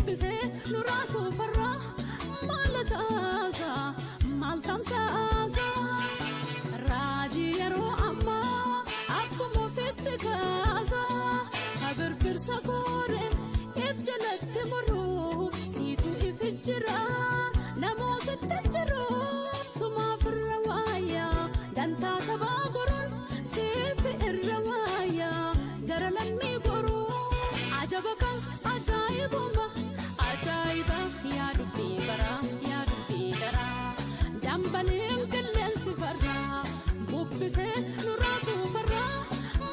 Bubbisee nu raasuu farraa maal asaasa maal tamsaasa. Raajii yeroo ammaa akkuma ofitti kaasa kabirbirsa koore if jalatti muruu siitu if jira namootatti jiru sumaaf irra waaya dantaa sabaa goruun siif irra waaya gara lammii goruu ajaba kan ajaa'ibuma ajaa'iba yaa dubbii baraa yaa dubbii daraa dambaliin qilleensi farraa bubbisee nu raasuu farraa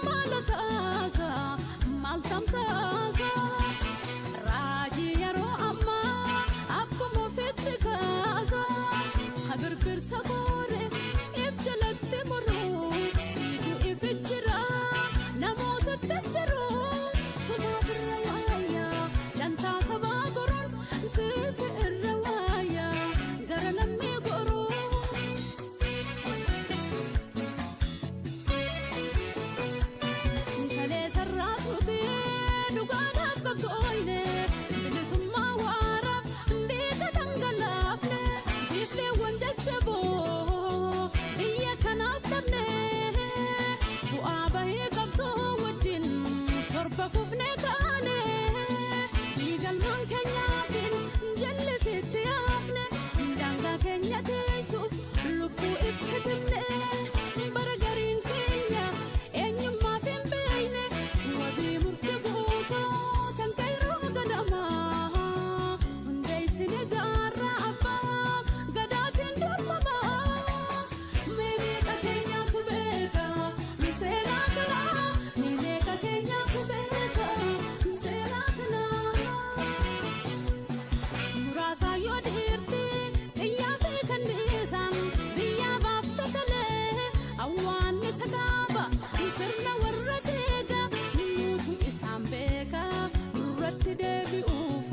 maal asaasa maal tamsaasa raajii yeroo ammaa akkuma ofitti kaasa kabirbirsa koore if jalatti muruu siitu if jira namootatti jiru sumaaf irra waaya dantaa sabaa goruun siif irra waaya gara lammii goruu. Kalee sararaas nuti dhugaadhaaf qabsooyne bilisummaa waaraaf dhiiga dhangalaafne biifleewwan jajjaboo biyya kanaaf dhabne bu'aa bahii qabsoo wajjin torba kufne kaane dhiigalmaan keenyaatiin jallisitti haafne daangaa keenya teessuuf lubbuu if kitimne bara gariin keenya eenyummaaf hin beekne wabii murte guutuu tan qeerroo ganamaa hundeessin ijaarraa abbaa gadaatiin dorgomaa meeqa keenyaatu beeka seenaa kanaa meeqa keenyaatu beeka seenaa kanaa. Muraasa yoo dhiirti xiyyaa fi kanniisaan biyya baafte kalee awwaannisa gaaba sirna warra deega nuutu isaan beeka nurratti deebi'uuf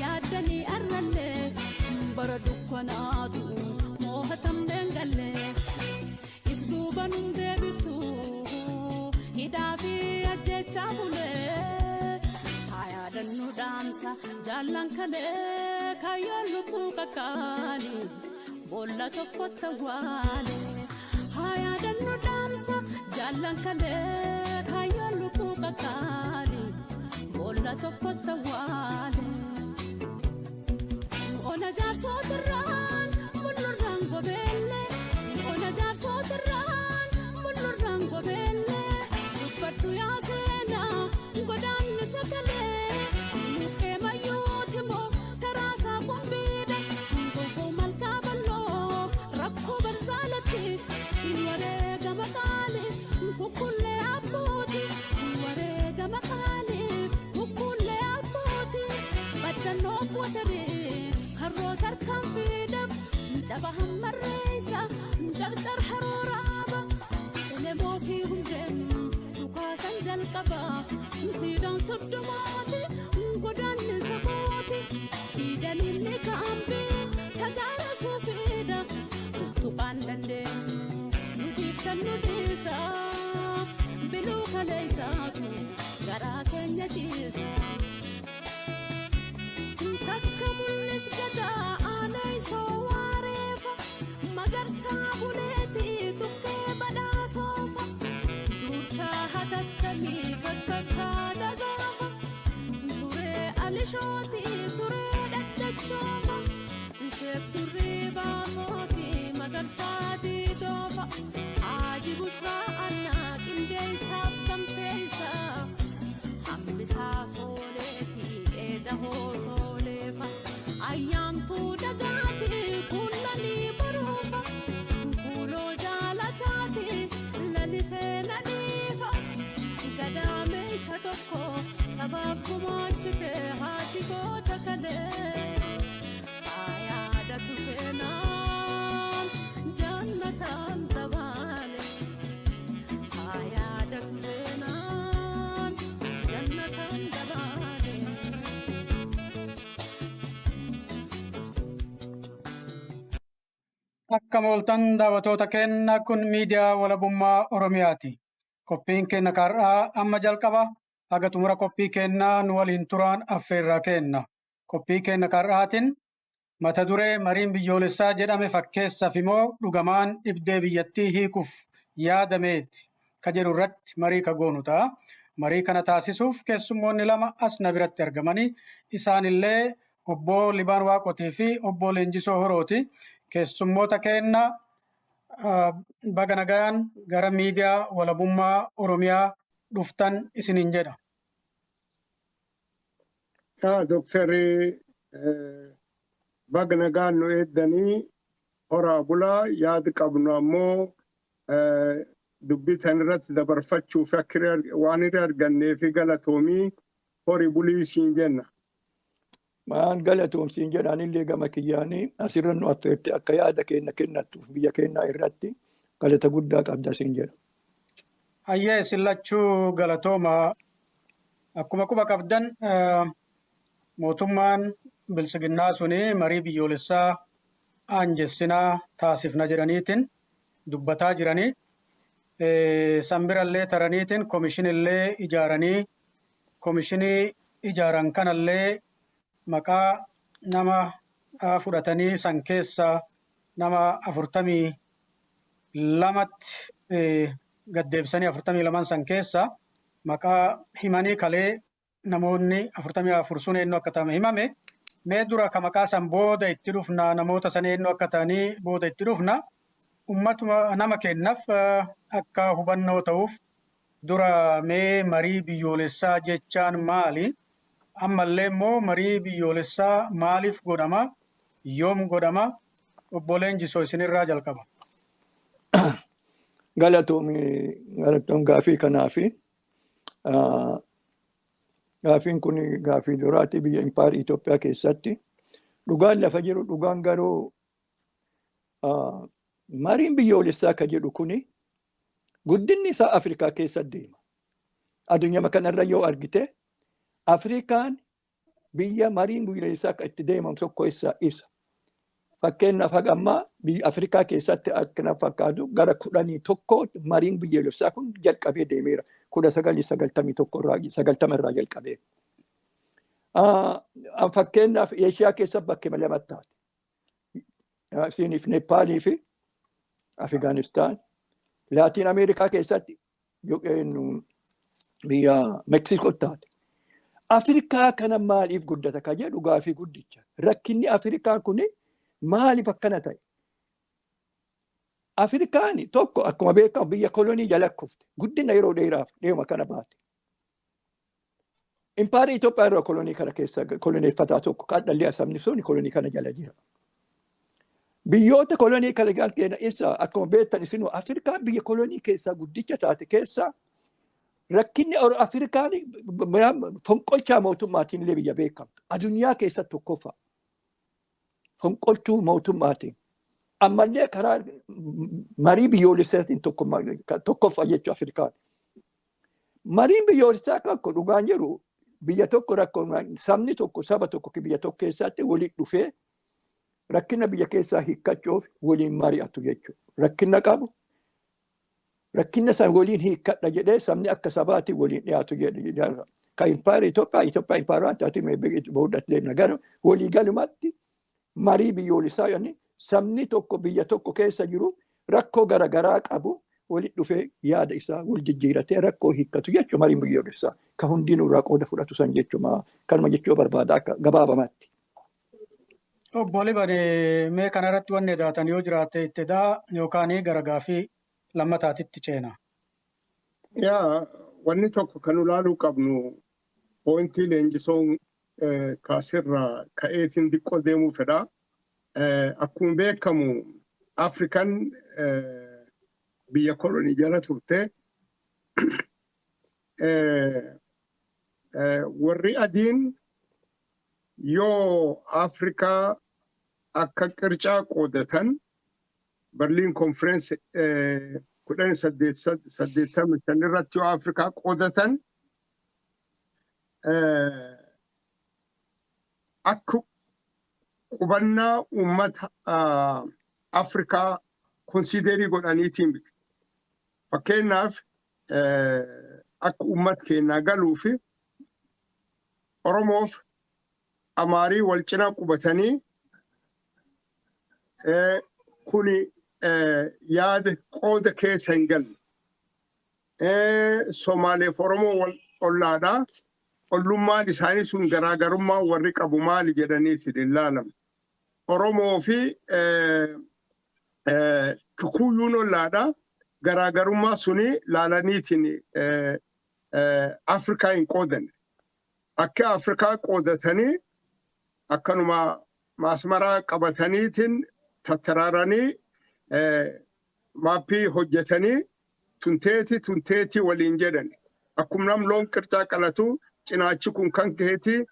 yaaddanii arrallee bara dukkanaatu moohatamneen gallee if duuba nun deebiftu hidhaa fi ajjechaa bulee haa yaadannu dhaamsa jaallan kalee kaayyoon lubbuu qaqqaali boolla tokkotti awwaale haa yaadannu dhaamsa jaallan kalee kaayyoon lubbuu qaqqaali boolla tokkotti awwaale. Ona jaarsootirraan mullurraan gobeelle ona jaarsootirraan mullurraan gobeelle dubbadhu yaa seenaa godaannisa kalee mukkee mayyuuti moo taraasaa qumbiidha goggoo malkaa bal'oo rakkoo barzaalatti wareegama qaali kukkullee abbooti wareegama qaali kukkullee abbooti baddannoof wataree harroo tarkaanfiidhaaf caba hammarreessa carcar harooraaba elemoo fi hundeen dhukaasan jalqaba siidaan soddomaati godaannisa kooti diidaniin kaambii tagaara suufiidha tuttuqaan dandeenyu nu dhiiftan nu dhiisa biluu kaleessaatu garaa keenya ciisa. Takka mul'is gadaa aanaa isoo waareefa magarsaa buleetii tukkee badhaasoofa dursaa hatattamii kakkabsaa dagaafa turee alishootii turee dhaddachoofa isheef durrii baasootii magarsaa diidoofa haaji bushraa annaa qindeessaaf gamteessaa hambisaa sooleetii eeda hoosooleefa ayyaantuu dagaatii kullanii baruufa kuuloo jaalataatii lalisee nadhiifa gadameessa tokko sabaaf gumaachite haati goota kalee haa yaadatu seenaan jannataan tabaale haa yaadatu seenaan jannataan dabaale. Akkam ooltan daawwattoota keenya kun miidiyaa walabummaa Oromiyaati. Qophiin keenya har'aa amma jalqaba. Haga xumura qophii keenyaa nu waliin turaan affeerraa kenna. Qophii keenya har'aatiin mata duree mariin biyyoolessaa jedhame fakkeessaaf immoo dhugamaan dhibdee biyyattii hiikuuf yaadameeti ka jedhu irratti marii ka goonu ta'a. Marii kana taasisuuf keessummoonni lama as na biratti argamanii isaanillee obbo Libaan Waaqotii fi obbo Leenjisoo Horooti. Keessummoota keenya baga nagaan gara miidiyaa walabummaa Oromiyaa dhuftan isiniin jedha. Yaa Dooktarri, baga nagaan nu eeddanii. Horaa bulaa. Yaada qabnu ammoo dubbii tan irratti dabarfachuuf akka waan irra argannee fi galatoomii, horii bulii siin jenna. Maan galatoomsiin jedhaanillee gama kiyyaanii asirra nu affeerte akka yaada keenya kennattuuf biyya keenyaa irratti galata guddaa qabda siin jedha. Hayyee, isin lachuu galatooma. Akkuma quba qabdan, mootummaan bilisiginnaa suni marii biyyoolessaa aanjessinaa taasifna jedhaniitiin dubbataa jiranii. Sanbirallee taraniitiin komishinillee ijaaranii, komishinii ijaaran kanallee maqaa nama fudhatanii san keessa nama 42tti gaddeebisanii, 42n san keessa maqaa himanii kalee namoonni 44 sun eenyu akka ta'an himame. Mee dura ka maqaa san booda itti dhufna, namoota san eenyu akka ta'anii booda itti dhufna. Ummatuma nama kennaaf akka hubannoo ta'uuf dura mee marii biyyoolessaa jechaan maali? Ammallee immoo marii biyyoolessaa maaliif godhama? Yoom godhama? Obbo Leenjisoo, isinirraa jalqaba. Galatoom gaafii kanaafi. Gaafiin kun gaafii duraati biyya impaarii Itoophiyaa keessatti. Dhugaan lafa jiru, dhugaan garuu, mariin biyyoolessaa ka jedhu kuni guddinni isaa Afrikaa keessa deema. Addunyaa kanarra yoo argite, Afrikaan biyya mariin biyyoolessaa akka itti deemamu tokko isa isa. Fakkeenyaaf, haga ammaa biyya Afrikaa keessatti akkana fakkaatu gara 11 mariin biyyoolessaa kun jalqabee deemeera. 1991 irraa, 90 irraa jalqabee. Fakkeenyaaf, Eeshiyaa keessa bakkee lamatti taate. Isiiniif Neppaalii fi Afgaanistaan. Laatiin Ameerikaa keessatti biyya Meeksikoo taate. Afrikaa kana maaliif guddata ka jedhu gaafii guddicha. Rakkinni Afrikaa kuni maaliif akkana ta'e? Afrikaan tokko akkuma beekamu biyya kolonii jala kufte. Guddina yeroo dheeraaf deema kana baate. Impaarii Itoophiyaa irra kolonii kana keessa koloneeffataa tokko kan dhalli sabni sun kolonii kana jala jira. Biyyoota kolonii kana jala keenya isa akkuma beektan isinuu Afrikaan biyya kolonii keessaa guddicha taate keessa rakkinni Afrikaan fonqolchaa mootummaatiin illee biyya beekamtu. Addunyaa keessatti tokkoffaa. Fonqolchuu mootummaatiin. Ammallee karaa marii biyyoolessaatiin tokkoffaa jechuu Afrikaan. Mariin biyyoolessaa akka dhugaan jiru biyya tokko rakkoo sabni tokko saba tokko biyya tokko keessatti waliin dhufee rakkina biyya keessaa hiikkachuuf waliin mari'atu jechuudha. Rakkina qabu rakkina san waliin hiikkadha jedhee sabni akka sabaatti waliin dhiyaatu jedha. Kan impaayera Itoophiyaa, Itoophiyaa impaayera waan taate boodatti deemna, gara walii galumatti marii biyyoolessaa jedhani sabni tokko biyya tokko keessa jiru rakkoo garaagaraa qabu walitti dhufee yaada isaa wal jijjiiratee rakkoo hiikkatu jechuudha mariin biyyoolessaa. Ka hundinuu irraa qooda fudhatu san jechuudha. Kanuma jechuu barbaada akka gabaabamatti. Obbo Liban, mee kanarratti wanni daatan yoo jiraate itti daa yookaan gara gaafii lammataatitti ceena. Yaa, wanni tokko kan ilaaluu qabnu pointii Leenjisoon kaasirraa ka'eetiin xiqqoo deemuu fedha. Akkuma beekamu Afrikaan biyya kolonii jala turte. Warri adiin yoo Afrikaa akka qircaa qoodatan Berliin Conference 1885 irratti yoo Afrikaa qoodatan, akka qubannaa uummata Afrikaa consider godhaniitiin miti. Fakkeenyaaf, akka uummata keenyaa galuu fi Oromoof Amaarii wal cina qubatanii, kuni yaada qooda keessa hin galle. Somaaleef Oromoo wal ollaadha. Ollummaan isaanii sun garaagarummaa warri qabu maali jedhaniiti hin ilaalamu. Oromoo fi Kikuyyuun ollaadha. Garaagarummaa suni laalaniitiin Afrikaa hin qoodan. Akka Afrikaa qoodatanii akkanuma maasmaraa qabataniitiin tattaraaranii maappii hojjetanii tunteeti tunteeti waliin jedhan. Akkuma nam loon qircaa qalatu, cinaachi kun kan keeti,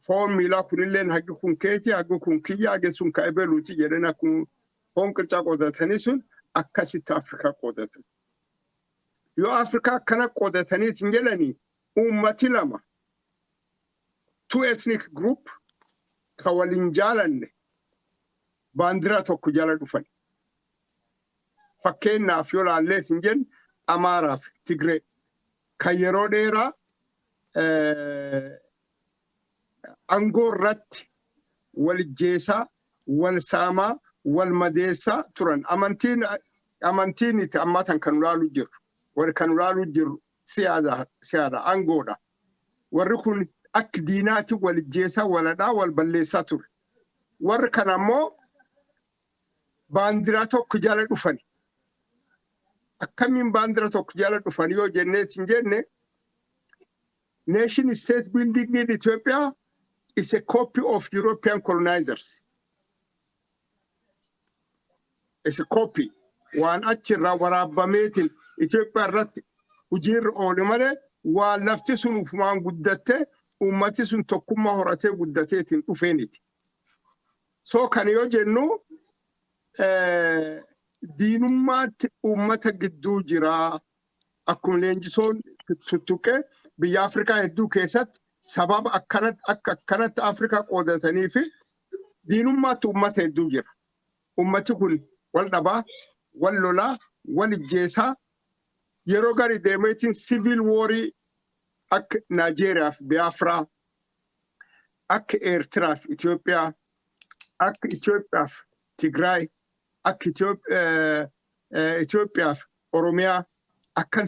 foon miilaa kunilleen hagi kun keeti, hagi kun kiyya, hagi sun ka ebeluuti jedhan, akkuma foon qircaa qoodatanii sun akkasitti Afrikaa qoodatan. Yoo Afrikaa akkana qoodataniitiin jedhanii, uummati lama, two ethnic group, ka waliin jaalanne baandiraa tokko jala dhufan. Fakkeenyaaf yoo laalleetiin jenne, Amaaraaf Tigree kan yeroo dheeraa aangoo irratti wal ijjeesaa, wal saamaa, wal madeessaa turan. Amantiin itti ammaa tan kan ulaalu jirru. Warri kan ulaalu jirru siyaasa aangoodha. Warri kun akka diinaatti wal ijjeesaa, waladhaa, wal balleessaa ture. Warri kan ammoo baandiraa tokko jala dhufan. Akkamiin baandira tokko jala dhufan yoo jenneet hin jenne, nation state building in Ethiopia is a copy of European colonizers. Is a copy. Waan achirraa waraabbameetiin Itoophiyaa irratti hojiirra oole malee, waan lafti sun ufumaan guddatte, uummati sun tokkummaa horatee guddateetiin dhufeeniti. So kana yoo jennu, diinummaatti uummata gidduu jira. Akkuma leenjisoon tuttuqe, biyya Afrikaa hedduu keessatti sababa akkanatti akka akkanatti Afrikaa qoodatanii fi diinummaatti uummata hedduu jira. Uummati kun wal dhabaa, wal lolaa, wal ijjeesaa, yeroo gari deemeetiin civil warii akka Naajeeriyaa fi Biafraa, akka Eertiraa fi Itoophiyaa, akka Itoophiyaa fi Tigraay, akka Itoophiyaa fi Oromiyaa, akkan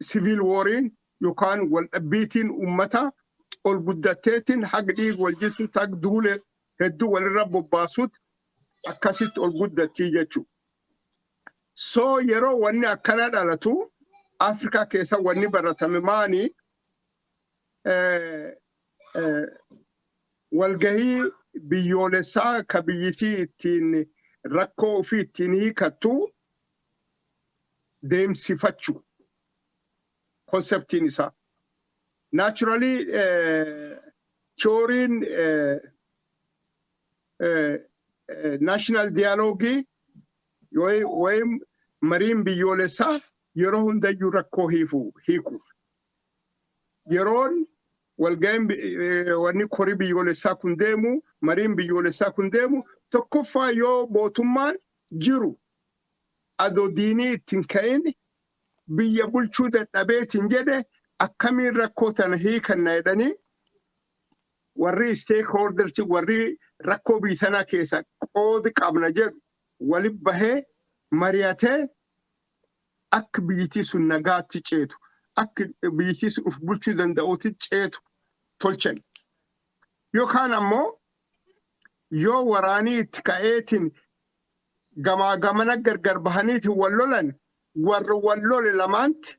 civil wariin yookaan wal dhabbiitiin uummata ol guddatteetiin haga dhiiga wal jisuutti, haga duule hedduu walirra bobbaasuutti akkasitti ol guddattii jechuudha. So yeroo wanni akkana dhalatu, Afrikaa keessa wanni baratame maani? Walgahii biyyoolessaa ka biyyitii ittiin rakkoo ofii ittiin hiikattu deemsifachuu conceptiin isaa. Naturally, theoryin national dialogue ወይም mariin biyyoolessaa yeroo hundayyuu rakkoo hiikuuf. Yeroon walga'iin wanni korii biyyoolessaa kun deemu, mariin biyyoolessaa kun deemu, tokkoffaa yoo mootummaan jiru adoo diinii ittiin ka'in biyya bulchuu dadhabeetiin jedhe, akkamiin rakkoo tana hiikanna jedhanii, warri stakeholders, warri rakkoo biyya tanaa keessa qoodi qabna jedhu wali bahee mari'atee, akka biyyittii sun nagaatti ceetu, akka biyyittii sun uf bulchuu danda'utti ceetu tolchan. Yookaan ammoo yoo waraanii itti ka'eetiin gamaa gamana gargar bahaniitiin wal lolan, warra wal lole lamaanti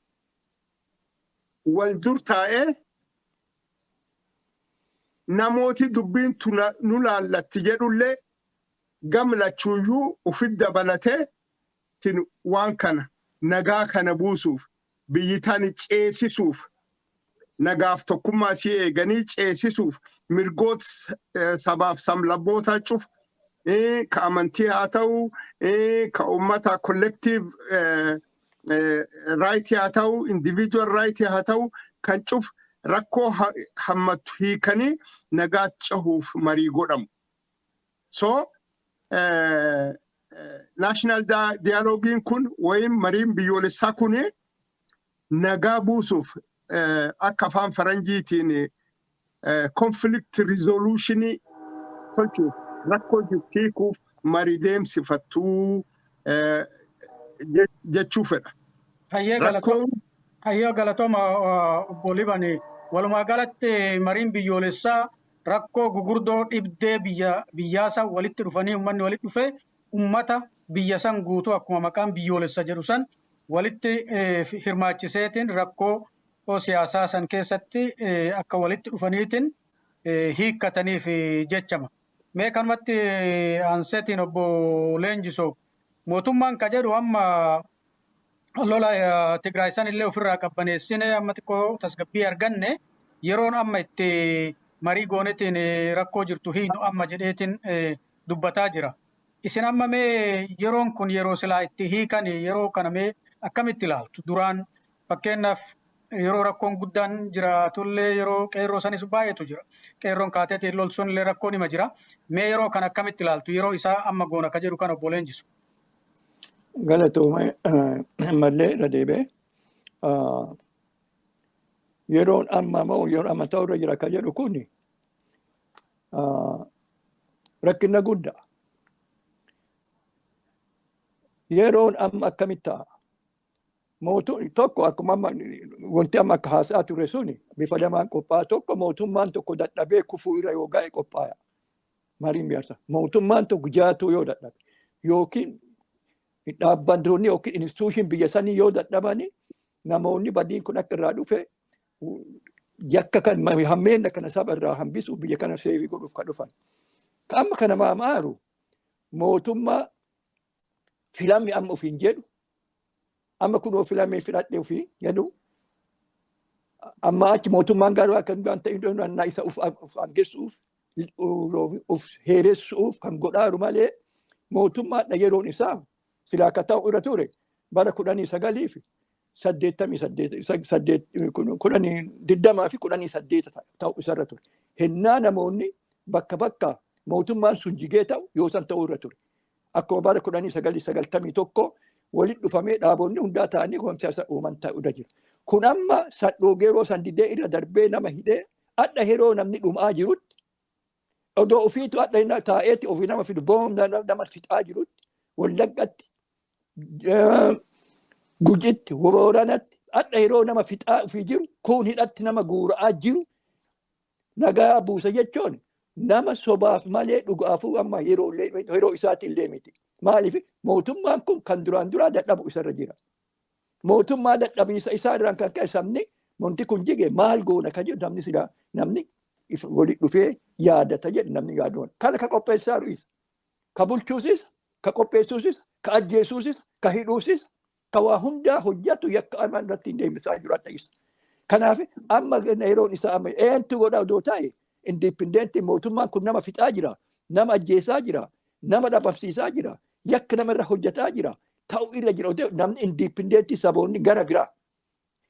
wal dur taa'ee, namooti dubbiin nu laallatti jedhullee gam lachuuyyuu ufit dabalatee waan kana nagaa kana buusuuf, biyyi tani ceesisuuf, nagaaf tokkummaa isii eeganii ceesisuuf, mirgoota sabaaf sablammoota cuf, ka amantii haa ta'u, ka ummata collective right haa ta'u, individual right haa ta'u, kan cuf rakkoo hammattu hiikanii nagaa cehuuf marii godhamu. So national dialogiin kun ወይም mariin biyyoolessaa kun nagaa buusuuf Akka afaan faranjiitiin conflict resolutionii tolchuuf, rakkoo jirtu hiikuuf marii deemsifattuu jechuu fedha. Hayyee, galatooma obbo Libani. Walumaa galatti mariin biyyoolessaa rakkoo gugurdoo dhibdee biyya biyyaasa walitti dhufanii, uummanni walitti dhufee, ummata biyya san guutuu akkuma maqaan biyyoolessa jedhu san walitti hirmaachiseetiin rakkoo siyaasaa san keessatti akka walitti dhufaniitiin hiikkataniif jechama. Mee kanumatti aanseetiin obbo Leenjisoo, mootummaan ka jedhu amma lola Tigraay san illee ofirraa qabbaneessine, amma xiqqoo tasgabbii arganne, yeroon amma itti marii goonetiin rakkoo jirtu hiinu amma jedheetiin dubbataa jira. Isin amma mee yeroon kun yeroo silaa itti hiikan yeroo kana mee akkamitti ilaaltu? Duraan fakkeenyaaf yeroo rakkoon guddaan jiraatullee yeroo qeerroo sanis baay'eetu jira. Qeerroon kaateetiin lolsuun illee rakkoon hima jira. Mee yeroo kana akkamitti ilaaltu? Yeroo isaa amma goona ka jedhu kan obbo Leenjisu. Galatooma mallee irra deebi'ee. Yeroon amma moo yeroo amma ta'u irra jira ka jedhu kun rakkina guddaa. Yeroon amma akkamitti ta'a? Mootummaan tokko akkuma amma wanti amma akka haasaa ture suni bifa lamaan qophaa'a. Tokko, mootummaan tokko dadhabee kufuu irra yoo ga'e qophaa'a. Mariin biyyaasa. Mootummaan tokko jaatuu yoo dadhabe yookiin dhaabbantoonni yookiin institution biyya sanii yoo dadhabani, namoonni badiin kun akka irraa dhufe yakka kan hammeenna kana saba irraa hambisuuf, biyya kana save godhuuf kan dhufan. Amma kana maamaaru mootummaa filammi amma ofiin jedhu, amma kunoo filamee filadhe ofii jedhu, amma achi mootummaan garuu akka hin ta'in naannaa isa uf aangessuuf, uf heeressuuf kan godhaaru malee, mootummaadha yeroon isaa silaa akka ta'u irra ture bara 1988, 10 20 fi 18 ta'u isarra ture. Hennaa namoonni bakka bakka mootummaan sun jigee ta'u yoo san ta'uu irra ture. Akkuma bara 1991 walitti dhufamee dhaabonni hundaa ta'anii siyaasa uuman ta'uu irra jira. Kun amma sadhoogeroo san didee irra darbee nama hidhee, adda yeroo namni dhumaa jirutti, odoo ofiitu adda taa'eeti ofii nama fidu boomna nama fixaa jirutti, Wallaggatti, Gujitti, Booranatti adda yeroo nama fixaa ofii jiru, kun hidhatti nama guura'aa jiru, nagaa buusa jechuun nama sobaaf malee dhugaafuu amma yeroo isaati illee miti. Maaliif? Mootummaan kun kan duraan duraa dadhabu isarra jira. Mootummaa dadhabiisa isaa irraan kan ka'e sabni wanti kun jige maal goona kan jedhu, namni silaa namni walitti dhufee yaadata jedhu, namni yaadu. Kana ka qopheessaa jiru isa. Ka bulchuusis, ka qopheessuusis, ka ajjeesuusis, ka hidhuusis, ka waa hundaa hojjetu yakka amma irratti hin deemsisaa jiru adda isa. Kanaaf amma yeroon isaa amma eentu godha odoo ta'e, independent mootummaan kun nama fixaa jira, nama ajjeesaa jira, nama dhabamsiisaa jira, yakka nama irra hojjetaa jira, ta'u irra jira odoo namni independent saboonni gara biraa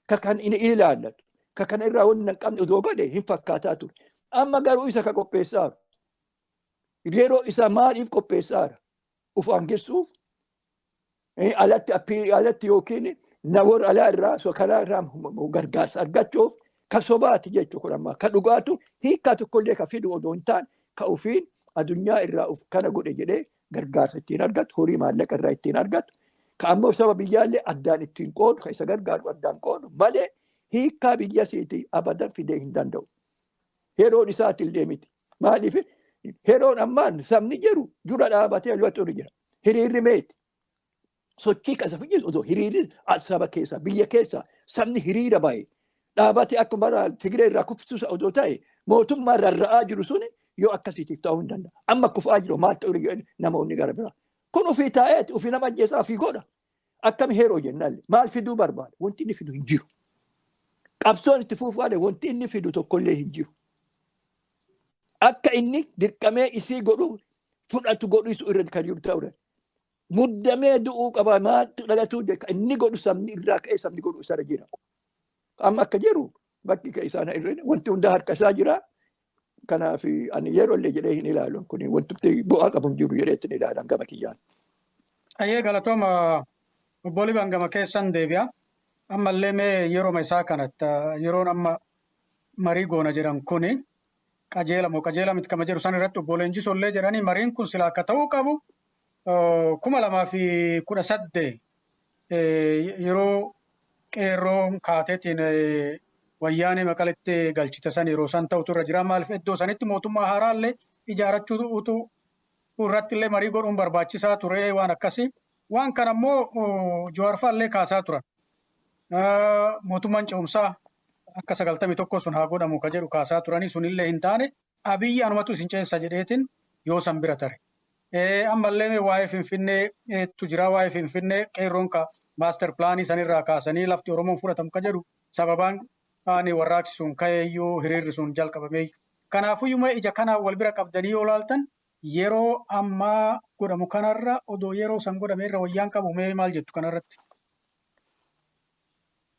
ka kan inni ilaallatu, ka kana irraa wanni hin qabne odoo godhe hin fakkaataa ture. Amma garuu isa ka qopheessaa yeroo isaa maaliif qopheessaara? Uf aangessuuf, alatti alatti yookiin warra alaa irraa karaa irraa gargaarsa argachuuf ka sobaati jechuu. Kun amma ka dhugaatu hiikkaa tokkollee ka fidu odoo hin taane, ka ofiin addunyaa irraa uf kana godhe jedhee gargaarsa ittiin argatu, horii maallaqa irraa ittiin argatu, ka ammoo saba biyyaallee addaan ittiin qoodu, ka isa gargaaru addaan qoodu malee hiikkaa biyya siitii abadan fidee hin danda'u. Yeroon isaati illee miti. Maaliif? Yeroon ammaan sabni jiru dura dhaabatee lolatu jira. Hiriirri meeti. Sochii qasa fijisu osoo hiriirri saba keessa, biyya keessa sabni hiriira bahe dhaabatee akkuma bara Tigree irraa kuffisuusa odoo ta'e, mootummaa rarra'aa jiru suni yoo akkasiitiif ta'uu hin danda'a. Amma kufaa jiru maal ta'u namoonni gara biraa. Kun ofii taa'eeti ofii nama ajjeesaa ofii godha. Akkam heeroo jennaan maal fiduu barbaada? Wanti inni fidu hin jiru. Qabsoon itti fuufaadha, wanti inni fidu tokkollee hin jiru. Akka inni dirqamee isii godhu fudhatu godhu isu irra kan jiru ta'uu. Muddamee du'uu qaba, maaltu dhalatuu inni godhu sabni irraa ka'ee sabni godhu isarra jira. Amma akka jiru bakki isaan irra wanti hundaa harka isaa jira. Kanaaf ani yeroo illee jedhee hin ilaalu, kun wanti bu'aa qabu hin jiru jedhee ittiin ilaalan gama kiyyaan. Ayyee, galatooma obbo Liban, gama keessan deebi'a. Ammallee mee yeroo isaa kanatti yeroon amma marii goona jedhan kuni qajeela moo qajeela miti kama jedhu san irratti obbo Leenjisoo illee jedhanii mariin kun sila akka ta'uu qabu 2018 yeroo qeerroon kaateetiin wayyaanee Maqaletti galchite san yeroo san ta'utu irra jira. Maaliif iddoo sanitti mootummaa haaraallee ijaarachuu irratti illee marii godhuun barbaachisaa ture waan akkasii. Waan kana immoo Jawaar fa'aallee kaasaa turan. Mootummaan ce'umsaa akka 91 sun haa godhamu ka jedhu kaasaa turanii sunillee hin taane, Abiyyi anumatu isin ceessa jedheetiin yoo san bira tare. Ammallee waa'ee Finfinneetu jira. Waa'ee Finfinnee qeerroon ka master planii sanirraa kaasanii lafti Oromoon fudhatamu ka jedhu sababaan ani warraaqsi sun ka'eeyyuu hiriirri sun jalqabameeyyu. Kanaafuyyuu ija kanaan wal bira qabdanii yoo ilaaltan yeroo ammaa godhamu kanarra odoo yeroo san godhame irra wayyaan qabu mee maal jettu kanarratti?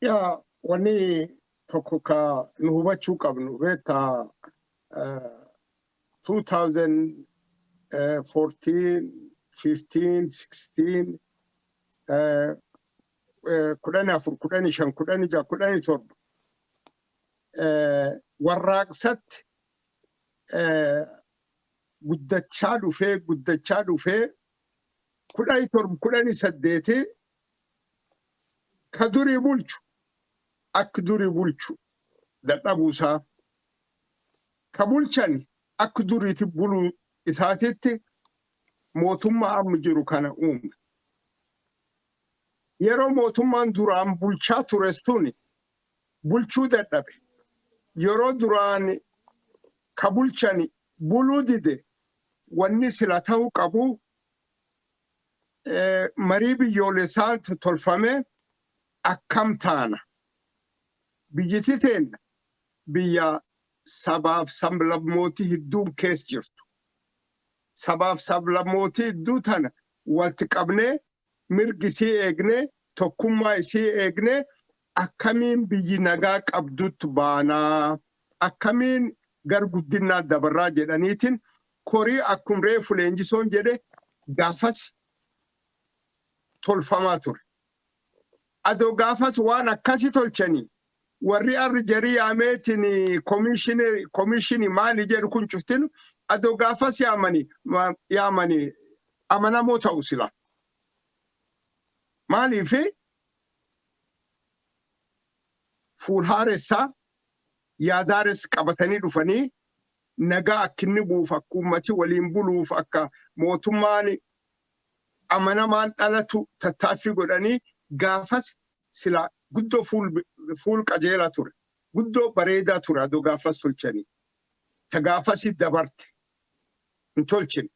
Yaa, wanni tokko ka nu hubachuu qabnu beektaa, 2014, 15, 16, 14, 15, 16, 17 warraaqsatti guddachaa dhufee guddachaa dhufee 17, 18 ka durii bulchu akka durii bulchu dadhabuusaa, ka bulchan akka duriitti buluu isaatitti mootummaa amma jiru kana uume. Yeroo mootummaan duraan bulchaa ture sun bulchuu dadhabe. Yeroo duraan ka bulchan buluu dide, wanni sila ta'uu qabu marii biyyoolessaa tolfame akkam taana. Biyyiti teenna biyya sabaaf sablammootii hedduun keessa jirtu. Sabaaf sablammootii hedduu tana walitti qabnee, mirgi isii eegnee, tokkummaa isii eegnee, akkamiin biyyi nagaa qabdutti baanaa, akkamiin gar guddinaa dabarraa jedhaniitiin korii akkum reefu Leenjisoon jedhe gaafas tolfamaa ture. Adoo gaafas waan akkasi tolchanii warri arri jarii yaameetiin komishinii maali jedhu kun cuftinu adoo gaafas yaamanii amanamoo ta'u sila. Maaliif fuulhaaressaa yaadaares qabatanii dhufanii nagaa akka inni bu'uuf, akka uummati waliin buluuf, akka mootummaan amanamaan dhalatu tattaaffii godhanii gaafas sila guddoo fuul qajeelaa ture. Guddoo bareedaa ture adoo gaafas tolchanii. Ta gaafasi dabarte. Hin tolchine.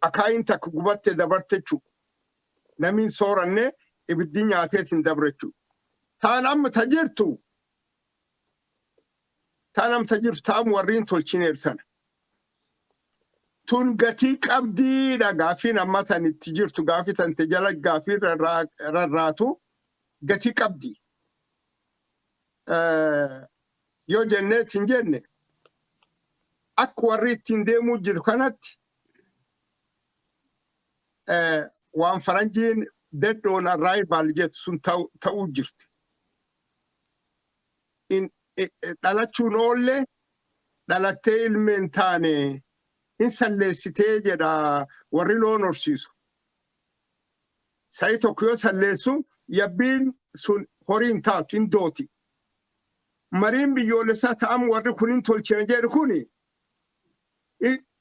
Akaayin takka gubatte dabarte jechuudha. Namni hin sooranne ibiddi nyaateet hin dabre jechuudha. Taan amma ta jirtu, taan amma ta jirtu, ta'am warri hin tolchineer sana. Tun gatii qabdiidha gaaffiin amma tan itti jirtu, gaaffii tan te jala gaaffii rarraatu gatii qabdi. Yoo jenneet hin jenne, akka warri ittiin deemuu jiru kanatti waan faranjiin dead on arrival jettu sun ta'uu jirti. Dhalachuun oolle dhalattee ilmeen taane hin salleessitee jedha warri loon horsiisu. Sa'i tokko yoo salleessu yabbiin sun horii hin taatu, hin dooti. Mariin biyyoolessaa ta'am warri kun hin tolchine jedhu kuni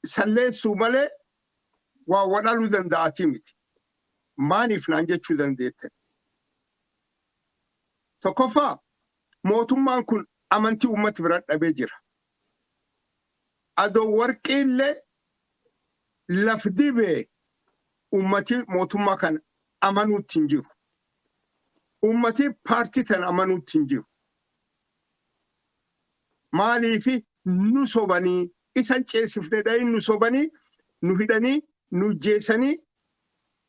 salleessuu malee waa wadhaluu danda'atii miti. Maaliif naan jechuu dandeettan? Tokkoffaa, mootummaan kun amantii uummata bira dhabee jira. Adoo warqiillee laf dibee uummati mootummaa kana amanuutti hin jiru. Uummati paartii tana amanuutti hin jiru. Maaliifi nu sobanii isan ceesifne dhahin, nu sobanii, nu hidhanii, nu jeessanii,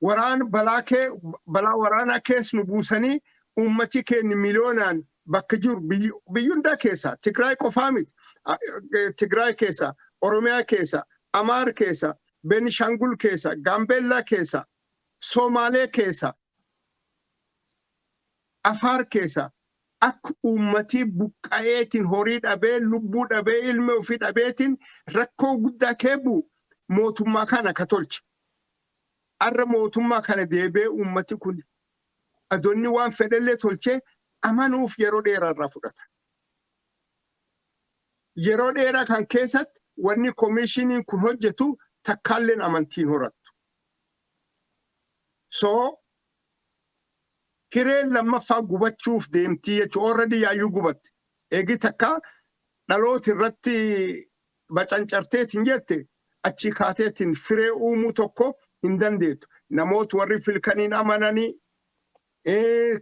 waraan balaa kee balaa waraanaa keessa nu buusanii, uummati keenya miliyoonaan bakka jiru biyyi hundaa keessa, Tigraay qofaa miti, Tigraay keessa, Oromiyaa keessa, Amaar keessa, Benishangul keessa, Gaambeellaa keessa, Somaalee keessa. Afaar keessa akka uummatii buqqa'eetiin horii dhabee, lubbuu dhabee, ilma ofii dhabeetiin rakkoo guddaa keebu mootummaa kana ka tolche. Arra mootummaa kana deebi'ee uummati kun adoonni waan fedhellee tolchee amanuuf yeroo dheeraa irraa fudhata. Yeroo dheeraa kan keessatti wanni koomishiniin kun hojjetu takkaalleen amantiin horattu. So hireen lammaffaa gubachuuf deemtii jechuudha. Already yaayyuu gubatte. Eegi takka dhaloota irratti bacancarteetiin jette achi kaateetiin firee uumuu tokko hin dandeettu. Namoota warri filkaniin amananii,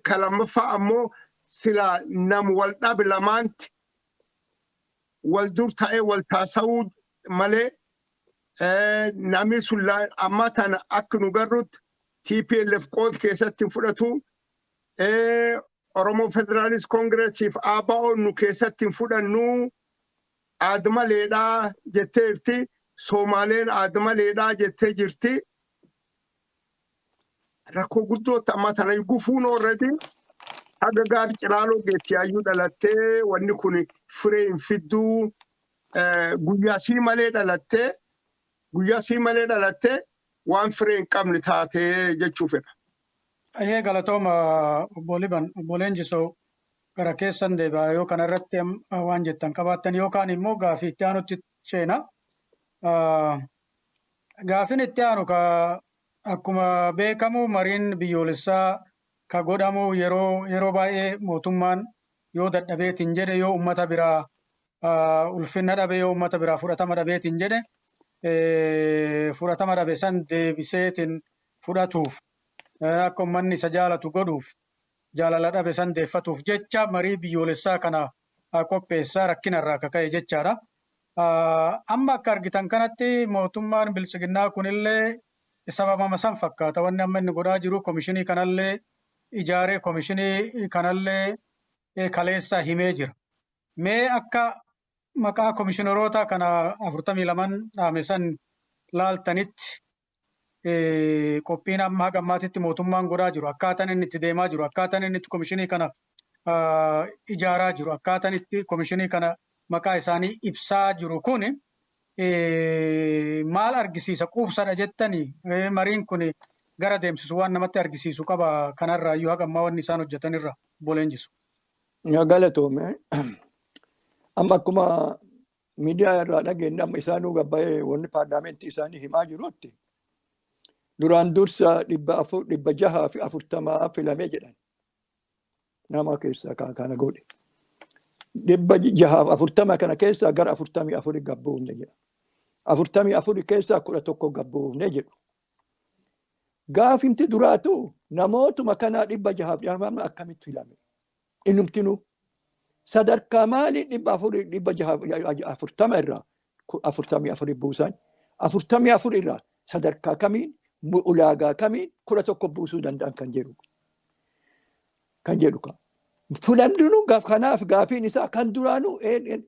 ka lammaffaa ammoo sila nam wal dhabe lamaanti wal dur ta'ee wal taasa'uu malee, namni sun amma tana akka nu garrutti TPLF qood keessatti hin fudhatu. Oromoo Federalist Congressiif ABO nu keessatti hin fudhannu, aadmaleedhaa jetteerti. Soomaaleen aadmaleedhaa jettee jirti. Rakkoo guddootti amma tana gufuun already haga gaar Cilaaloo geetti yaayyuu dhalattee, wanni kun firee hin fidduu, guyyaa sii malee dhalattee, guyyaa sii malee dhalattee waan firee hin qabne taatee jechuu fedha. Ayyee, galatooma obbo Liban. Obbo Leenjisoo, gara keessan deebi'a, yoo kanarratti waan jettan qabaattan yookaan immoo gaafii itti aanutti ceena. Gaafiin itti aanu ka akkuma beekamu mariin biyyoolessaa ka godhamu yeroo baay'ee mootummaan yoo dadhabeetiin jedhe, yoo uummata biraa ulfinna dhabe, yoo uummata biraa fudhatama dhabeetiin jedhe, fudhatama dhabe san deebiseetiin fudhatuuf, akka uummanni isa jaalatu godhuuf, jaalala dhabe san deeffatuuf jecha marii biyyoolessaa kana qopheessaa, rakkina irraa akka ka'e jechaadha. Amma akka argitan kanatti mootummaan biltsiginnaa kunillee sababama san fakkaata. Wanni amma inni godhaa jiru komishinii kanallee ijaaree, komishinii kanallee kaleessa himee jira. Mee akka maqaa komishineroota kana 42n dhaame san laaltanitti, qophiin amma haga ammaatitti mootummaan godhaa jiru, akkaataan inni itti deemaa jiru, akkaataan inni itti komishinii kana ijaaraa jiru, akkaataan itti komishinii kana maqaa isaanii ibsaa jiru kun maal argisiisa? Quubsadha jettanii? Mariin kun gara deemsisu waan namatti argisiisu qaba kanarraa iyyuu haga ammaa wanni isaan hojjetanirra, obbo Leenjisu? Galatoome. Amma akkuma miidiyaa irraa dhageenye, amma isaanuu gabbayee wanni paarlaamentii isaanii himaa jirutti, duraan dursa 400, 640 filamee jedhan nama keessaa kan kana godhe. 640 kana keessaa gara 44 gabbuufne jedha. 44 keessaa 11 gabbuufne jedhu. Gaafimti duraatu namootuma kanaa 640 akkamitti filame? Innumtinuu sadarkaa maalii 400, 640 irraa 44 buusan? 44 irraa sadarkaa kamiin, ulaagaa kamiin 11 buusuu danda'an kan jedhu kan. Filamni gaaf kanaaf gaafiin isaa kan duraanuu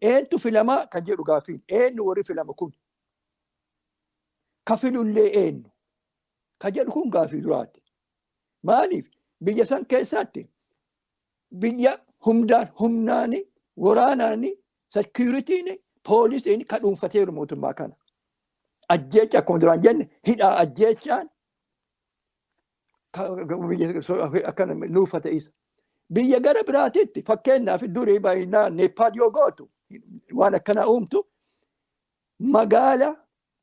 eentu filamaa kan jedhu gaafiin, eenyu warri filama kun, ka filullee eenyu ka jedhu kun gaafii duraati. Maaliif biyya san keessatti biyya humnaan humnaani waraanaani securityn poolisiin ka dhuunfateeru mootummaa kana. Ajjeecha akkuma duraan jenne hidhaa ajjeechaan akkana nuufate isa. Biyya gara biraatitti, fakkeenyaaf durii baay'inaan Neepaal yoo gootu, waan akkana uumtu, magaala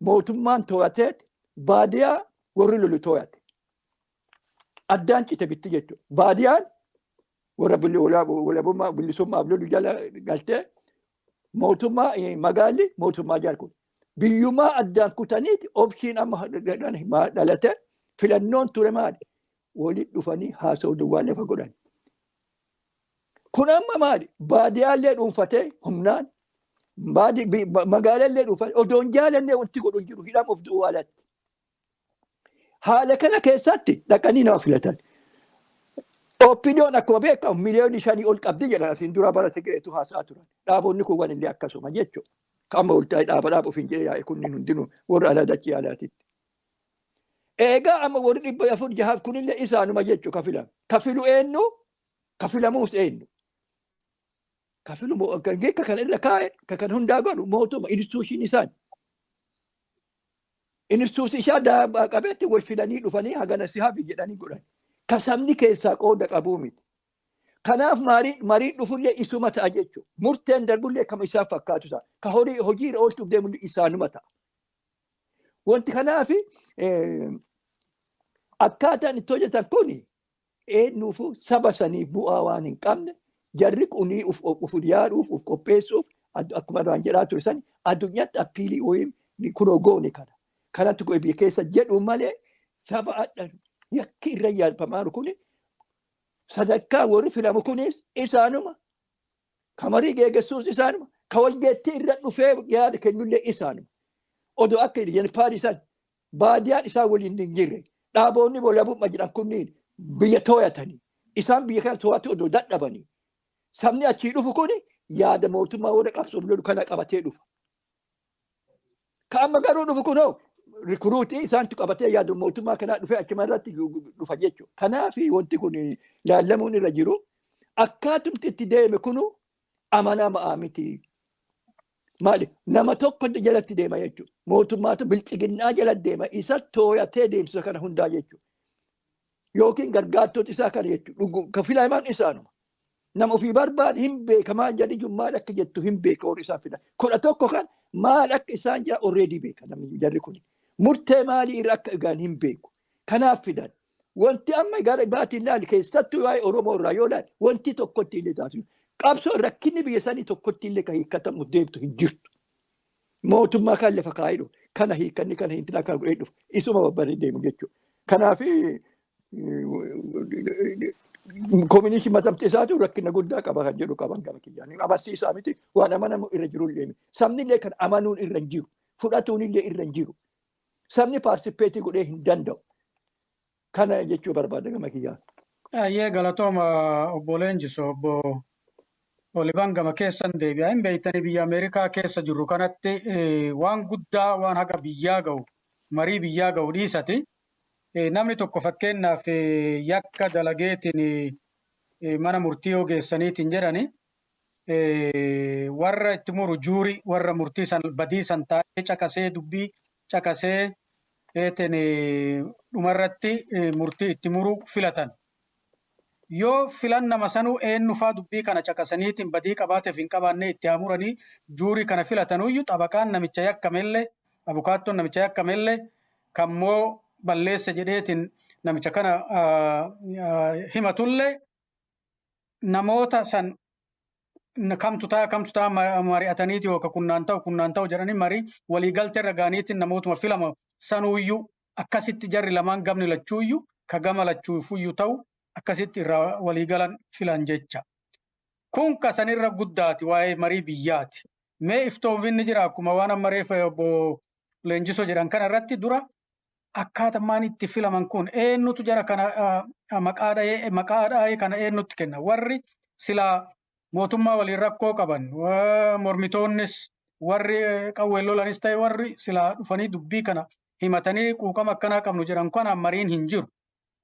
mootummaan to'ateet baadiyaa warri lolu to'ate. Addaan cite bitti jechuudha. Baadiyaan warra walabummaa bilisummaaf lolu jala galtee, mootummaa magaalli mootummaa jala kun. Biyyumaa addaan kutaniiti option amma dhalate filannoon ture maali? Walitti dhufanii haasa'uu duwwaa lafa godhan. Kun amma maali? Baadiyaallee dhuunfatee humnaan, magaalaallee dhuunfatee, odoon jaalannee wanti godhu hin jiru, hidhamuuf du'uu alatti. Haala kana keessatti dhaqanii nama filatan. OPDOn akkuma beekamu miliyoonii 5 ol qabdi jedhan, asiin dura bara Tigireetu haasa'aa turan. Dhaabonni kun illee akkasuma jechuudha. Qaama ol ta'e dhaaba dhaaba ofiin jedhee yaa'e kunniin hundinuu warra alaa dachii alaatitti. Eegaa amma warri dhibba afur jahaaf kunillee isaanuma jechuudha ka filan. Ka filu eenyu? Ka filamuus eenyu? Ka filamu kan kan irra kaa'e, ka kan hundaa godhu mootummaa, institution isaan. Institution isaa qabeetti wal filanii dhufanii hagana si hafi jedhanii godhan. Ka sabni keessaa qooda qabuu miti. Kanaaf mariin dhufullee isuma ta'a jechuudha. Murteen darbullee kama isaan fakkaatu ta'a. Ka horii hojiirra oolchuuf deemullee isaanuma ta'a. Wanti kanaaf akkaataan itti hojjetan kun eenyuufu saba saniif bu'aa waan hin qabne, jarri kunii uf yaaduuf, uf qopheessuuf, akkuma duraan jedhaa ture san, addunyaatti appeal wayii kunoo goone kana. Kanatti biyya keessa jedhu malee, saba adda yakki irra yaadfamaa kun sadarkaa warri filamu kunis isaanuma. Ka marii geggeessuus isaanuma. Ka walgeettii irra dhufee yaada kennullee isaanuma. Odoo akka jenfaadhi isaan baadiyaan isaan waliin hin jirre, dhaaboonni walabummaa jedhan kunniin biyya too'atanii, isaan biyya kana to'atu odoo dadhabanii, sabni achii dhufu kun yaada mootummaa warra qabsoof lolu kana qabatee dhufa. Ka amma garuu dhufu kunoo recruit isaantu qabatee yaadu mootummaa kanaa dhufee achuma irratti dhufa jechuudha. Kanaaf wanti kun laallamuun irra jiru, akkaatumti itti deeme kunu amanamaa miti. Maali, nama tokko jalatti deema jechuudha. Mootummaatu bilxiginnaa jala deema, isa too'atee deemsisa kana hundaa jechuudha. Yookiin gargaartota isaa kana jechuudha. Ka filamaan isaanuma. Nama ofii barbaade hin beeka, maal jedhi, maal akka jettu hin beeka warri isaan filan. 11 kan maal akka isaan jira already beeka namni jarri kun. Murtee maalii irra akka egaan hin beeku. Kanaaf fidan. Wanti amma gara baatiin ilaali, keessattuu waa'ee Oromoo irraa yoo ilaali, wanti tokkotti illee taasisu. Qabsoo rakkinni biyya sanii tokkotti illee kan hiikkatamu deemtu hin jirtu. Mootummaa kan lafa kaa'ee dhufu kana hiikkanni kana hintinaa kana godhee dhufu isuma babbaree deemu jechuudha. Kanaaf commission matamti isaatu rakkina guddaa qaba kan jedhu qaban gama kiyyaan. Amansiisaa miti, waan amanamu irra jiru illee. Sabni illee kan amanuun irra hin jiru. Fudhatuun illee irra hin jiru. Sabni participate godhee hin danda'u. Kana jechuu barbaada gama kiyyaan. Ayyee, galatooma obbo Leenjiso. Obbo Olibaan, gama keessan deebi'a. Hin beektanii, biyya Ameerikaa keessa jirru kanatti waan guddaa, waan haga biyyaa ga'u, marii biyyaa ga'u dhiisati. Namni tokko fakkeenyaaf yakka dalageetiin mana murtii yoo geessaniitiin jedhani, warra itti muru, jury, warra murtii san badii san taa'ee caqasee, dubbii caqasee eetiin dhumarratti murtii itti muru filatan. Yoo filan nama sanuu eenyufaa dubbii kana caqasaniitiin badii qabaateef hin qabaanne itti haa muranii, jury kana filatanuyyuu, xabaqaan namicha yakkamellee, abukaattoon namicha yakkamellee, kammoo balleessa jedheetiin namicha kana himatullee, namoota san kamtu ta'a, kamtu ta'a mari'ataniiti yookaan kunnaan ta'u jedhanii marii waliigaltee irra ga'aniitiin namootuma filama sanuuyyuu akkasitti jarri lamaan gamni lachuuyyuu ka gama lachuufuyyuu ta'u akkasitti irraa waliigalan filan jecha. Kun ka sanirra guddaati, waa'ee marii biyyaati. Mee iftoominni jira akkuma waan amma reefa obbo Leenjisoo jedhan kana irratti, dura akkaataan itti filaman kun eenyutu jara kana maqaa dhahee kana eenyutti kenna? Warri silaa mootummaa waliin rakkoo qaban, mormitoonnis, warri qawween lolanis ta'e, warri silaa dhufanii dubbii kana himatanii quuqama akkanaa qabnu jedhan kana mariin hin jiru.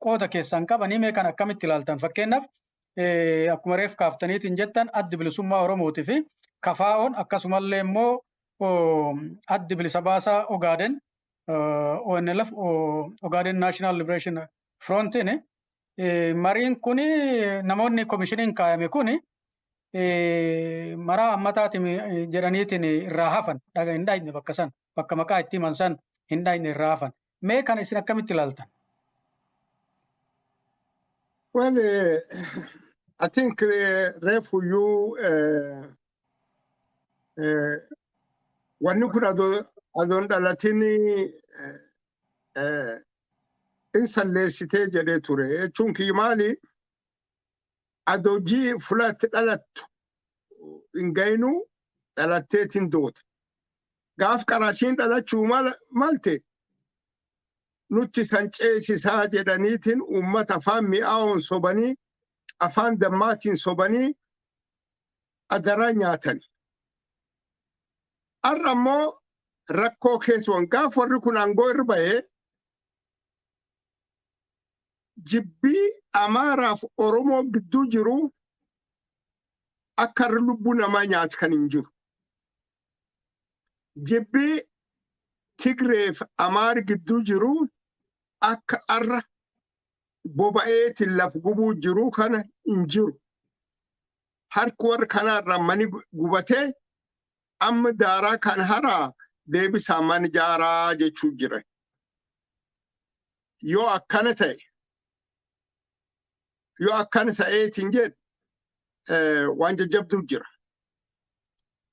Qooda keessan qabanii mee kan akkamitti ilaaltan? Fakkeenyaaf, akkuma reef kaaftaniitiin jettan, Addi Bilisummaa Oromootii fi KFO'n, akkasumallee immoo Addi Bilisa Baasaa Ogaaden, ONLF, Ogaden National Liberation Frontiin, mariin kun namoonni komishiniin kaayame kun maraa hammataatiin jedhaniitiin irraa hafan, hin dhayne, bakka san, bakka maqaa itti himan san hin dhayne, irraa hafan. Mee kana isin akkamitti ilaaltan? Well, I think reefuyyuu wanni kun adoon dhalatin in salleessitee jedhee ture. Jechuun kiyya maali? Adoo jii fulatti dhalattu hin gayinu dhalatteetiin doota. Gaaf qarasiin dhalachuu malte nutti san ceesisaa jedhaniitiin uummata afaan mi'aawoon sobanii, afaan dammaatiin sobanii adaraa nyaatani. Har'a immoo rakkoo keessa gaaf warri kun aangoo irra bahee jibbii Amaaraaf Oromoo gidduu jiru akka irra lubbuu namaa nyaatu kan hin jiru. Jibbii Tigreef Amaar gidduu jiru akka arra boba'eetiin laf gubuu jiru kana hin jiru. Harki warra kanaarraa mani gubatee amma daaraa kan haraa deebisaa mana jaaraa jechuu jira. Yoo akkana ta'e, yoo akkana ta'eetiin jedhe, waan jajjabduu jira.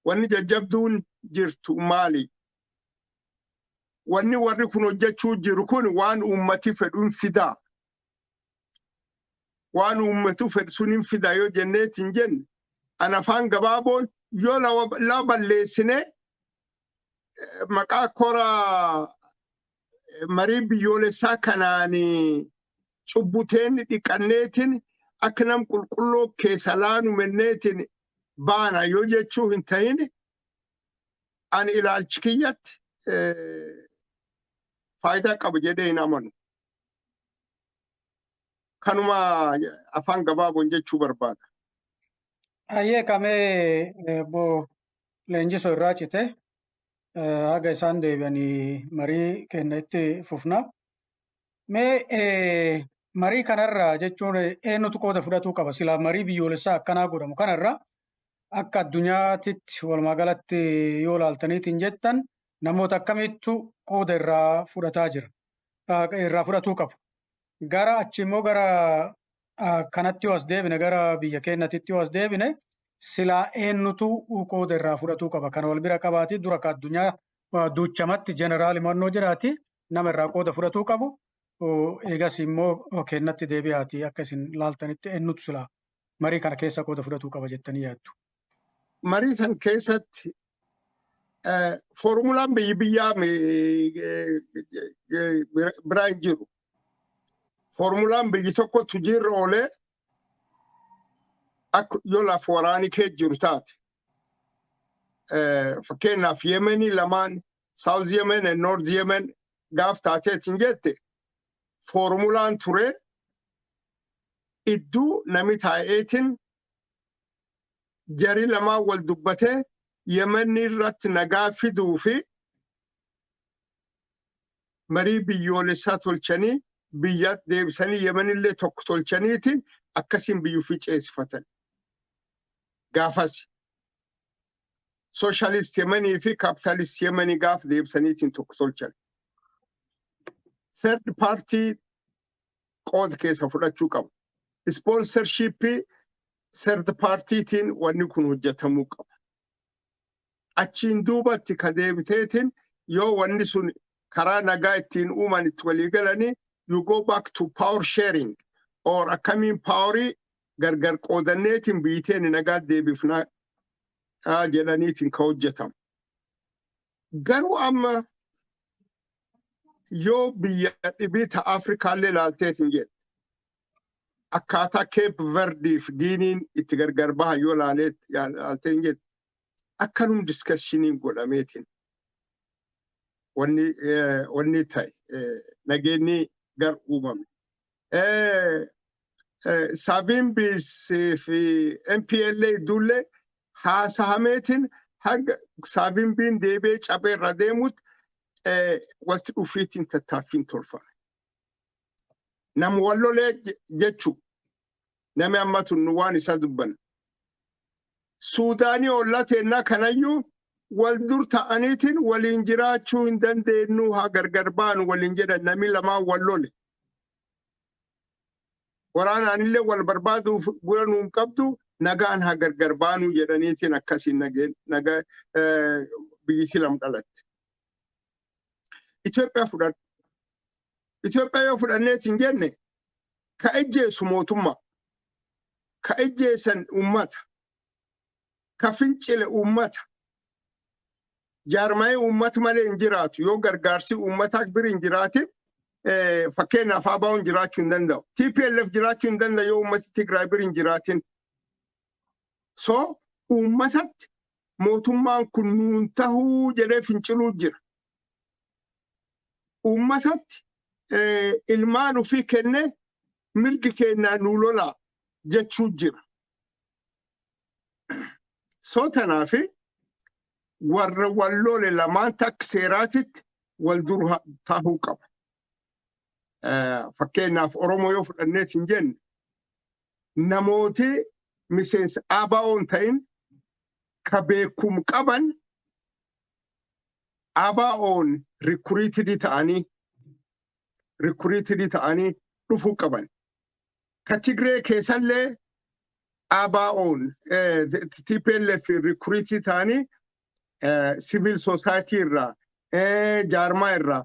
Wanni jajjabduun jirtu maali? Wanni warri kun hojjechuu jiru kun waan uummati fedhuun fidaa. Waan uummatu fedhu sun hin fidaa yoo jenneetiin jenne, an afaan gabaaboon yoo lawa balleessine maqaa kora marii biyyoolessaa kanaan cubbuteen dhiqanneetiin akka nam qulqulloo keessa laanu menneetiin baana yoo jechuu hin ta'in, ani ilaalchi kiyyatti faayidaa qaba jedhee hin amanu. Kanuma afaan gabaaboon jechuu barbaada. Hayyee, kamee obbo Leenjisoo irraa cite, haga isaan deebi'anii marii kenna itti fufna. Mee marii kanarra jechuun eenyutu qooda fudhatuu qaba? Silaa marii biyyoolessaa akkanaa godhamu kanarra akka addunyaatitti walumaa galatti yoo ilaaltaniitiin jettan, namoota akkamittu qooda irraa fudhataa jira? Irraa fudhatuu qabu. Gara achi immoo gara kanatti yoo as deebine, gara biyya keenyatti yoo as deebine, silaa eenyutu qooda irraa fudhatuu qaba? Kana wal bira qabaati dura ka addunyaa duuchamatti jeneraal himannoo jiraati nama irraa qooda fudhatuu qabu. Eegas immoo kennatti deebi'aati, akka isin laaltanitti eenyutu silaa marii kana keessa qooda fudhatuu qaba jettanii yaaddu? Marii san keessatti foormulaan biyyi biyyaa biraa hin jiru. Foormulaan biyyi tokkotti hojiirra oolee akka yoo lafa waraanii kee jiru taate. Fakkeenyaaf Yemenii lamaan, South Yemen and North Yemen, gaaf taateetiin jette, foormulaan ture idduu nami taa'eetiin jari lamaan wal dubbatee Yemenii irratti nagaa fiduu fi marii biyyoolessaa tolchanii biyya deebisanii Yemenillee tokko tolchaniitiin akkasiin biyya ofii ceesifatan. Gaafas socialist Yemenii fi capitalist Yemenii gaaf deebisaniitiin tokko tolchan. Third party qooda keessa fudhachuu qabu. Sponsorshipii third partytiin wanni kun hojjetamuu qaba. Achiin duubatti ka deebiteetiin yoo wanni sun karaa nagaa ittiin uuman itti walii galanii, you go back to power sharing or akkamiin powerii gargar qoodanneetiin biyyiteen nagaa deebifnaa jedhaniitiin ka hojjetamu. Garuu amma yoo biyya dhibii ta Afrikaallee ilaalteetiin jedhe, akkaataa Cape Verde fi Giiniin itti gargar bahan yoo ilaalteen jedhe, akkanum discussioniin godhameetiin wanni ta'e nageenyi gar uumame. Saavimbiis fi MPLA idduullee haasahameetiin haga Saavimbiin deebi'ee cabee irra deemutti walitti dhufiitiin tattaaffiin tolfame. Nama wallolee jechu nami amma tun waan isa dubban. Suudaanii ollaa teennaa kanayyuu wal dur ta'aniitiin waliin jiraachuu hin dandeenyu, haa gargar baanu waliin jedhan, nami lamaan wal lole. Waraanaanillee wal barbaaduuf gura nuun qabdu, nagaan haa gargar baanuu jedhaniitiin akkasiin nagaa biyyiti lam dhalatte. Itoophiyaa fudhadhu. Itoophiyaa yoo fudhanneetiin jenne, ka ejjeessu mootummaa, ka ejjeessan uummata, ka fincile uummata. Jaarmaa'ee uummata malee hin jiraatu. Yoo gargaarsi uummataa bira hin jiraatin, fakkeenyaaf ABO'n jiraachuu hin danda'u. TPLF jiraachuu hin danda'u yoo uummati Tigraay bira hin jiraatin. So uummatatti mootummaan kun nuun tahuu jedhee finciluu jira. Uummatatti ilmaan ofii kennee Mirgi keenyaa nuu lolaa jechuu jira. So tanaafi warra wal lole lamaan takka seeraatitti wal dur tahuu qaba. Fakkeenyaaf, Oromoo yoo fudhannees hin jenne, namooti miseensa ABO hin ta'in ka beekum qaban ABO'n recruited ta'anii dhufuu qaban. Ka Tigree keessallee ABO'n TPLF recruited ta'anii civil society irraa, jaarmaa irraa,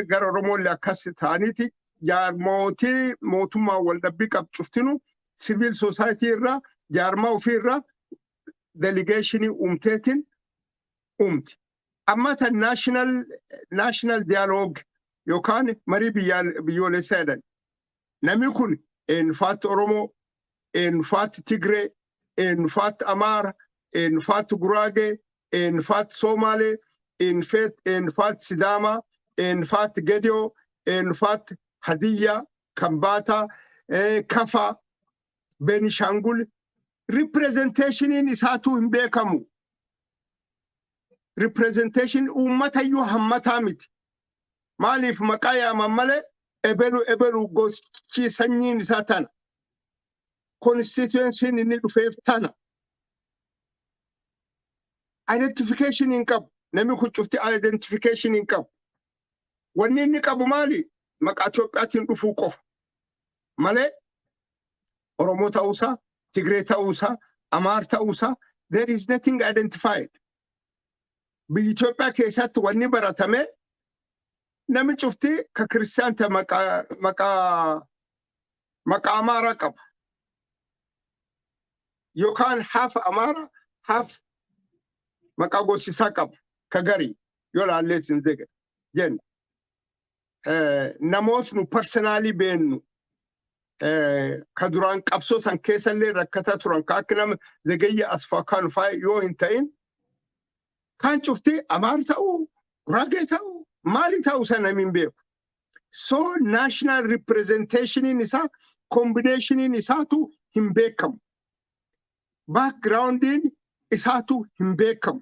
gara Oromooillee akkas ta'aniiti, jaarmootii mootummaa wal dhabbii qabu cuftinu civil society irraa, jaarmaa ofii irraa delegation uumteetiin uumti. Amma tan national dialogue yookaan marii biyyoolessaa jedhan. Namni kun eenyufaatti Oromoo, eenyufaatti Tigree, eenyufaatti Amaara, eenyufaatti Guraagee, eenyufaatti Somaalee, eenyufaatti Sidaamaa, eenyufaatti Gediyoo, eenyufaatti Hadiyyaa, Kambaataa, Kafaa, Beenishaangul, representationiin isaatu hin beekamu. Representation uummatayyuu hammataa miti. Maaliif maqaa yaaman malee ebelu ebelu gochi sanyiin isaa tana. Constituency'n inni dhufeef tana. Identification hin qabu. Namni kun cufti identification hin qabu. Wanni inni qabu maali? Maqaa Itoophiyaatiin dhufuu qofa. Malee Oromoo ta'uusaa, Tigree ta'uusaa, Amaar ta'uusaa, there is nothing identified. Biyya Itoophiyaa keessatti wanni baratame namni cufti ka kiristaanta maqaa Amaaraa qaba. Yookaan half Amaara, half maqaa gosisaa qaba. Ka garii yoo laallees hin jenna. Namootni personally beennu ka duraan qabsoo san keessallee rakkataa turan, ka akka nama Zagayya Asfaa kan fa'aa yoo hin ta'in, kan cufti Amaar ta'uu, Guraagee ta'uu, maali ta'uu sana namni hin beeku. So national representationiin isaa, combinationiin isaatu hin beekamu. Backgroundiin isaatu hin beekamu.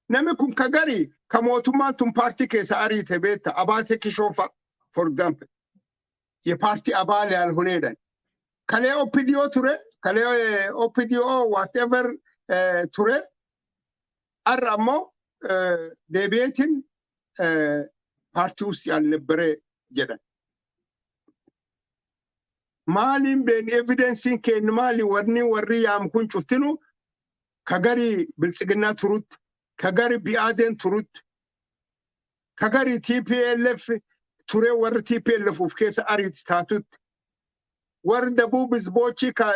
Namni kun ka garii ka mootummaan tun paartii keessa ariite beekta, Abaatee Kishoofa, for example. የፓርቲ አባል ያልሆነ jedhan. Kalee OPDO ture, kalee OPDO whatever ture, har'a ammoo deebi'eetiin ፓርቲ ውስጥ ያልነበረ jedhan. Maaliin been evidenceiin kennu maali? Warni warri yaamu kun cuftinu ka gari Biltsiginnaa turutti, ka gari Bi'aadeen turutti, ka gari TPLF ture, warri TPLF of keessa ariiti taatutti, warri Dabuub Hizbochii ka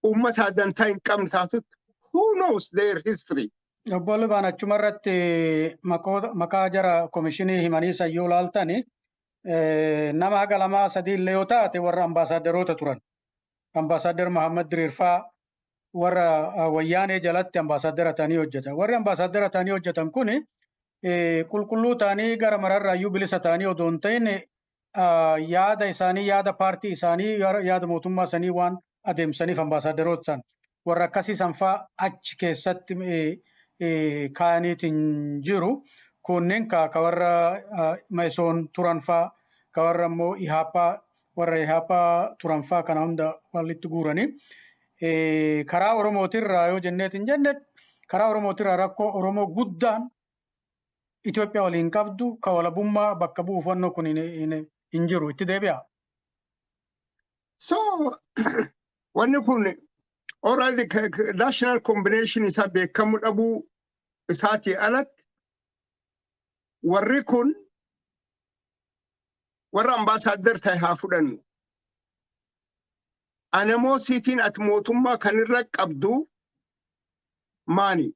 uummata dantaa hin qabne taatutti, who knows their history? Obbo Libaan, achuma irratti maqaa jara komishinii himanii san yoo laaltani, nama haga lamaa sadii illee yoo taate warra ambaasaaderoota turan. Ambaasaadder Mahammad Diriirfaa warra wayyaanee jalatti ambaasaadera ta'anii hojjetan. Warri ambaasaadera ta'anii hojjetan kuni qulqulluu ta'anii gara mararraayyuu bilisa ta'anii odoo hin ta'in, yaada isaanii, yaada paartii isaanii, yaada mootummaa isaanii waan adeemsaniif ambaasaaderoota ta'an. Warra akkasii sanfaa achi keessatti kaa'aniitiin jiru. Kunneen ka warra Ma'isoon turan faa, ka warra immoo Ihaappaa, warra Ihaappaa turan faa kana hunda walitti guuranii. Karaa Oromootirraa yoo jenneetiin jenne, karaa Oromootirraa rakkoo Oromoo guddaan Itoophiyaa waliin qabdu ka walabummaa bakka bu'uufannoo kun hin jiru. Itti deebi'a. So wanni kun already national combination isaa beekamuu dhabuu isaatii alatti, warri kun warra ambaasaadder ta'e haa fudhannu. Animosityn ati mootummaa kanirra qabdu maani?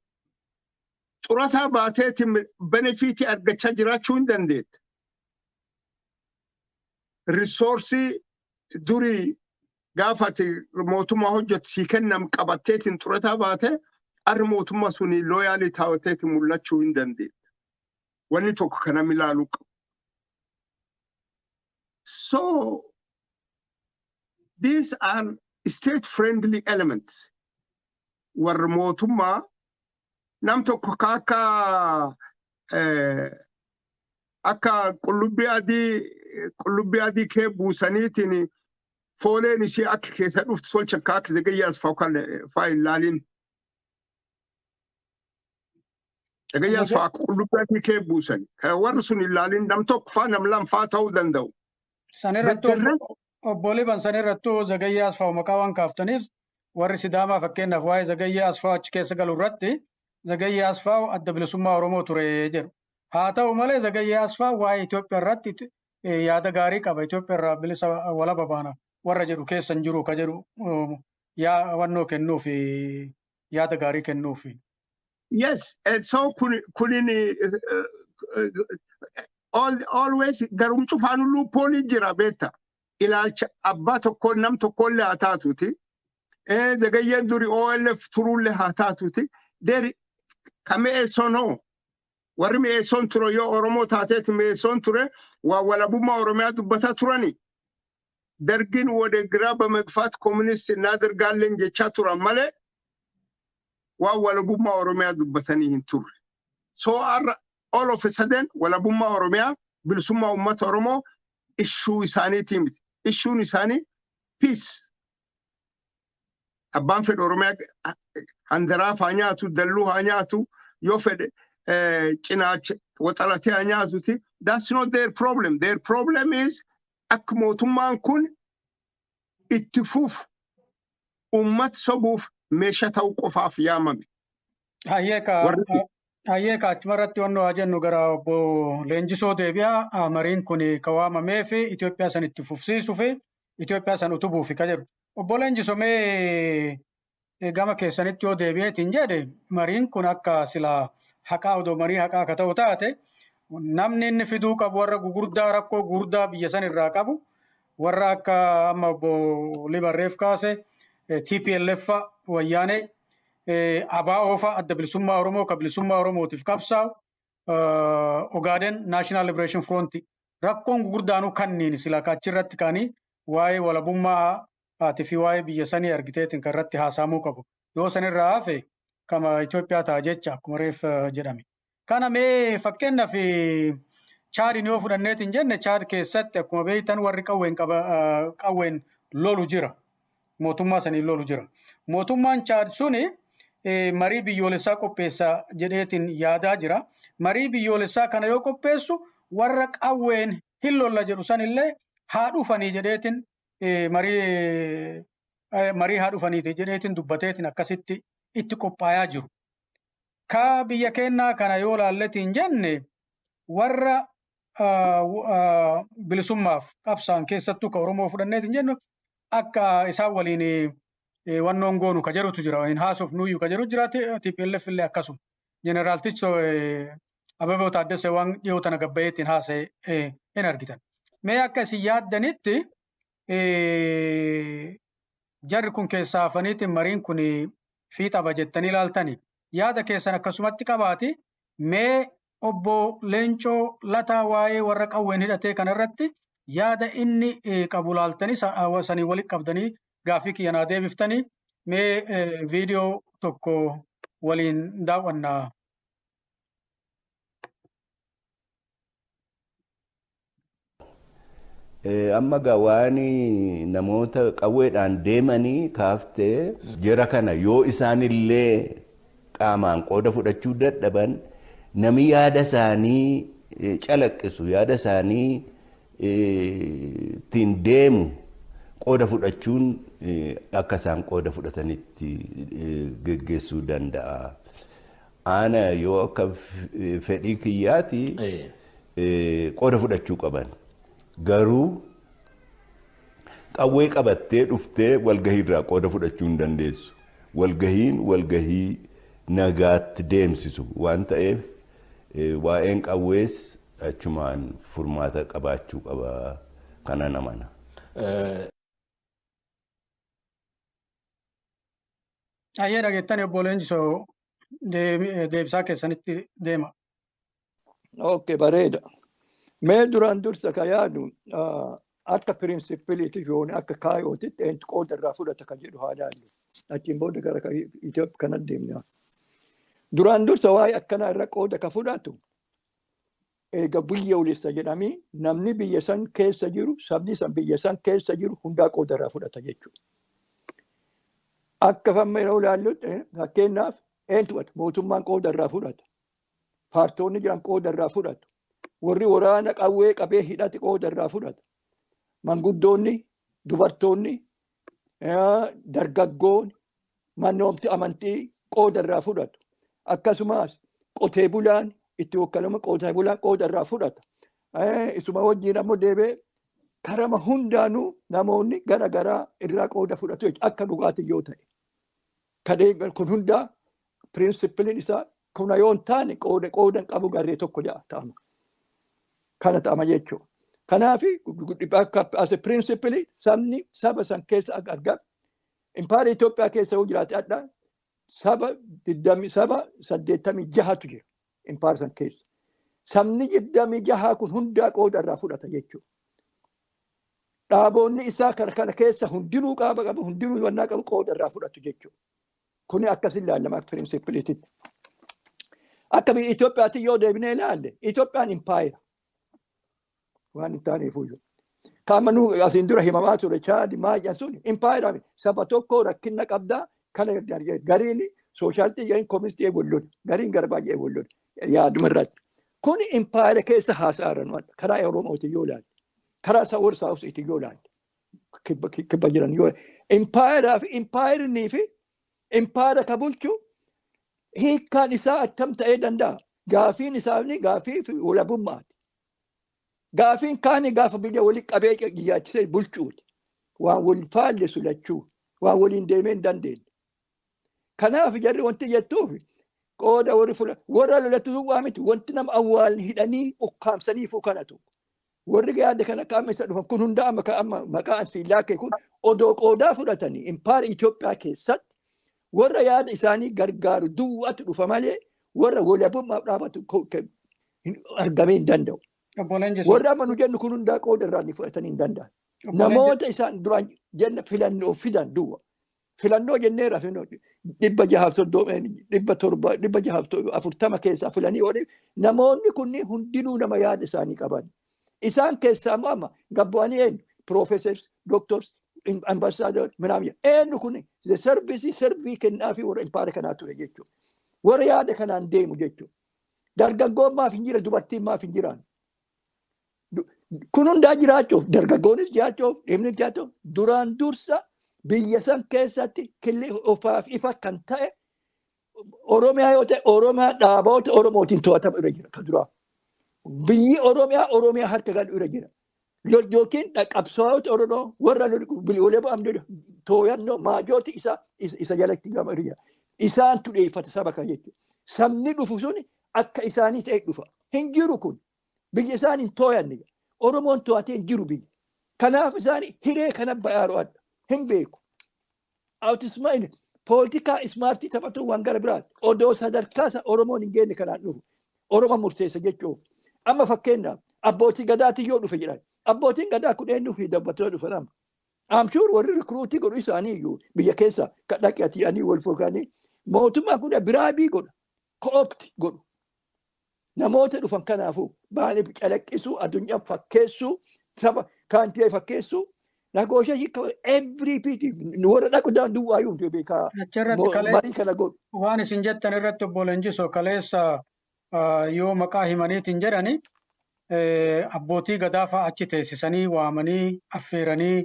Xurataa baateeti benefitii argachaa jiraachuu hin dandeetta. Resource durii gaafa ati mootummaa hojjetu sii kennam qabatteetiin xurataa baate, arri mootummaa suni loyal taateetiin mul'achuu hin dandeetta. Wanni tokko kan namni ilaaluu qabu. So These are state friendly elements. Warra mootummaa nam tokko ka akka qullubbii adii kee buusaniitiin fooleen ishee akka keessa dhuftu tolchan ka akka Zagayyaa Asfaaw kan faa hin laalin. Zagayyaa Asfaaw akka qullubbii adii kee buusan. Kan warri sun hin laalin, nam tokko faa, nam lama faa ta'uu danda'u. Sanirrattuu, obbo Liban, sanirrattuu Zagayyaa Asfaaw maqaa waan kaaftaniif, warri Sidaamaa fakkeenyaaf waa'ee Zagayyaa Asfaaw achi keessa galu irratti Zagayyaa Asfaaw Adda Bilisummaa Oromoo ture jedhu. Haa ta'u malee, Zagayyaa Asfaaw waa'ee Itoophiyaa irratti yaada gaarii qaba. Itoophiyaa irraa bilisa walaba baana warra jedhu keessa hin jiru ka jedhu yaa wannoo kennuufi, yaada gaarii kennuufi. Yes, and so kunin always garum cufaanu loophole jira beekta. Ilaalcha abbaa tokkoon nam tokkollee haa taatuuti. Zagayyeen duri OLF turuullee haa taatuuti. Deri ka mi'eessoon hoo, warri mi'eessoon ture yoo Oromoo taateeti mi'eessoon ture waa walabummaa Oromiyaa dubbataa turani. ደርግን ወደ ግራ በመግፋት ኮሚኒስት እናደርጋለን jechaa turan malee waan walabummaa Oromiyaa dubbatanii hin turre. So har'a all of a sudden walabummaa Oromiyaa, bilisummaa uummata Oromoo issue isaaniitii miti. Issueun isaanii peace. Abbaan fedhe Oromiyaa handaraaf haa nyaatu, dalluu haa nyaatu, yoo fedhe cinaacha waxalatee haa nyaatuti. That's not their problem. Their problem is akka mootummaan kun itti fufu uummata sobuuf meeshaa ta'uu qofaaf yaamame. Hayyee, achuma irratti wannoo haa jennu, gara obbo Leenjisoo deebi'a. Mariin kun ka waamamee fi Itoophiyaa san itti fufsiisuu fi Itoophiyaa san utubuuf ka jedhu. Obbo Leenjisoo, mee gama keessanitti yoo deebi'eetiin jedhe, mariin kun akka sila haqaa, odoo marii haqaa akka ta'u taate, namni inni fiduu qabu warra gugurdaa rakkoo gugurdaa biyya san irraa qabu, warra akka amma obbo Libarreef kaase TPLF, Wayyaanee, ABO fa'a, Adda Bilisummaa Oromoo ka bilisummaa Oromootiif qabsaa'u, Ogaaden National Liberation Front, rakkoon gugurdaanuu kanniin sila achirratti ka'anii waa'ee walabummaa fi waa'ee biyya sanii argiteetiin kan irratti haasaamuu qabu. Yoo sanirraa hafe kama Itoophiyaa ta'a jecha akkuma reef jedhame. Kana mee fakkeenyaaf Chaadiin yoo fudhanneetiin jenne, Chaad keessatti akkuma beektan warri qawween qaba, qawween lolu jira. Mootummaa saniin lolu jira. Mootummaan Chaad suni marii biyyoolessaa qopheessa jedheetiin yaadaa jira. Marii biyyoolessaa kana yoo qopheessu warra qawween hin lolla jedhu sanillee haa dhufanii jedheetiin, marii haa dhufaniiti jedheetiin dubbateetiin akkasitti itti qophaayaa jiru. Ka biyya keenyaa kana yoo laalletiin jenne, warra bilisummaaf qabsaan, keessattuu ka Oromoo fudhanneetiin jennu, akka isaan waliin wannoon goonu ka jedhutu jira. Hin haasofnuyyuu ka jedhu jira. TPLF illee akkasuma. Jeneraaltichi Abeeboo Taaddasee waan dhiyoo tana gabbayeetiin haasa'e hin argitan. Mee akka isin yaaddanitti jarri kun keessaa hafaniitiin mariin kun fiixaba jettanii ilaaltani? Yaada keessan akkasumatti qabaati. Mee obbo Leencoo Lataa waa'ee warra qawween hidhatee kanarratti yaada inni qabu laaltanii sanii walitti qabdanii gaaffii kiyya naa deebiftanii, mee viidiyoo tokko waliin daawwannaa. Amma gaa waan namoota qawweedhaan deemanii kaaftee, jara kana yoo isaanillee qaamaan qooda fudhachuu dadhaban, nami yaada isaanii calaqqisu, yaada isaanii ittiin deemu qooda fudhachuun akka isaan qooda fudhatanitti geggeessuu danda'a. Ana yoo akka fedhii kiyyaati qooda fudhachuu qaban. Garuu qawwee qabattee dhuftee walgahii irraa qooda fudhachuu hin dandeessu. Walgahiin walgahii nagaatti deemsisu waan ta'eef, waa'een qawwees achumaan furmaata qabaachuu qaba kana namana. Ayyee, dhageettani obbo Leenjisoo, deebisaa keessanitti deema. Okay, bareeda. Mee duraan dursa ka yaadu Akka principleiitti yoon akka kaayootitti eenyu qooda irraa fudhata kan jedhu haa ilaallu. Achiin booda gara Itoophiyaa kana deemna. Duraan dursa waa'ee akkanaa irra qooda ka fudhatu eega biyyoolessa jedhamee namni biyya san keessa jiru, sabni san biyya san keessa jiru hundaa qooda irraa fudhata jechuudha. Akka famma yeroo ilaallutti, fakkeenyaaf, eenyu fudhata? Mootummaan qooda irraa fudhata. Paartoonni jiran qooda irraa fudhatu. Warri waraana qawwee qabee hidhate qooda irraa fudhata. Manguddoonni, dubartoonni, dargaggoon, mannoomti amantii qooda irraa fudhatu. Akkasumas qotee bulaan itti wakkalama, qotee bulaan qooda irraa fudhata. Isuma wajjin ammoo deebee karama hundaanuu namoonni gara garaa irraa qooda fudhatu jechuudha. Akka dhugaatii yoo ta'e. Kadhee kun hundaa principleiin isaa kuna yoo hin taane qooda hin qabu garee tokko ja'a ta'ama. Kana ta'ama jechuudha. Kanaaf akka as a principle sabni saba san keessa akka argamu, impaayera Itoophiyaa keessa yoo jiraate, adda saba digdami, saba 86tu jira impaayera san keessa. Sabni 26 kun hundaa qooda irraa fudhata jechuudha. Dhaaboonni isaa kana keessa hundinuu qaaba qabu, hundinuu wannaa qabu, qooda irraa fudhatu jechuudha. Kuni akkas ilaalama akka principleiitti. Akka biyya Itoophiyaatti yoo deebinee ilaalle, Itoophiyaan impaayera. Waan hin taaneef iyyuu. Qaama nu asiin dura himamaa ture, Chaadi maayyan sun impaayera saba tokko rakkina qabdaa. Kana gariin sooshaalistii, gariin kooministii wal lola, gariin gara baay'ee wal lola yaaduma irratti. Kun impaayera keessa haasa'aa karaa Oromootiin yoo ilaalle, karaa warra Southiitiin yoo ilaalle, kibba jiran yoo impaayeraa fi impaayerinii fi impaayera ka bulchu hiikkaan isaa attam ta'ee danda'a? Gaafiin isaanii gaafii fi walabummaati. Gaafiin kaanii gaafa biyya walitti qabee yaachisee bulchuuti. Waan wal faallessu lachuu, waan waliin deemee hin dandeenye. Kanaaf jarri wanti jettuuf qooda warri fula warra lolatti duwwaa miti, wanti nama awwaalni hidhanii ukkaamsaniifuu kanatu. Warri yaada kana qaama isa dhufan kun hunda amma amma maqaan siillaa kee kun odoo qoodaa fudhatanii, impaayera Itoophiyaa keessatti warra yaada isaanii gargaaru duwwaatu dhufa malee warra walabummaaf dhaabatu argamee hin danda'u. Obbo Leenjisoo. Warra amma nu jennu kun hundaa qooda irraa ni fudhatanii hin danda'an. Obbo Namoota isaan duraan jenna filannoo fidan duwwa. Filannoo jenneera, filannoo 630, 700, 640 keessaa filanii oole. Namoonni kunniin hundinuu nama yaada isaanii qaban. Isaan keessaa immoo amma gabbu'anii eenyu? Professors, doctors, ambassador, ምናምን eenyu kun service serve kennaa fi warra impaayera kanaa ture jechuudha. Warra yaada kanaan deemu jechuudha. Dargaggoon maaf hin jira? Dubartiin maaf hin jiraan? Kun hundaa jiraachuuf, dargaggoonis jiraachuuf, dhiirris jiraachuuf, duraan dursa biyya san keessatti killi ofaaf ifa kan ta'e Oromiyaa yoo ta'e, Oromiyaa dhaaboota Oromootiin to'atamu irra jira kan duraa. Biyyi Oromiyaa Oromiyaa harka galu irra jira. Yookiin qabsaa'ota Oromoo warra walaba tooyannoo maajooti isa jalatti gama irra jira. Isaantu dhiyeeffata saba kana jechuudha. Sabni dhufu sun akka isaanii ta'e dhufa. Hin jiru kun. Biyya isaan hin tooyanne. Oromoon to'atee hin jiru biyya. Kanaaf isaan hiree kana bayaaru adda. Hin beeku. Autismaa poolitikaa smartii taphatu waan gara biraati. Odoo sadarkaa isa Oromoon hin geenye kanaan dhufu. Oromo murteessa jechuuf. Amma fakkeenyaaf abbootii gadaatiin yoo dhufe jedhan. Abbootiin gadaa kun eenyu fi dabbattoota dhufan amma? I'm sure warri recruitii godhu isaanii iyyuu biyya keessa kan dhaqe anii wal fuukanii mootummaa kun bribe godha. Co-opt godhu. Namoota dhufan kanaafuu maaliif calaqqisuu, addunyaa fakkeessuu, saba kaantee fakkeessuu negotiation every bit warra dhaqu duwwaayyuu beekaa Achirratti kalee marii kana godhu. Waan isin jettan irratti, obbo Leenjisoo, kaleessa yoo maqaa himaniitiin jedhani, abbootii gadaa fa'aa achi teessisanii waamanii affeeranii,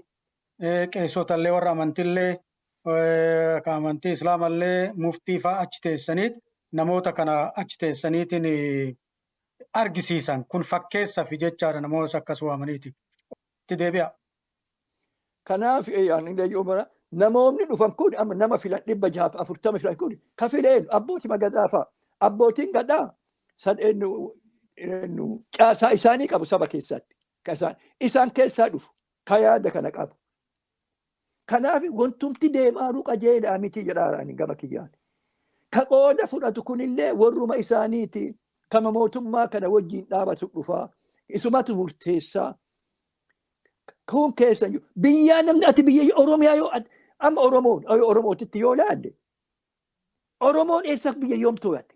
qeessotallee, warra amantillee, ka amantii islaamallee, muftii fa'aa achi teessaniit namoota kana achi teessaniitiin argisiisan kun fakkeessa fi jechaadha namoota akkas waamaniiti. Itti deebi'a. Kanaaf ani yoo bara namoonni dhufan kun amma nama filan, 640 filan kun ka fileen abbootii gadaa fa'a. Abbootiin gadaa san eenyu caasaa isaanii qabu saba keessatti. Isaan keessaa dhufu ka yaada kana qabu. Kanaaf wantumti deemaaruu qajeelaa miti jedhaa gama kiyyaan. Ka qooda fudhatu kunillee warruma isaaniiti. Kama mootummaa kana wajjin dhaabatu dhufaa. Isumatu murteessaa. Kun keessa jiru. Biyyaa namni ati biyya Oromiyaa yoo amma Oromoon Oromootitti yoo laalle, Oromoon eessa biyya yoom to'ate?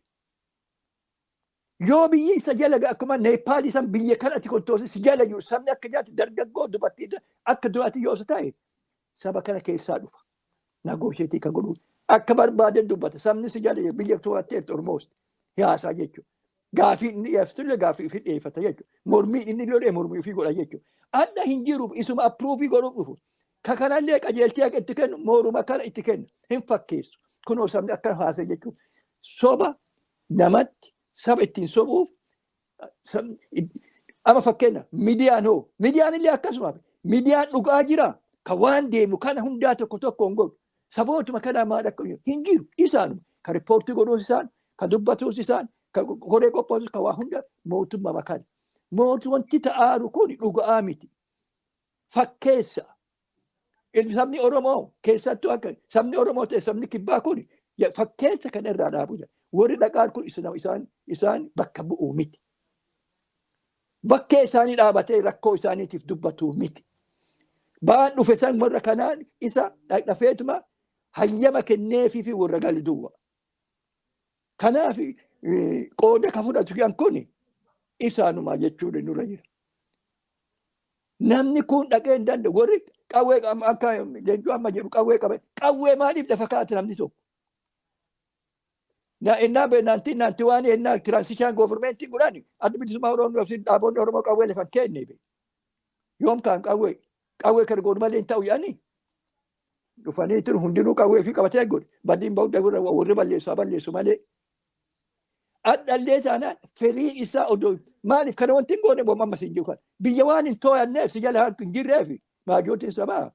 Yoo biyyi isa jala akkuma Neepaal isan biyya kan ati kontoorsi si jala jiru, sabni akka jaatu dargaggoo dubartii akka duraatti yoo isa ta'e, saba kana keessaa dhufa. Negotiate kan godhu akka barbaaden dubbata. Sabni si jala jiru biyya to'atteerti Oromoos hiyaasaa jechuudha. Gaafii inni dhiyeeffatullee gaafii ofii dhiyeeffata jechuudha. Mormii inni lole mormii ofii godha jechuudha. Adda hin jiru, isuma approve godhuuf dhufu. Ka kanallee qajeeltee akka itti kennu mooruma kana itti kennu hin fakkeessu. Kunoo sabni akkana haasa'e jechuudha. Soba namatti saba ittiin sobuuf. Amma fakkeenya miidiyaan hoo, miidiyaan illee akkasuma, miidiyaan dhugaa jira ka waan deemu kana hundaa tokko tokkoon godhu sabootuma kana maal akka hin jiru. Isaanuma ka report godhuus, isaan ka dubbatuus, isaan ka horee qopheessus, ka waa hunda mootummaa kana. Mootu wanti ta'aaru kun dhugaa miti, fakkeessa. Sabni Oromoo keessattuu akka sabni Oromoo ta'e sabni kibbaa kun fakkeessa kana irraa dhaabu jira. Warri dhaqaan kun isaan bakka bu'uu miti. Bakkee isaanii dhaabatee rakkoo isaaniitiif dubbatuu miti. Baan dhufe san warra kanaan isa dhafeetuma hayyama kenneefii fi warra galu duwwa. Kanaaf qooda ka fudhatu kun isaanuma jechuudha nurra jira. Namni kun dhaqee hin danda'u. Warri qawwee akka leencoo amma jedhu qawwee qabe, qawwee maaliif lafa kaa'ate namni tokko? Na innaa 1991 innaa transition government godhan, Adda Bilisummaa Oromoo fi dhaabonni Oromoo qawwee lafa kenne be. Yoom kaan qawwee? Qawwee kana godhu malee hin ta'u yaani. Dhufanii tun hundinuu qawwee fi qabatee godhe. Baddiin ba'u warri balleessu haa balleessu malee. Adhallee taanaan firii isaa odoo maaliif kana wanti hin goone boom ammas hin jiru kana. Biyya waan hin too'anneef, si jala hin jirreef, maajootiin sabaa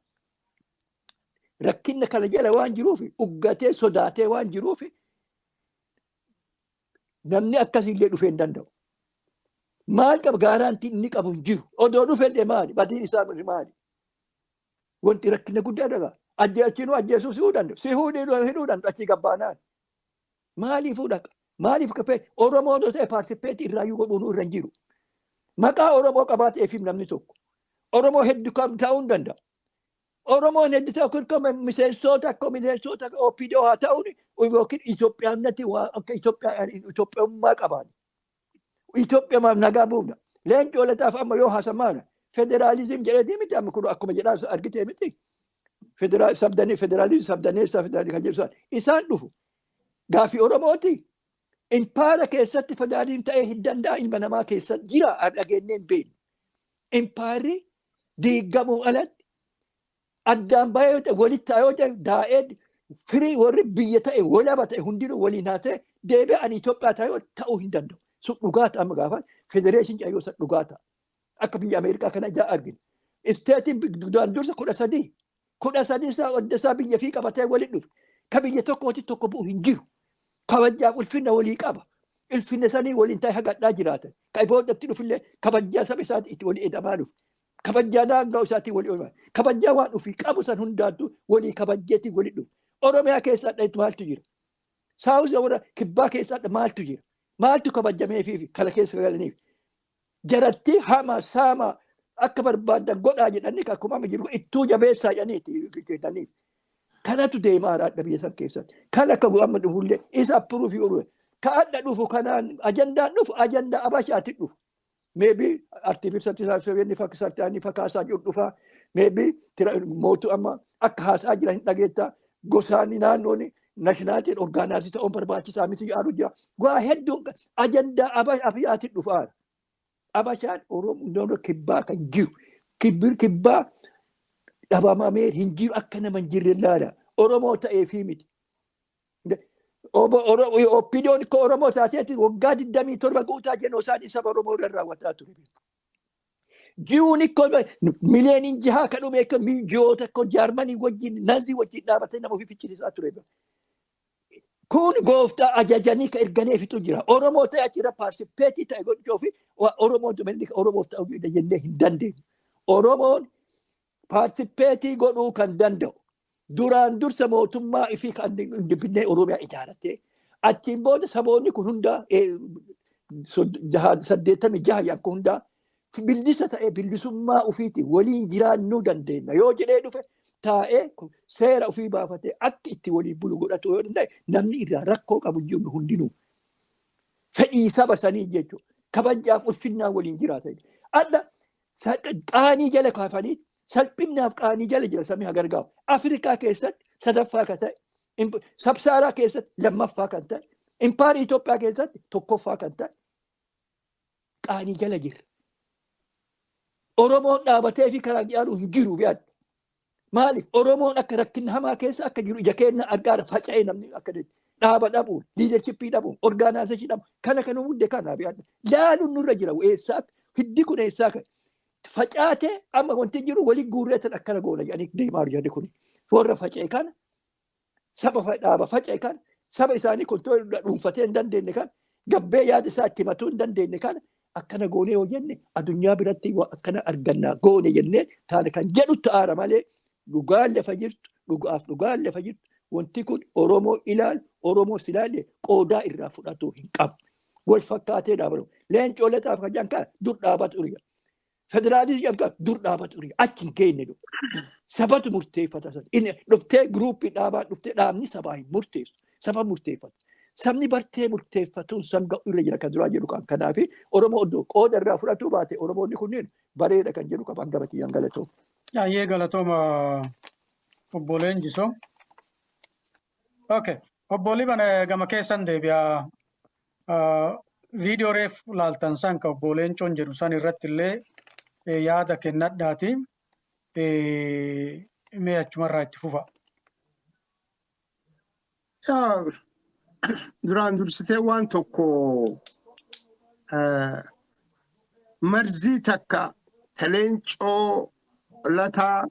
rakkinna kana jala waan jiruuf, uggatee sodaatee waan jiruuf, namni akkasiillee dhufee hin danda'u. Maal qaba? Guarantee inni qabu hin jiru. Odoo dhufellee maali? Badiin isaa maali? Wanti rakkina guddaa dhagaa. Ajjeechinuu ajjeesuu si danda'u. Si hidhuu danda'u achii gabbaanaan. Maaliifuu dhaqa? Maaliif kafee Oromoo odoo ta'e participate irraayyuu godhuun irra hin jiru. Maqaa Oromoo qabaateef namni tokko. Oromoo hedduu kam ta'uu hin danda'a. Oromoon hedduu ta'u kun kan miseensota akka miseensota OPDO haa ta'uun yookiin Itoophiyaannatti waa akka Itoophiyaummaa qaban. Itoophiyaa nagaa buufna. Leencoo Lataaf amma yoo haasamaana federalism jedhee miti, amma kun akkuma jedhaa argitee miti. Sabdanii federalism sabdaneessaa federalism kan jedhu isaan dhufu. Gaafii Oromooti. Impaara keessatti federalism ta'ee hin danda'a, ilma namaa keessa jira dhageenyee hin beeknu. Impaarri diigamuu alatti addaan bahee yoo ta'e, walitti ta'e yoo ta'e, daa'ee firii warri biyya ta'e walaba ta'e hundinuu waliin haasa'e deebi'anii Itoophiyaa ta'e yoo ta'uu hin danda'u. Sun dhugaa ta'a, amma gaafa federation jedhan yoo dhugaa ta'a. Akka biyya Ameerikaa kana ijaa argina. Stateiin duraan dursa 13. 13 isaa adda isaa biyya fi qabatee walitti dhufe. Ka biyya tokkooti tokko bu'u hin jiru. Kabajaaf ulfinna walii qaba. Ulfinna sanii waliin ta'e hagadhaa jiraatan. Ka boodatti dhufillee kabajaa saba isaati itti walii edamaa dhufe. Kabajaa daangaa isaatii walii oolmaa. Kabajaa waan ofii qabu san hundaattu walii kabajjeetii walii dhufe. Oromiyaa keessaa dha maaltu jira? South warra kibbaa keessaa dha maaltu jira? Maaltu kabajameefii kana keessa galaniif? Jaratti hama saama akka barbaadan godhaa jedhanii akkuma amma jiru ittuu jabeessaa jedhaniiti jedhaniif. Kanatu deemaa haadha biyya san keessatti. Kan akka amma dhufullee isa approve godhu. Ka adda dhufu kanaan ajandaan dhufu ajandaa Abashaatti dhufu. Maybe artificial inni fakkaasaa jiru dhufa. Maybe mootu amma akka haasaa jiran hin dhageetta. Gosaani naannoon nationalityn organize ta'uun barbaachisaa miti yaadu jira. Waa hedduun ajandaa Abashaatti dhufaa. Abashaan Oromoo kibbaa kan jiru. Kibbaa dhabamamee hin jiru, akka nama hin jirre ilaala. Oromoo ta'eefii miti. OPDOn akka Oromoo taateetti waggaa 27 guutaa genocide saba Oromoo irra raawwataa ture. Ji'uun ikkoo miliyooniin jahaa kan dhume akka ji'oota akka Jaarmanii wajjin Naazii wajjin dhaabatee nama ofii ficcisiisaa ture. Kun gooftaa ajajanii ka erganeefitu jira. Oromoo ta'e achirra participate ta'e gochuu fi Oromoo Oromoof ta'uu jennee hin dandeenyu. Oromoon participate godhuu kan danda'u duraan dursa mootummaa ifii kan independent Oromiyaa ijaarratee, achiin booda saboonni kun hundaa 86 yanku hundaa Bilisa ta'ee bilisummaa ofiitiin waliin jiraannuu dandeenya. Yoo jedhee dhufe taa'ee seera ofii baafatee akka itti waliin bulu godhatu yoo danda'e, namni irraa rakkoo qabu jiru hundinuu. Fedhii saba sanii jechuudha. Kabajaaf ulfinnaan waliin jiraatan. Adda qaanii jala kaafanii, salphinnaaf qaanii jala jira sabni hagargaaru. Afrikaa keessatti sadaffaa kan ta'e, Sub-Saharaa keessatti lammaffaa kan ta'e, Impaarii Itoophiyaa keessatti tokkoffaa kan ta'e qaanii jala jira. Oromoon dhaabatee fi karaa dhiyaaru hin jiru bi'aadha. Maaliif Oromoon akka rakkina hamaa keessa akka jiru ija keenya argaara. Faca'ee namni akka dhaaba dhabuun, leadership dhabuun, organization dhabuun kana kan hunde kana bi'aadha. Laaluun nurra jira. Eessaa hiddi kun, eessaa ka'e? Facaatee amma wanti jiru walii guurree tan akkana goona jedhanii deemaa jiru kun. Warra faca'e kana, saba dhaaba faca'e kana, saba isaanii control dhuunfatee hin dandeenye kana, gabbee yaada isaa itti himatuu hin dandeenye kana, akkana goonee yoo jenne addunyaa biratti akkana argannaa goone jennee taane kan jedhu ta'aara malee, dhugaan lafa jirtu, dhugaaf dhugaan lafa jirtu, wanti kun Oromoo ilaalu, Oromoo silaalee qoodaa irraa fudhatuu hin qabu. Wal fakkaatee dhaabatu. Leencoo Lataaf kan jedhan kana dur dhaabatu ture. Federaalizimii jedhan kana dur dhaabatu ture. Achi hin geenye dhufu. Sabatu murteeffata sana. Inni dhuftee group dhaabaa dhuftee dhaabni sabaa hin murteessu. Saba murteeffata. Sabni bartee murteeffatuun san ga'u irra jira kan duraa jedhu kan. Kanaafi Oromoo oddoo qooda irraa fudhatuu baate, Oromoonni kunneen bareeda kan jedhu qaban gama kiyyaan. Galatooma. Baay'ee galatooma, obbo Leenjisoo. Okay. Obbo Liban, gama keessan deebi'a. Viidiyoo reef laaltan san ka obbo Leencoon jedhu san irratti illee yaada kennadhaati. Mee achumarraa itti fufa. Yaa, duraan dursitee waan tokko, marzii takka ta Leencoo Lataa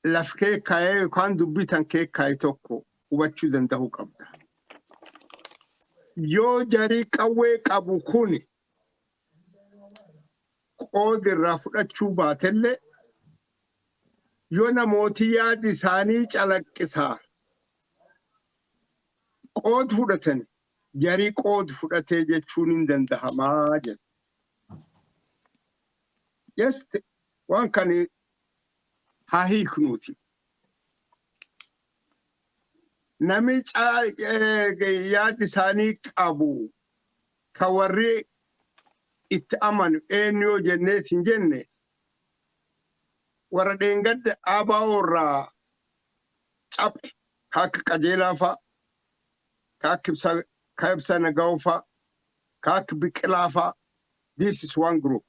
laf kee kaa'ee yookaan dubbii tan kee kaa'e tokko hubachuu danda'uu qabda. Yoo jarii qawwee qabu kun qoodi irraa fudhachuu baatellee, yoo namooti yaadi isaanii calaqqisaa qood fudhatan, jarii qood fudhatee jechuun hin dandahamaa jedha. Yes, waan kan haa hiiknuuti. Nami yaadi isaanii qabu ka warri itti amanu eenyu yoo jenneet hin jenne, warra dheengadda ABO irraa caphe ka akka Qajeelaa fa'a, ka Ibsa Naga'oo fa'a, ka akka Biqilaa fa'a. This is one group.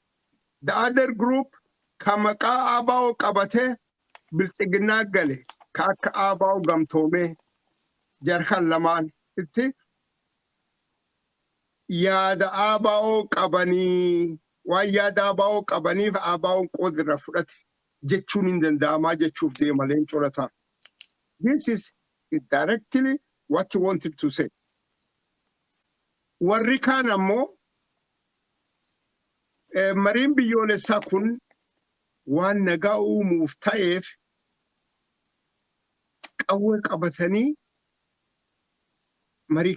The other group ka maqaa ABO qabatee Biltsiginnaa gale, ka akka ABO gamtoomee, jarkan lamaan itti yaada ABO qabanii, waan yaada ABO qabaniif ABO'n qooda irraa fudhate jechuun hin danda'amaa jechuuf deema Leencoo Lataa. This is directly what he wanted to say. Warri kaan ammoo mariin biyyoolessaa kun waan nagaa uumuuf ta'eef qawwee qabatanii marii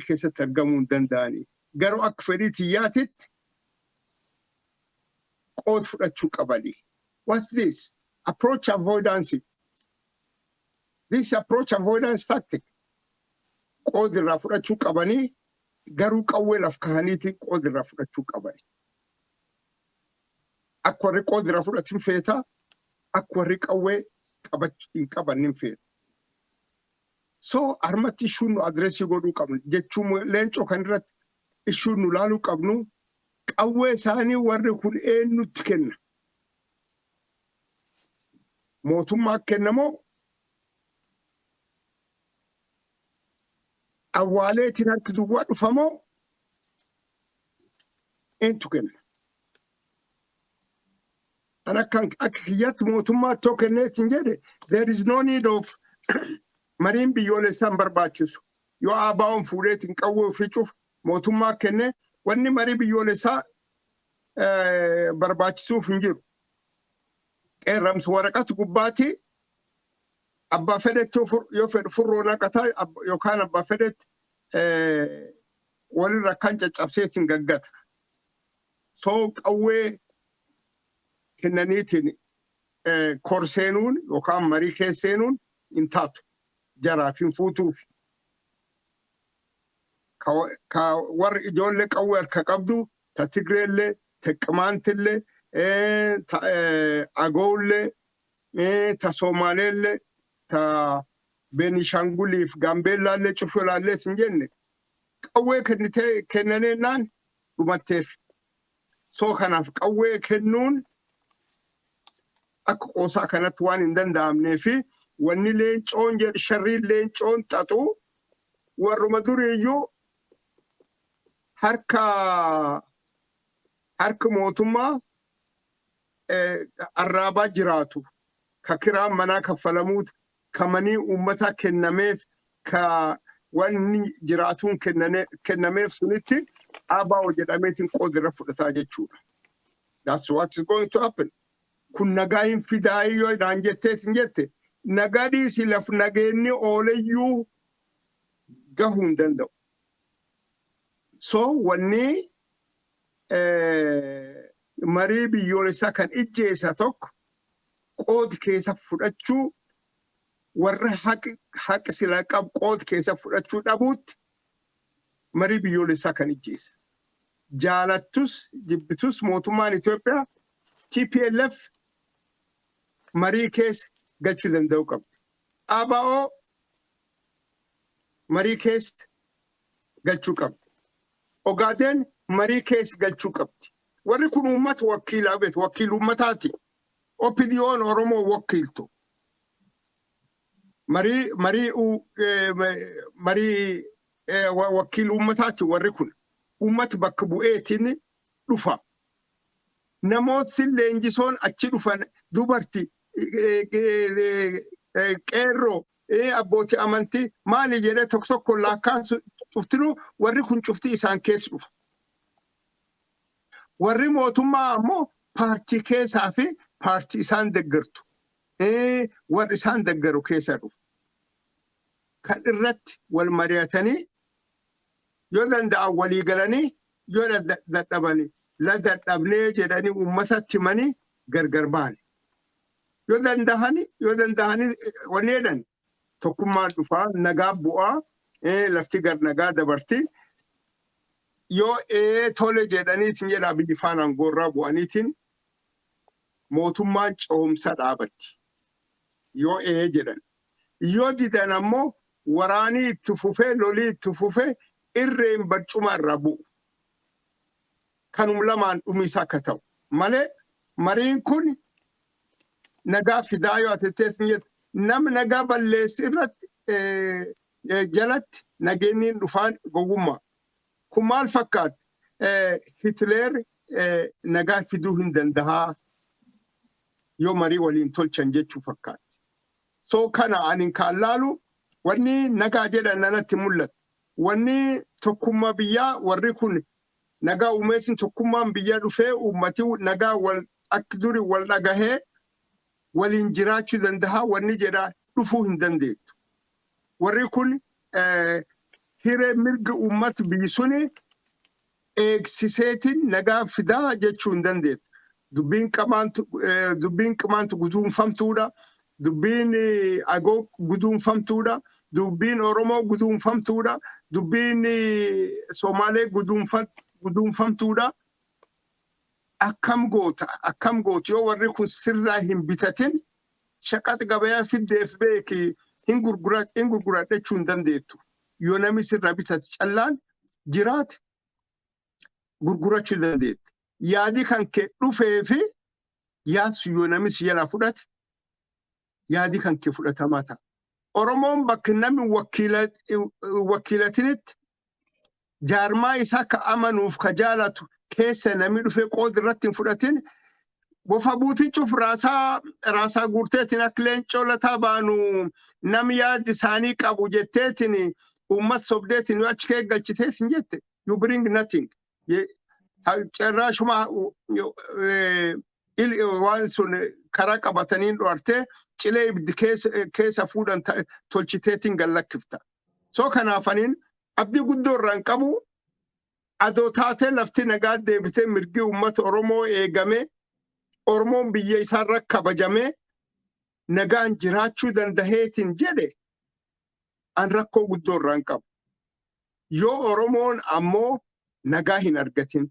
keessatti argamuu hin danda'ani. Garuu akka fedhii xiyyaatitti qood fudhachuu qabani. What's this? Approach avoidance. This approach avoidance tactic. Qood irraa fudhachuu qabanii, garuu qawwee laf kahaniiti qood irraa fudhachuu qabani. Akka warri qood irraa fudhatin feetaa, akka warri qawwee hin qabannin feeta. So harmatti issuun nu address godhuu qabnu jechuun, Leencoo kan irratti issuun nu laaluu qabnu, qawwee isaanii warri kun eenyutti kenna? Mootummaa kennamoo awwaaleetiin harki duwwaa dhufamoo, eenyutu kenna? An akka kiyyaatti mootummaa too kenneetiin jedhe, there is no need of mariin biyyoolessaa hin barbaachisu. Yoo ABO'n fuudheetiin qawwee ofii cuuf mootummaa kenne, wanni marii biyyoolessaa barbaachisuuf hin jiru. Qeerramsi waraqatu gubbaatti abbaa fedhetti yoo fedhu furroo naqataa yookaan abbaa fedhetti walirra kan caccabseetiin gaggata. So qawwee kennaniitiin korseenuun yookaan marii keesseenuun hin taatu. Jaraaf hin fuutuuf. Ka warri ijoollee qawwee harka qabdu, ta Tigreellee, ta Qimaantillee, ta Agoollee, ta Somaaleellee, ta Beenishaanguliif Gaambeellaallee cufuu hin jenne qawwee kennitee kennaneenaan dhumatteef. So kanaaf qawwee kennuun akka qoosaa kanatti waan hin danda'amnee fi wanni leencoon jedhu, sharriin leencoon xaxu, warruma duriiyyuu harka mootummaa arraabaa jiraatu, ka kiraan manaa kaffalamuut, ka manii uummataa kennameef, ka wanni jiraatuun kennameef sunitti ABO jedhameetiin qooda irra fudhataa jechuudha. That's what is going to happen. Kun nagaa hin fidaayii yoo naan jetteetiin jette, nagaa dhiisi, laf nageenni ooleyyuu gahuu hin danda'u. So wanni marii biyyoolessaa kan ijjeessa tokko qoodi keessa fudhachuu, warra haqi sila qabu qoodi keessa fudhachuu dhabuutti marii biyyoolessaa kan ijjeessa. Jaalattus jibbitus mootummaan Itoophiyaa TPLF marii keessa galchuu danda'uu qabdi. ABO marii keessa galchuu qabdi. Ogaadeen marii keessa galchuu qabdi. Warri kun uummata wakiilaa beeku, wakiil uummataati. OPDO'n Oromoo wakiiltu. Marii wakiil uummataati warri kun. Uummata bakka bu'eetiin dhufa. Namootni leenjisoon achi dhufan, dubarti, qeerroo, abbootii amantii maali jedhee tokko tokko lakkaan cuftinuu, warri kun cufti isaan keessa dhufa. Warri mootummaa ammoo paartii keessaa fi paartii isaan deeggartu. Warri isaan deeggaru keessa dhufu. Kan irratti wal mari'atanii, yoo danda'an walii galanii, yoo dadhabanii la dadhabnee jedhanii uummatatti himanii gargar ba'ani. Yoo danda'ani wanni jedhan tokkummaan dhufaa, nagaa bu'aa, lafti gar nagaa dabarti. Yoo ee tole jedhaniitiin jedha, biyyi faanaan goorraa bu'aniitiin mootummaan ce'umsa dhaabatti. Yoo ee jedhan. Yoo didan ammoo waraanii itti fufee, lolii itti fufee, irreen barcuma irraa bu'u. Kanum lamaan dhumiisa akka ta'u. Malee mariin kun nagaa fidaa yoo asitteetiin jettu, nama nagaa balleessi irratti jalatti nageenyiin dhufaan gowwummaa. Kun maal fakkaata? Hitler nagaa fiduu hin dandahaa yoo marii waliin tolchan jechuu fakkaatti. So kana ani kan laalu, wanni nagaa jedhan nanatti mul'atu. Wanni tokkummaa biyyaa, warri kun nagaa uumeetiin tokkummaan biyya dhufee, uummati nagaa wal akka duri wal dhagahee waliin jiraachuu danda'a wanni jedha dhufuu hin dandeettu. Warri kun hiree mirga uummata biyyi suni eegsiseetiin nagaa fidaa jechuu hin dandeettu. Dubbiin Qimaantu guduunfamtuudha. Dubbiin Agoo guduunfamtuudha. Dubbiin Oromoo guduunfamtuudha. Dubbiin Somaalee guduunfamtuudha. Akkam goota, akkam goota yoo warri kun sirraa hin bitatin? Shaqaxa gabayaa fiddeef beeki, hin gurguradhachuu hin dandeettu. Yoo namni sirraa bitate callaan jiraate gurgurachuu dandeetti. Yaadi kan kee dhufee fi yaadsu yoo namni si jalaa fudhate, yaadi kan kee fudhatamaa ta'a. Oromoon bakka namni wakiilatinitti jaarmaa isaa ka amanuuf ka jaalatu keessa namni dhufee qooda irratti hin fudhatin, bofa buutichuuf raasaa raasaa guurteetiin akka leencoo lataa baanu namni yaadi isaanii qabu jetteetiin uummata sobdeetiin yoo achi kee galchiteetiin jette, you bring nothing. Carraashuma waan sun karaa qabatanii dhoartee cilee ibiddi keessa fuudhan tolchiteetiin gallakkifta. So kanaafaniin abdii guddoo irraa hin qabu. Adoo taatee lafti nagaa deebitee, mirgi uummata Oromoo eegame, Oromoon biyya isaarra kabajamee nagaan jiraachuu dandaheetiin jedhe, an rakkoo guddoo irraa hin qabu. Yoo Oromoon ammoo nagaa hin argatin,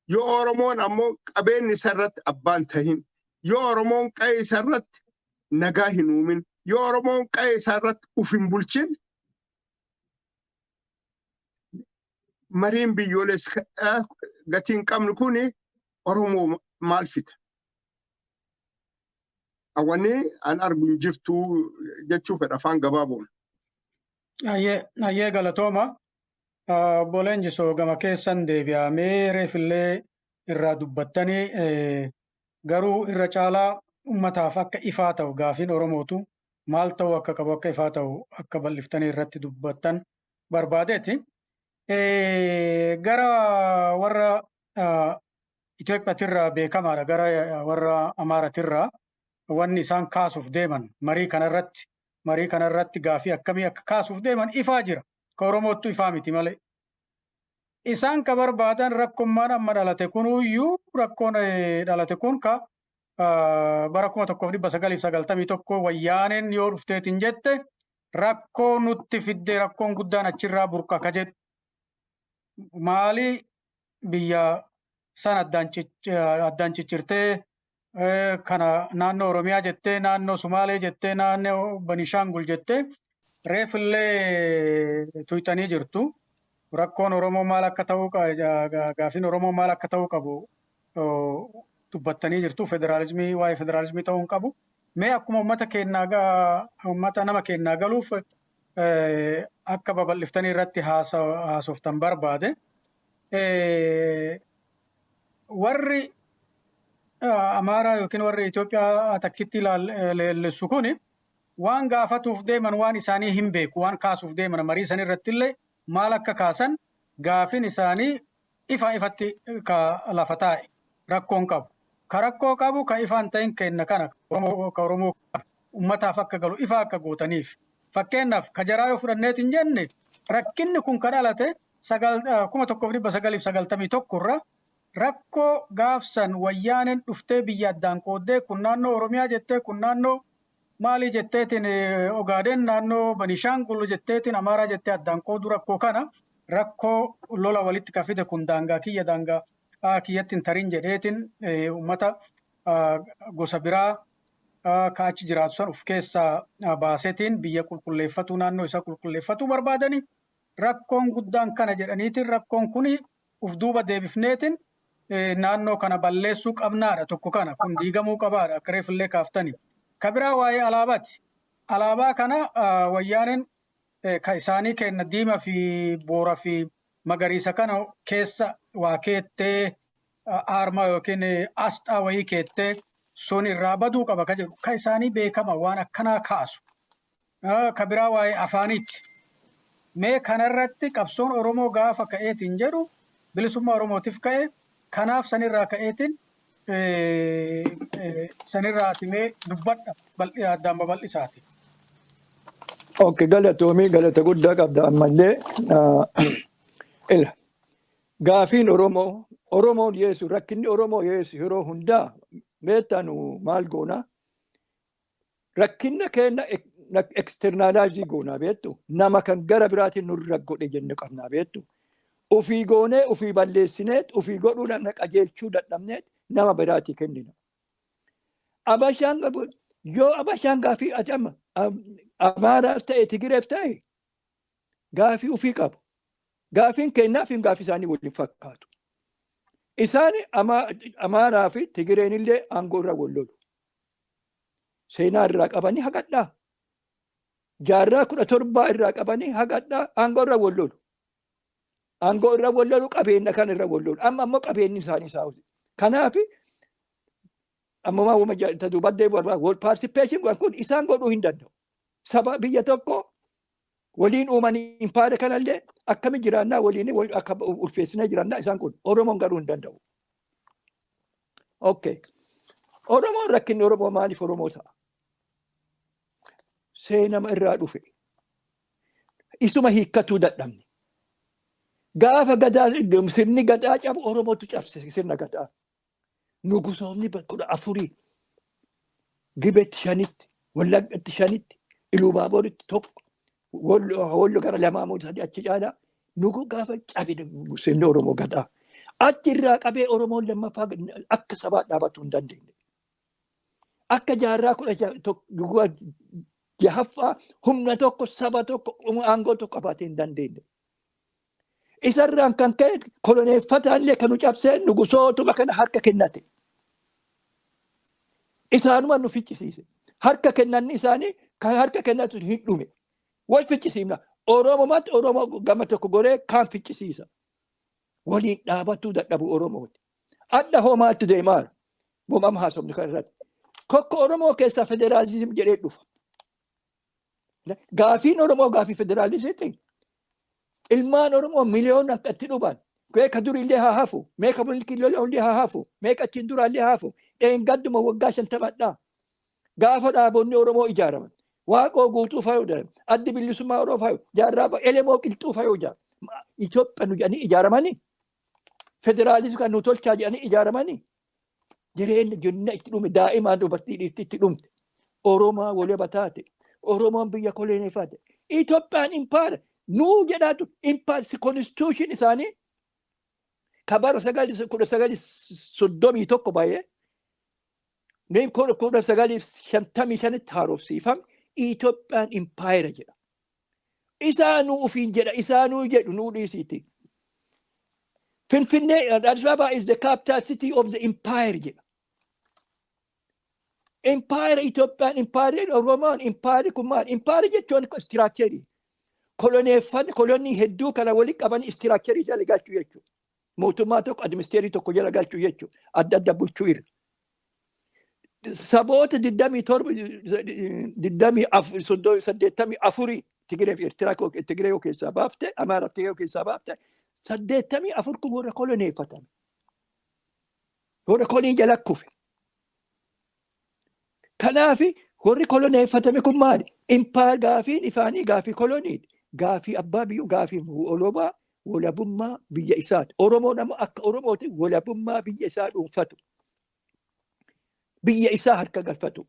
yoo Oromoon ammoo qabeenyi isa irratti abbaan tahin, yoo Oromoon qa'ee isa irratti nagaa hin uumin, yoo Oromoon qa'ee isaa irratti uf hin bulchin, mariin biyyoolessaa gatii hin qabne kuni Oromoo maal fida? Wanni an argu hin jirtu jechuu fedha afaan gabaaboon. Ayyee, galatooma. Obbo Leenjisoo, gama keessan deebi'amee reefillee irraa dubbattanii, garuu irra caalaa ummataaf akka ifaa ta'u, gaafiin Oromootu maal ta'uu akka qabu akka ifaa ta'u, akka bal'iftanii irratti dubbattan barbaadeeti. Gara warra Itoophiyaatirraa beekamaadha, gara warra Amaaratirraa wanni isaan kaasuuf deeman marii kanarratti gaafii akkamii akka kaasuuf deeman ifaa jira. Ka Oromoottu ifaa miti malee. Isaan ka barbaadan rakkummaan amma dhalate kunuyyuu, rakkoon dhalate kun ka bara 1991 Wayyaaneen yoo dhufteetiin jette rakkoo nutti fidde, rakkoon guddaan achirraa burqa ka jedhu. Maali, biyya san addaan ciccirtee, kana naannoo Oromiyaa jettee, naannoo Sumaalee jettee, naannoo Banishaangul jettee reefillee tuyxanii jirtu. Rakkoon Oromoo maal akka ta'uu, gaafiin Oromoo maal akka ta'uu qabu dubbattanii jirtu. Federaalizimii, waa'ee federaalizimii ta'uu hin qabu. Mee akkuma uummata keenyaa, uummata nama keenyaa galuuf akka babal'iftanii irratti haasoftan barbaade. Warri Amaaraa yookiin warri Itoophiyaa takkitti leellissu kuni waan gaafatuuf deeman waan isaanii hin beeku, waan kaasuuf deeman marii san irratti illee maal akka kaasan gaafin isaanii ifa ifatti ka lafa taa'e rakkoon qabu. Ka rakkoo qabu ka ifaan ta'in kenna kana ka Oromoo ummataaf akka galu ifa akka gootaniif. Fakkeenyaaf, ka jaraa yoo fudhanneet hin jenne, rakkinni kun ka dhalate 1991 irra, rakkoo gaafsan Wayyaaneen dhuftee biyya addaan qooddee, kun naannoo Oromiyaa jettee, kun naannoo maalii jetteetiin, Ogaadeen, naannoo Banishaangul jetteetiin, Amaaraa jettee addaan qoodu, rakkoo kana, rakkoo lola walitti ka fide kun daangaa kiyya, daangaa kiyyatti hin tarin jedheetiin uummata gosa biraa ka achi jiraatu san of keessaa baaseetiin biyya qulqulleeffatu, naannoo isaa qulqulleeffatu barbaadani, rakkoon guddaan kana jedhaniitiin, rakkoon kuni uf duuba deebifneetiin naannoo kana balleessuu qabnaadha, tokko kana kun diigamuu qabaadha akka reefillee kaaftani. Ka biraa waa'ee alaabaati. Alaabaa kana Wayyaaneen ka isaanii kenna diimaa fi boora fi magariisa kana keessa waa keettee, aarmaa yookiin asxaa wayii keettee, sun irraa baduu qaba ka jedhu ka isaanii beekama waan akkanaa kaasu. Ka biraa waa'ee afaaniiti. Mee kanarratti qabsoon Oromoo gaafa ka'eetiin jedhu bilisummaa Oromootiif ka'e, kanaaf sanirraa ka'eetiin sanirraa mee dubbadha addaan babal'isaati. Ok, galatoomii, galata guddaa qabda ammallee. Ila gaafiin Oromoo, Oromoon yeesu, rakkinni Oromoo yeesu yeroo hundaa meettaa nu maal goona? Rakkinna keenya externalize goonaa beektu, nama kan gara biraatiin nurra godhe jenne qabnaa beektu. Ufii goonee ufii balleessineet, ufii godhuu namna qajeelchuu dadhabneet nama biraatii kennina. Abashaan yoo Abashaan gaafii ati amma Amaaraaf ta'e, Tigireef ta'e, gaafii ufii qabu. Gaafiin kennaaf fi gaafii isaanii waliin fakkaatu. Isaan Amaaraa fi Tigireen illee aangoo irra wal lolu. Seenaa irraa qabanii haqadhaa. Jaarraa 17 irraa qabanii haqadhaa, aangoo irra wal lolu. Aangoo irra wal lolu, qabeenya kan irra wal lolu. Amma ammoo qabeenyi isaanii isaa. Kanaaf ammumaa wama ta duubaddee barbaadu wal participation kun isaan godhuu hin danda'u. Saba biyya tokko waliin uumanii impaayera kanallee akkami jiraannaa, waliin akka ulfeessinee jiraannaa, isaan kun Oromoon garuu hin danda'u. Okay. Oromoon, rakkinni Oromoo maaliif Oromoo ta'a? Seenama irraa dhufe. Isuma hiikkatuu dadhabne. Gaafa Gadaa, sirni Gadaa cabu, Oromootu cabse sirna Gadaa. Nugusoonni 14, Gibetti shanitti, Wallaggatti shanitti, Iluubaaboritti tokko, Wollo gara lamaa moo sadii achi caalaa nugu gaafa cabe sirni Oromoo Gadaa. Achi irraa qabee Oromoon lammaffaa akka sabaa dhaabachuu hin dandeenye. Akka jaarraa 16ffaa humna tokko, saba tokko, aangoo tokko qabaatee hin dandeenye. Isarraan kan ka'e koloneeffataan illee kan nu cabsee nugusootuma kana harka kennate. Isaanuma nu ficcisiise. Harka kennanni isaanii kan harka kennatu hin dhume. Wal ficcisiifna. Oromumatti Oromoo gama tokko goree kaan ficcisiisa. Waliin dhaabatuu dadhabu Oromooti. Adda homaatti deemaara. Bomama haasofni kan irratti. Kokko Oromoo keessaa federaalizim jedhee dhufa. Gaafiin Oromoo gaafii federaalizimiiti. Ilmaan Oromoo miliyoona akka itti dhuman. Meeqa durillee haa hafu. Meeqa bulkiillee haa hafu. Meeqa achiin duraallee haa hafu. Dheengadduma waggaa 50dhaa. Gaafa dhaabonni Oromoo ijaaraman. Waaqoo Guutuu fayyadaman. Addi Bilisummaa Oromoo fayyadu. Jaarraa Elemoo Qilxuu fayyadu. Itoophiyaa nu jedhanii ijaaramanii. Federaalizimii kan nu tolchaa jedhanii ijaaramanii. Jireenya jenna itti dhume, daa'imaan, dubartii, dhiirti itti dhumte. Oromoo walaba taate. Oromoon biyya koloneeffate. Itoophiyaan impaara nuu jedhaatu impaar constitution isaanii ka bara 1931 baay'ee 1955tti haaromsiifame Itoophiyaan impaayera jedha. Isaanuu ufiin jedha, isaanuu jedhu nuu dhiisiiti. Finfinnee, Addis Ababa is the capital city of the empire jedha. Empire Itoophiyaan, empire Oromoon, empire kun maal? Empire jechuun structure. Koloneeffanni kolonii hedduu kana walitti qaban structure jala galchuu jechuudha. Mootummaa tokko, administeerii tokko jala galchuu jechuudha. Adda adda bulchuu irra. Saboota 27, 24, 84, Tigiree fi Eertiraa, Tigiree yoo keessaa baafte, Amaaraa fi Tigiree yoo keessaa baafte, 84 kun warra koloneeffatan. Warra kolonii jala kufe. Kanaaf warri koloneeffatame kun maali? Impaar gaafiin ifaanii gaafii koloniiti. Gaafii abbaa biyyuu, gaafii olobaa, walabummaa biyya isaati. Oromoon ammoo akka Oromooti walabummaa biyya isaa dhuunfatu. Biyya isaa harka galfatu.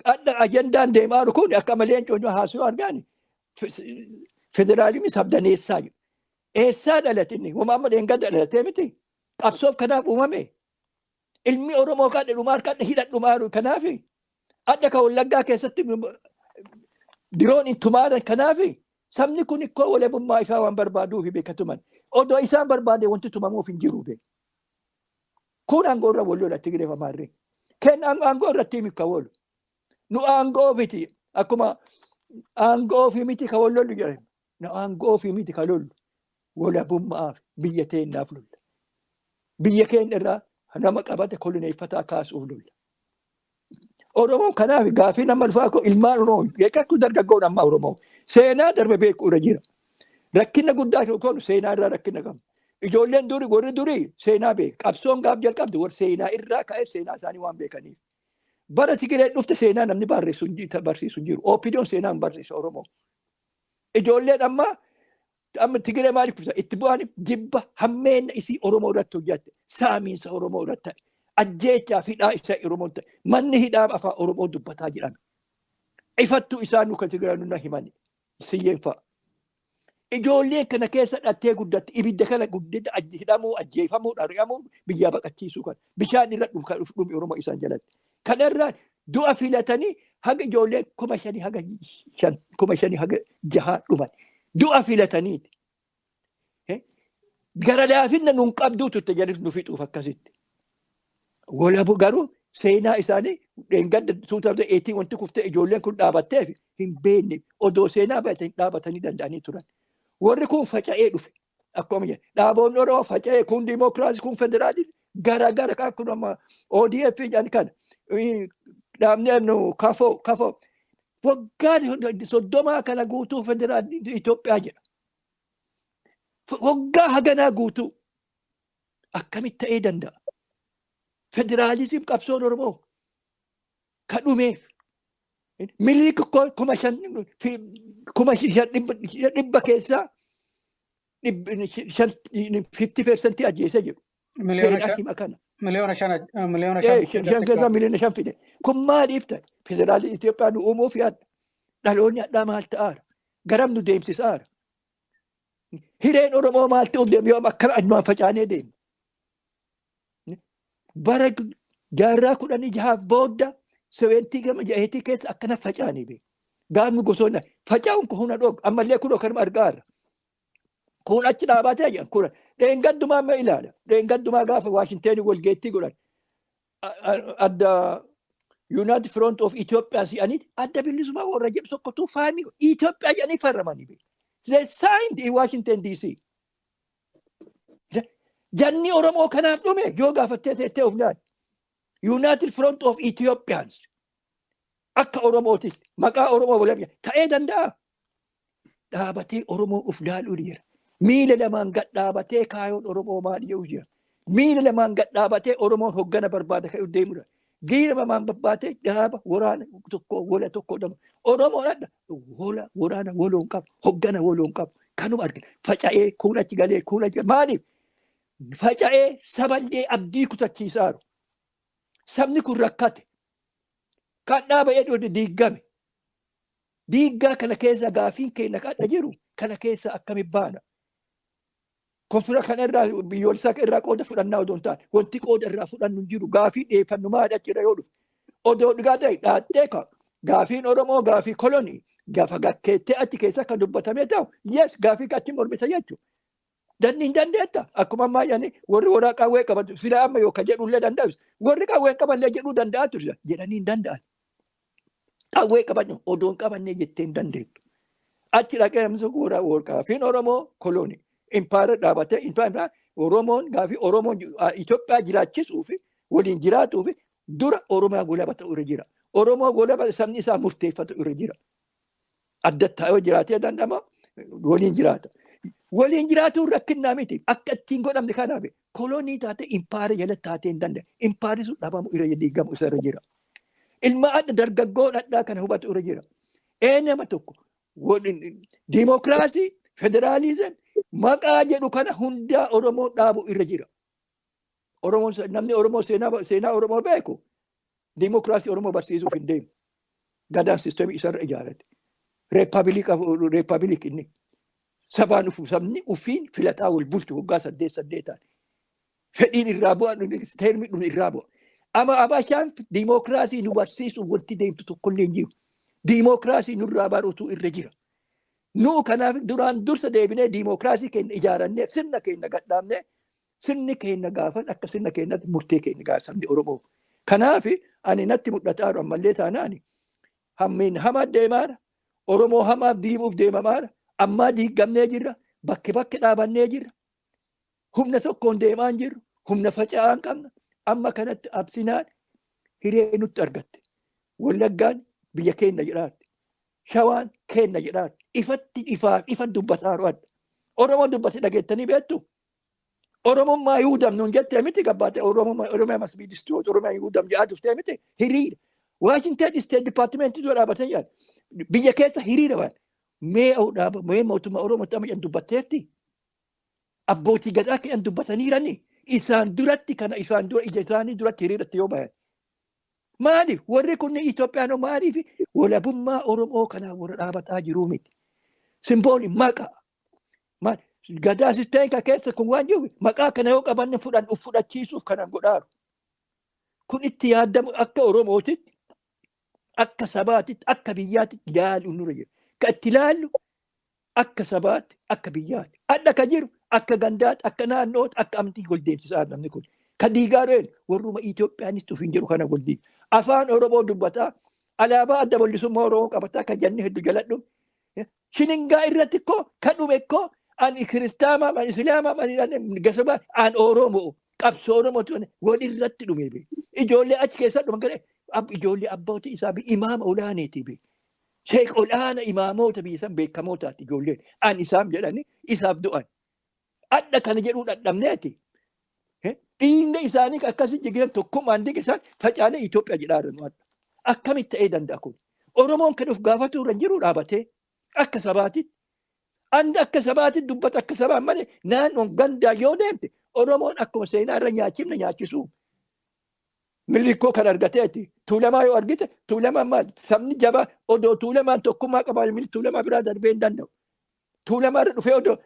Adda ajandaan deemaa jiru kun akka malee leencoon haasoo argaani. Federaalizimii sabdaneessaa jiru. Eessaa dhalate inni? Wama amma dheengadda dhalatee miti. Qabsoof kanaaf uumame. Ilmi Oromoo kadhe dhumaa kadhe hidhadhumaa jiru kanaafi. Adda ka Wallaggaa keessatti diroon intumaaran kanaafi. Sabni kun ikkoo walabummaa ifaa waan barbaaduuf beekatuman. Odoo isaan barbaade wanti tumamuuf hin jiru be. Kun aangoo irra wal lola Tigiree fi Amaarri. Kenna aangoo irratti himi ka wolu. Nu aangoo miti, akkuma aangoo ofii miti ka wal lollu jedhan. Nu aangoo ofii miti ka lollu. Walabummaaf biyya teenyaaf lolla. Biyya keenya irraa nama qabate koloneeffataa kaasuuf lolla. Oromoon kanaaf gaafii nama dhufaa koo ilmaan Oromoo beekakku, dargaggoon amma Oromoo seenaa darbe beeku irra jira. Rakkina guddaa kun seenaa irraa rakkina qabna. Ijoolleen durii, warri durii seenaa beeku. Qabsoon gaaf jalqabdu warri seenaa irraa ka'ee seenaa isaanii waan beekaniif. Bara Tigireen dhufte seenaa namni barreessu barsiisu hin jiru. OPDOn seenaa hin barsiisu Oromoo. Ijoolleen amma Tigiree maaliif kufusa? Itti bu'aan jibba hammeenna isii Oromoo irratti hojjatte. Saamiinsa Oromoo irratti ta'e. Ajjeechaa fi hidhaa isa Oromoo ta'e. Manni hidhaa afaan Oromoo dubbataa jedhame. Ifattuu isaan nu kan Tigiree nuna himani. Siyyeen fa'a. Ijoolleen kana keessa dhattee guddatti ibidda kana guddina hidhamuu, ajjeefamuu, dhari'amuu, biyyaa baqachiisuu kana. Bishaan irra dhumi Oromoo isaan jalatti. Kanarraa du'a filatanii haga ijoolleen 5,000 haga 5,000 haga jahaa dhuman. Du'a filataniiti. Gara laafinna nun qabduu turte jedhu nu fixuuf akkasitti. Walabu garuu seenaa isaanii dheengadda 2018 wanti kuftee ijoolleen kun dhaabatteef hin beekne, odoo seenaa beektan dhaabatanii danda'anii turan. Warri kun faca'ee dhufe. Akkuma jedhe dhaaboonni Oromoo faca'ee, kun diimokiraasii, kun federaalizimii gara gara kan kun amma ODF jedhan kana dhaabnee nu kafoo waggaa 30 kana guutuu federaalizimii Itoophiyaa jedha. Waggaa haganaa guutuu akkamitti ta'ee danda'a? Federaalizim qabsoon Oromoo ka dhumeef Minilik 5,000 keessaa 50% ajjeesee jiru. Seenaa hima kana. Miliyoona 5, miliyoona 5. Shan keessaa miliyoona 5 fide. Kun maaliif ta'e? Federaalii Itoophiyaa nu uumuuf yaadda. Dhaloonni hadhaa maal ta'aara? Garam nu deemsisaara? Hireen Oromoo maal ta'uuf deemu yoo akkana anumaan facaanee deemu? Bara jaarraa 16f booda seventy gama jaheetii keessa akkana facaanii beeku. Gaafni gosoonni faca'uun kun huna dhoog ammallee kunoo kanuma argaarra. Kun achi dhaabatee jedhan kun dheengaddumaa amma ilaala. Dheengaddumaa gaafa Waashinteen walgeettii godhan adda United Front of Ethiopia si'aniiti adda bilisummaa warra jedhu tokkotu faamii Itoophiyaa jedhanii farramanii beeku. They signed in Washington DC. Janni Oromoo kanaaf dhume yoo gaafattee teettee of laali. United Front of Ethiopians akka Oromootis maqaa Oromoo waliin ta'ee danda'a. Dhaabatee Oromoo of laaluu jira. Miila lamaan gad dhaabatee kaayoon Oromoo maal jedhu jira. Miila lamaan gad dhaabatee Oromoon hoggana barbaada ka'u deemudha. Giira lamaan babbaatee dhaaba waraana tokko wola tokko dhama. Oromoon adda wola waraana woloon qabu, hoggana woloon qabu. Kanuma argina. Faca'ee kuun achi galee kuun achi maaliif? Faca'ee saballee abdii kutachiisaaru. Sabni kun rakkate. Kan dhaaba jedhu diiggame. Diiggaa kana keessa gaafiin keenya kadha jiru kana keessa akkami baana? Konfira kana irraa biyyoolessaa irraa qooda fudhannaa odoo hin taane, wanti qooda irraa fudhannu hin jiru. Gaafii dhiyeeffannu maali achirra yoo dhufe? Odoo dhugaa ta'e dhaattee ka gaafiin Oromoo gaafii kolonii gaafa gakkeettee achi keessa akka dubbatamee ta'u, yes, gaafii achi mormisa jechuudha. Danni hin dandeetta. Akkuma ammaa jedhanii warri waraa qawwee qabatu sila amma yoo ka jedhullee danda'u, warri qawwee qabanillee jedhuu danda'a ture jedhanii hin danda'an. Qawwee qabannu odoo hin qabannee jettee hin dandeettu. Achi dhaqee namni tokko waraa gaafiin Oromoo kolonii impaayera dhaabatee impaayera Oromoon gaafii Oromoon Itoophiyaa jiraachisuu fi waliin jiraatuu fi dura Oromiyaa golaba ta'u irra jira. Oromoo golaba sabni isaa murteeffatu irra jira. Adda yoo jiraatee danda'ama waliin jiraata. Waliin jiraatuun rakkinnaa miti. Akka ittiin godhamne kanaaf kolonii taate impaayera jala taatee hin danda'e. Impaayerri sun dhabamu irra diigamu isa irra jira. Ilma adda dargaggoo dhadhaa kana hubatu irra jira. Ee, nama tokko diimokiraasii, federaalizim maqaa jedhu kana hundaa Oromoon dhaabu irra jira. Oromoon, namni Oromoo seenaa Oromoo beeku diimokiraasii Oromoo barsiisuuf hin deemu. Gadaan systemii isarra ijaarate. Republic inni. Sabaan ufu sabni ufiin filataa wal bulchu waggaa saddeet saddeetaan. Fedhiin irraa bu'a, termii dhufu irraa bu'a. Ama Abashaan diimokiraasii nu barsiisuuf wanti deemtu tokkollee hin jiru. Diimokiraasii nurraa baruutu irra jira. Nu kanaaf duraan dursa deebinee diimokiraasii keenya ijaarannee sirna keenya gadhaabnee sirni keenya gaafan akka sirna keenyatti murtee keenya gaafa sabni Oromoo. Kanaaf ani natti mul'ataa jiru ammallee taanaani hammiin hamaa deemaara. Oromoo hamaaf diimuuf deemamaara. Ammaa diigamnee jirra. Bakke bakke dhaabannee jirra. Humna tokkoon deemaa hin jirru. Humna faca'aa hin qabna. Amma kanatti absinaan hiree nutti argatte. Wallaggaan biyya keenya jedhaatti. Shawaan keenya jedhaatti. Ifatti ifaaf ifa dubbataa adda. Oromoon dubbate dhageettanii beektu? Oromummaa Yihuudam nuun jettee miti gabbaate Oromummaa Oromiyaa must be destroyed, Oromiyaa Yihuudam jedhaa turtee miti hiriira. Washington State Department dura dhaabatee jedhan biyya keessa hiriira waan mee dhaaba mee mootummaa Oromootti amma jedhan dubbatteetti. Abbootii gadaa kan dubbataniirani isaan duratti kana isaan dura ija isaanii duratti hiriiratti yoo bayan. Maaliif warri kun Itoophiyaan maaliif walabummaa Oromoo kanaa warra dhaabataa jiruu miti? Simbooli maqaa. Maal gadaa system keessa kun waan jiru maqaa kana yoo qabanne fudhan uf fudhachiisuuf kanan godhaaru. Kun itti yaadamu akka Oromootitti, akka sabaatitti, akka biyyaatitti ilaalu nurra jira. Ka itti ilaallu akka sabaatti, akka biyyaatti. Adda ka jiru akka gandaatti, akka naannootti, akka amantii wal deemsisaa namni kun. Ka diigaa dheen warruma Itoophiyaanis ofiin jedhu kana wal diiga. Afaan Oromoo dubbataa, alaabaa adda bilisummaa Oromoo qabataa kan janni hedduu jaladhu. Shiningaa irratti koo kan dhume koo ani kiristaanaa, ani islaamaa, ani gasaba, an Oromoo qabsoo Oromootu wal irratti dhume be. Ijoollee achi keessa dhuman kana ijoollee abbootii isaa bi imaama olaaniiti be. Sheek olaana imaamoota biyya san beekamootaati ijoolleen. An isaaf jedhani isaaf du'an. Adda kana jedhuu dhadhabneeti. Dhiigni isaanii akkasii jigiran tokkummaan diga isaan facaanee Itoophiyaa jedhaa jiran adda. Akkamitti ta'ee danda'a kun? Oromoon kan of gaafatu irra hin jiru dhaabatee akka sabaatitti. Andi akka sabaatti dubbata akka sabaan malee naannoon gandaa yoo deemte Oromoon akkuma seenaa irra nyaachifne nyaachisuu. Millikkoo kan argateeti. Tuulamaa yoo argite, Tuulamaan maal? Sabni jabaa odoo Tuulamaan tokkummaa qabaa Tuulamaa biraa darbee hin danda'u. Tuulamaa irra dhufee, odoo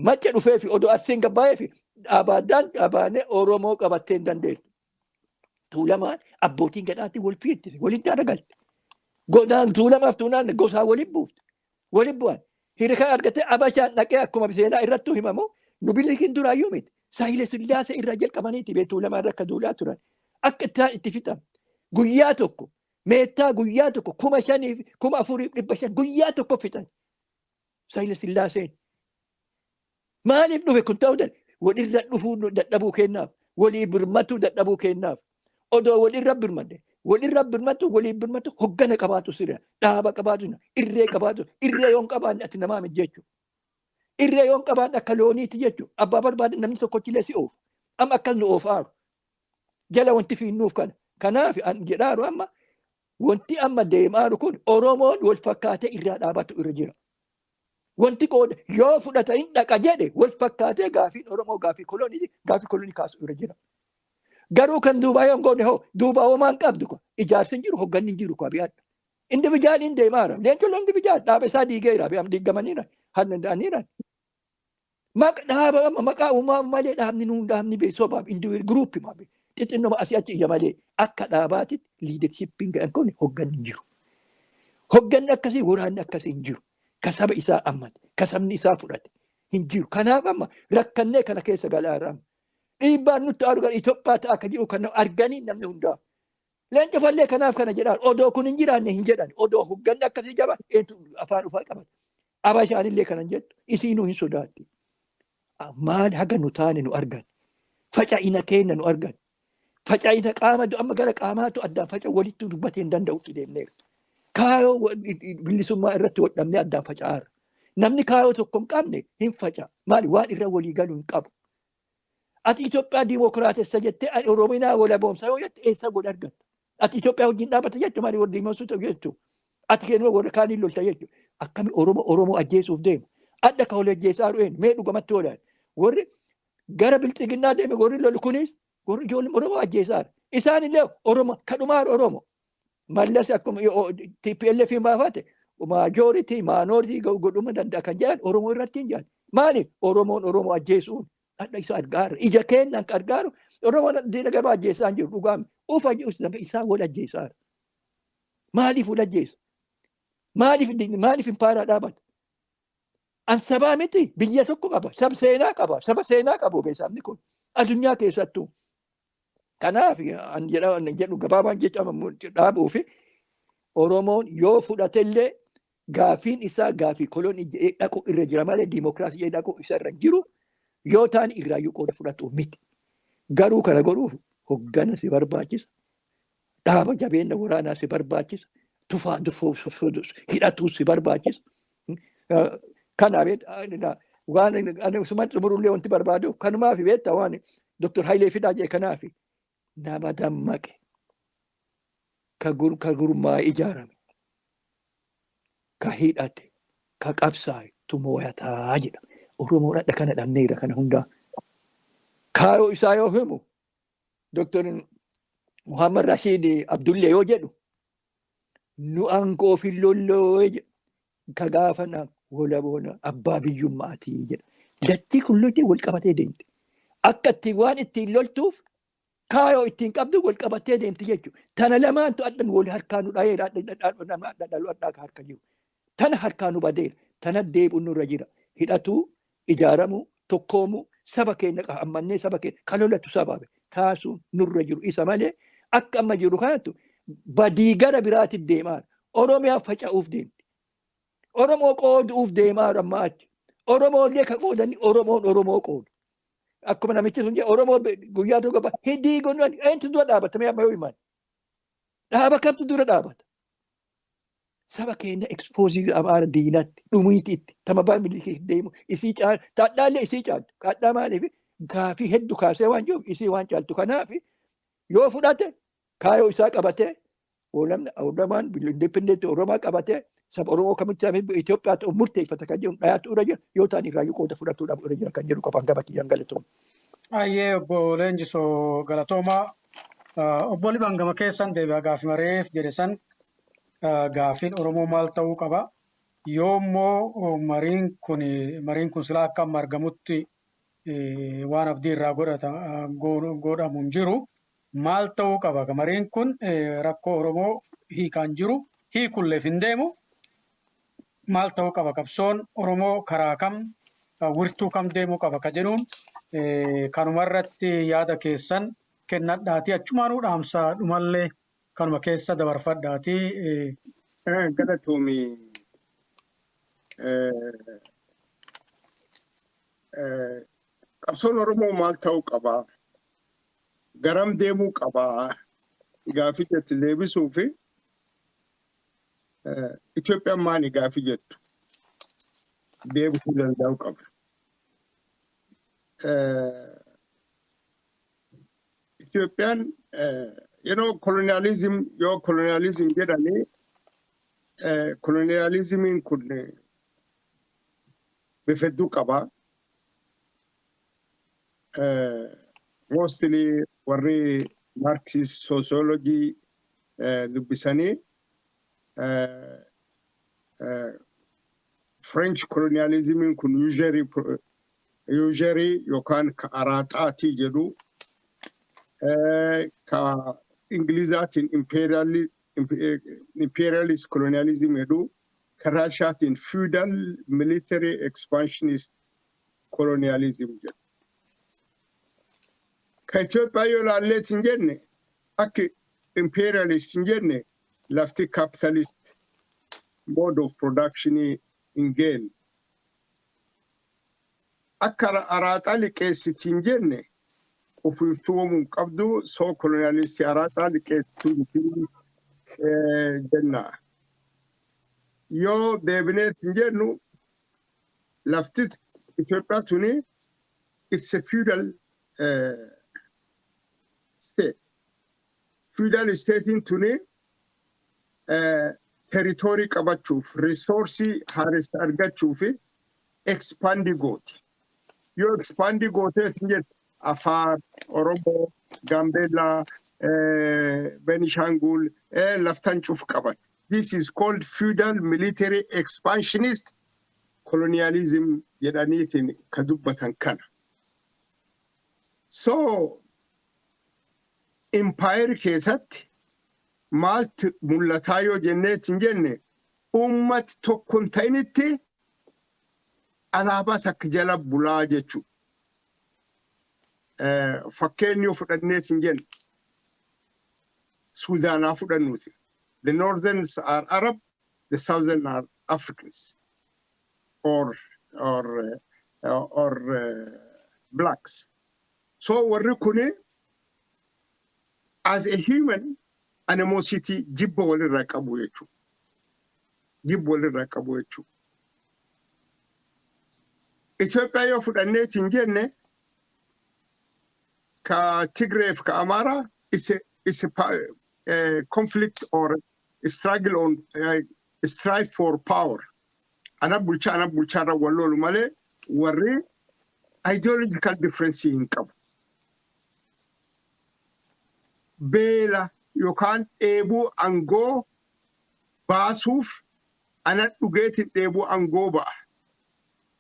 Macca dhufee fi odoo Arsiin gabbaa'ee fi abaadaan qabaanee Oromoo qabattee hin dandeessu. Tuulamaan abbootiin gadhaatti wal fiittise, walitti aragalte. Godaan Tuulamaaf Tuunaan gosaa waliin buufte. Waliin bu'an. Hirika argatee Abashaan dhaqee akkuma seenaa irrattuu himamu nu Bilikiin duraayyuu miti. Saahile Sillaasee irraa jalqabaniiti bee Tuulamaa irra akka duulaa turan. Akka isaan itti fixan. Guyyaa tokko meettaa guyyaa tokko 5,000 fi 4,500 guyyaa tokko fixan. Saahile Sillaaseen. Maaliif dhufe kun ta'uu danda'a? Walirra dhufuu dadhabuu kennaaf. Walii birmatuu dadhabuu kennaaf. Odoo walirra birmadde, walirra birmatu, walii birmatu, hoggana qabaatu sirra, dhaaba qabaatu, irree qabaatu. Irree yoon qabaanne ati namaa miti jechuudha. Irree yoon qabaanne akka looniiti jechuudha. Abbaa barbaade namni tokkochillee si oofa. Amma akkas nu oofaaru. Jala wanti fiinnuuf kana. Kanaaf an jedhaaru, amma wanti amma deemaaru kun Oromoon wal fakkaatee irraa dhaabatu irra jira. Wanti qooda yoo fudhata hin dhaqa jedhe, wal fakkaatee gaafiin Oromoo gaafii kolonii, gaafii kolonii kaasu irra jira. Garuu kan duubaa yoo hin goone hoo, duubaa homaa hin qabdu ko, ijaarsi hin jiru, hogganni hin jiru ko abiyaadha. Individualiin deemaara. Leencoo individual dhaaba isaa diigeera, diigamaniira danda'aniira. Maqa dhaaba amma maqaa uumaa malee dhaabni nuun dhaabni bee sobaaf individual group maa bee xixinnoma asii achi iyya malee akka dhaabaatitti leadershipiin ga'an kun hogganni hin jiru. Hogganni akkasii, waraanni akkasii hin jiru. Ka saba isaa ammate, ka sabni isaa fudhate hin jiru. Kanaaf amma rakkannee kana keessa galaa irra. Dhiibbaan nutti aru gara Itoophiyaa ta'a akka jiru kan arganii namni hundaa. Leenca fallee kanaaf kana jedhaan, odoo kun hin jiraanne hin jedhan. Odoo hogganni akkasii jaba eentu afaan ufaa qabata? Abashaan illee kanan jettu isiinuu hin sodaatti. Maal haga nu taane nu argan. Faca'ina keenya nu argan. Faca'ina qaama amma gara qaamaatu addaan faca walitti dubbatee hin danda'utti deemneera. Kaayoo bilisummaa irratti hodhamnee addaan faca'aara. Namni kaayoo tokko hin qabne hin faca'a. Maali, waan irra walii galu hin qabu. Ati Itoophiyaa diimokiraatessa jettee Oromiyaa walaboomsa yoo jette eessa godha argatta? Ati Itoophiyaa wajjin dhaabbata jettu, maali warra diimonsuu ta'u jettu? Ati kennuu warra kaaniin lolta jettu. Akkami Oromoo Oromoo ajjeesuuf deema? Adda ka wal ajjeesaa ru'een mee dhugamatti oolan. Warri gara biltsiginnaa deeme, warri lolu kunis warri ijoollee Oromoo ajjeesaa. Isaan illee Oromoo kadhumaan Oromoo. Mallas akkuma TPLF hin baafate majority minority godhuma danda'a kan jedhan Oromoo irratti hin jedhan. Maali Oromoon Oromoo ajjeesuun hadha isa argaara. Ija keenyaan kan argaaru Oromoon diina gabaa ajjeesaa hin jiru dhugaame. Ufa nama isaa wal ajjeesaa. Maaliif wal ajjeesa? Maaliif impaaraa dhaabata? An sabaa miti, biyya tokko qaba. Sab seenaa qaba. Saba seenaa qabu beesamni kun. Addunyaa keessattuu. Kanaaf an jedhu gabaabaan jecha dhaabuu fi Oromoon yoo fudhatellee gaafiin isaa gaafii kolonii jedhee dhaqu irra jira malee diimokiraasii jedhee dhaqu isa irra jiru yoo ta'an irraayyuu qooda fudhatu miti. Garuu kana godhuuf hoggana si barbaachisa. Dhaaba jabeenya waraanaa si barbaachisa. Tufaa hidhatuu si barbaachisa. Kanaaf waan ani suma xumurullee wanti barbaadu kanumaaf beektaa, waan Dr. Hayilee Fidaa jedhe kanaaf nama dammaqe, ka gurmaa'ee ijaarame, ka hidhate, ka qabsaa'e tu moo'ataa jedha. Oromoon hadha kana dhabneera kana hundaa. Kaayoo isaa yoo himu Dr. Muhammad Rashid Abdullee yoo jedhu, nu aangoo fi lolloo jedha. Ka gaafana walaboona abbaa biyyummaatii jedha. Lachii kun loltee wal qabatee deemti. Akka ittiin waan ittiin loltuuf kaayoo ittiin qabdu wal qabattee deemti jechuudha. Tana lamaantu addan wal harkaa nu dhaheera, nama adda dhalu addaa harka jiru. Tana harkaa nu badeera. Tana deebi'uun nurra jira. Hidhatuu, ijaaramuu, tokkoomuu, saba keenya ammannee saba keenya kan lolatu sababe taasuun nurra jiru isa malee akka amma jiru kanattu badii gara biraatti deemaa. Oromiyaa faca'uuf deemti. Oromoo qooduuf deemaa ammaa achi. Oromoo illee ka qoodanii Oromoon Oromoo qoodu. Akkuma namichi sun jedhe, Oromoo guyyaa tokko hidii gonnuun eenyu dura dhaabata mee amma yoo himan? Dhaaba kamtu dura dhaabata? Saba keenya expose amaara diinatti dhumiitiitti tama baa milikii deemu isii caal taadhaallee isii caaltu kaadhaa. Maaliif gaafii hedduu kaasee waan jiruuf isii waan caaltu. Kanaaf yoo fudhate kaayoo isaa qabatee Oromaan independent Oromaa qabatee Saba Oromoo kamitti Itoophiyaa ta'u murteeffata kan jedhu dhayaatu irra jira, yoo ta'an irraayyuu qooda fudhatuudhaaf irra jira kan jedhu qofaan gama kiyyaan, galatooma. Ayyee, obbo Leenjisoo, galatoomaa. Obbo Liban, gama keessan deebi'a. Gaafii mareef jedhe san, gaafiin Oromoo maal ta'uu qaba? Yoo immoo mariin kun silaa akka amma argamutti waan abdii irraa godhamu hin jiru. Maal ta'uu qaba? Mariin kun rakkoo Oromoo hiikaan jiru, hiikulleef hin deemu. Maal ta'uu qaba? Qabsoon Oromoo karaa kam, wirtuu kam deemuu qaba ka jedhuun kanumarratti yaada keessan kennadhaatii achumaanuu dhaamsa dhumallee kanuma keessa dabarfadhaatii. Galatoomi. Qabsoon Oromoo maal ta'uu qaba? Garam deemuu qaba? Gaafii jettu deebisuu fi Itoophiyaan maali gaafii jettu deebisuu danda'uu qaba. Itoophiyaan yeroo colonialism, yoo colonialism jedhanii, colonialismiin kun bifa hedduu qaba. Mostly warri Marxist sociology dubbisanii French colonialismiin kun usury yookaan ka araaxaatii jedhu, ka Ingilizaatiin imperialist colonialism jedhu, ka Raashaatiin feudal military expansionist colonialism jedhu. Ka Itoophiyaa yoo ilaalleet hin jenne, akka imperialist hin jenne, lafti capitalist mode of production hin geenne. Akka araaxaa liqeessiti hin jenne, ofiiftuu uumuu qabdu, soo colonialistii araaxaa liqeessituu miti jenna. Yoo deebineet hin jennu, lafti Itoophiyaa tuni it's a feudal state. Feudal statein tuni territory qabachuuf, resourceii haaressa argachuuf expand gooti. Yoo expand gooteet hin jettu, Afaar, Oromoo, Gaambeellaa, Benishangul laftan cuf qabat. This is called feudal military expansionist colonialism jedhaniitiin ka dubbatan kana. So, empire keessatti maaltu mul'ataa yoo jenneet hin jenne, uummati tokko hin ta'initti alaabaa takka jala bulaa jechuudha. Fakkeenyi yoo fudhanneet hin jenne, Suudaanaa fudhannuuti. The northerns are Arab, the southern are Africans or blacks. So warri kuni as a human animosity, jibba walirraa qabu jechuudha. Jibba walirraa qabu jechuudha. Itoophiyaa yoo fudhanneet hin jenne, ka Tigreef ka Amaaraa is a conflict or struggle on strive for power. Ana bulchaa, ana bulchaa irra wal lolu malee warri ideological difference hin qabu. Beela yookaan dheebuu aangoo baasuuf, ana dhugeetiin dheebuu aangoo ba'a.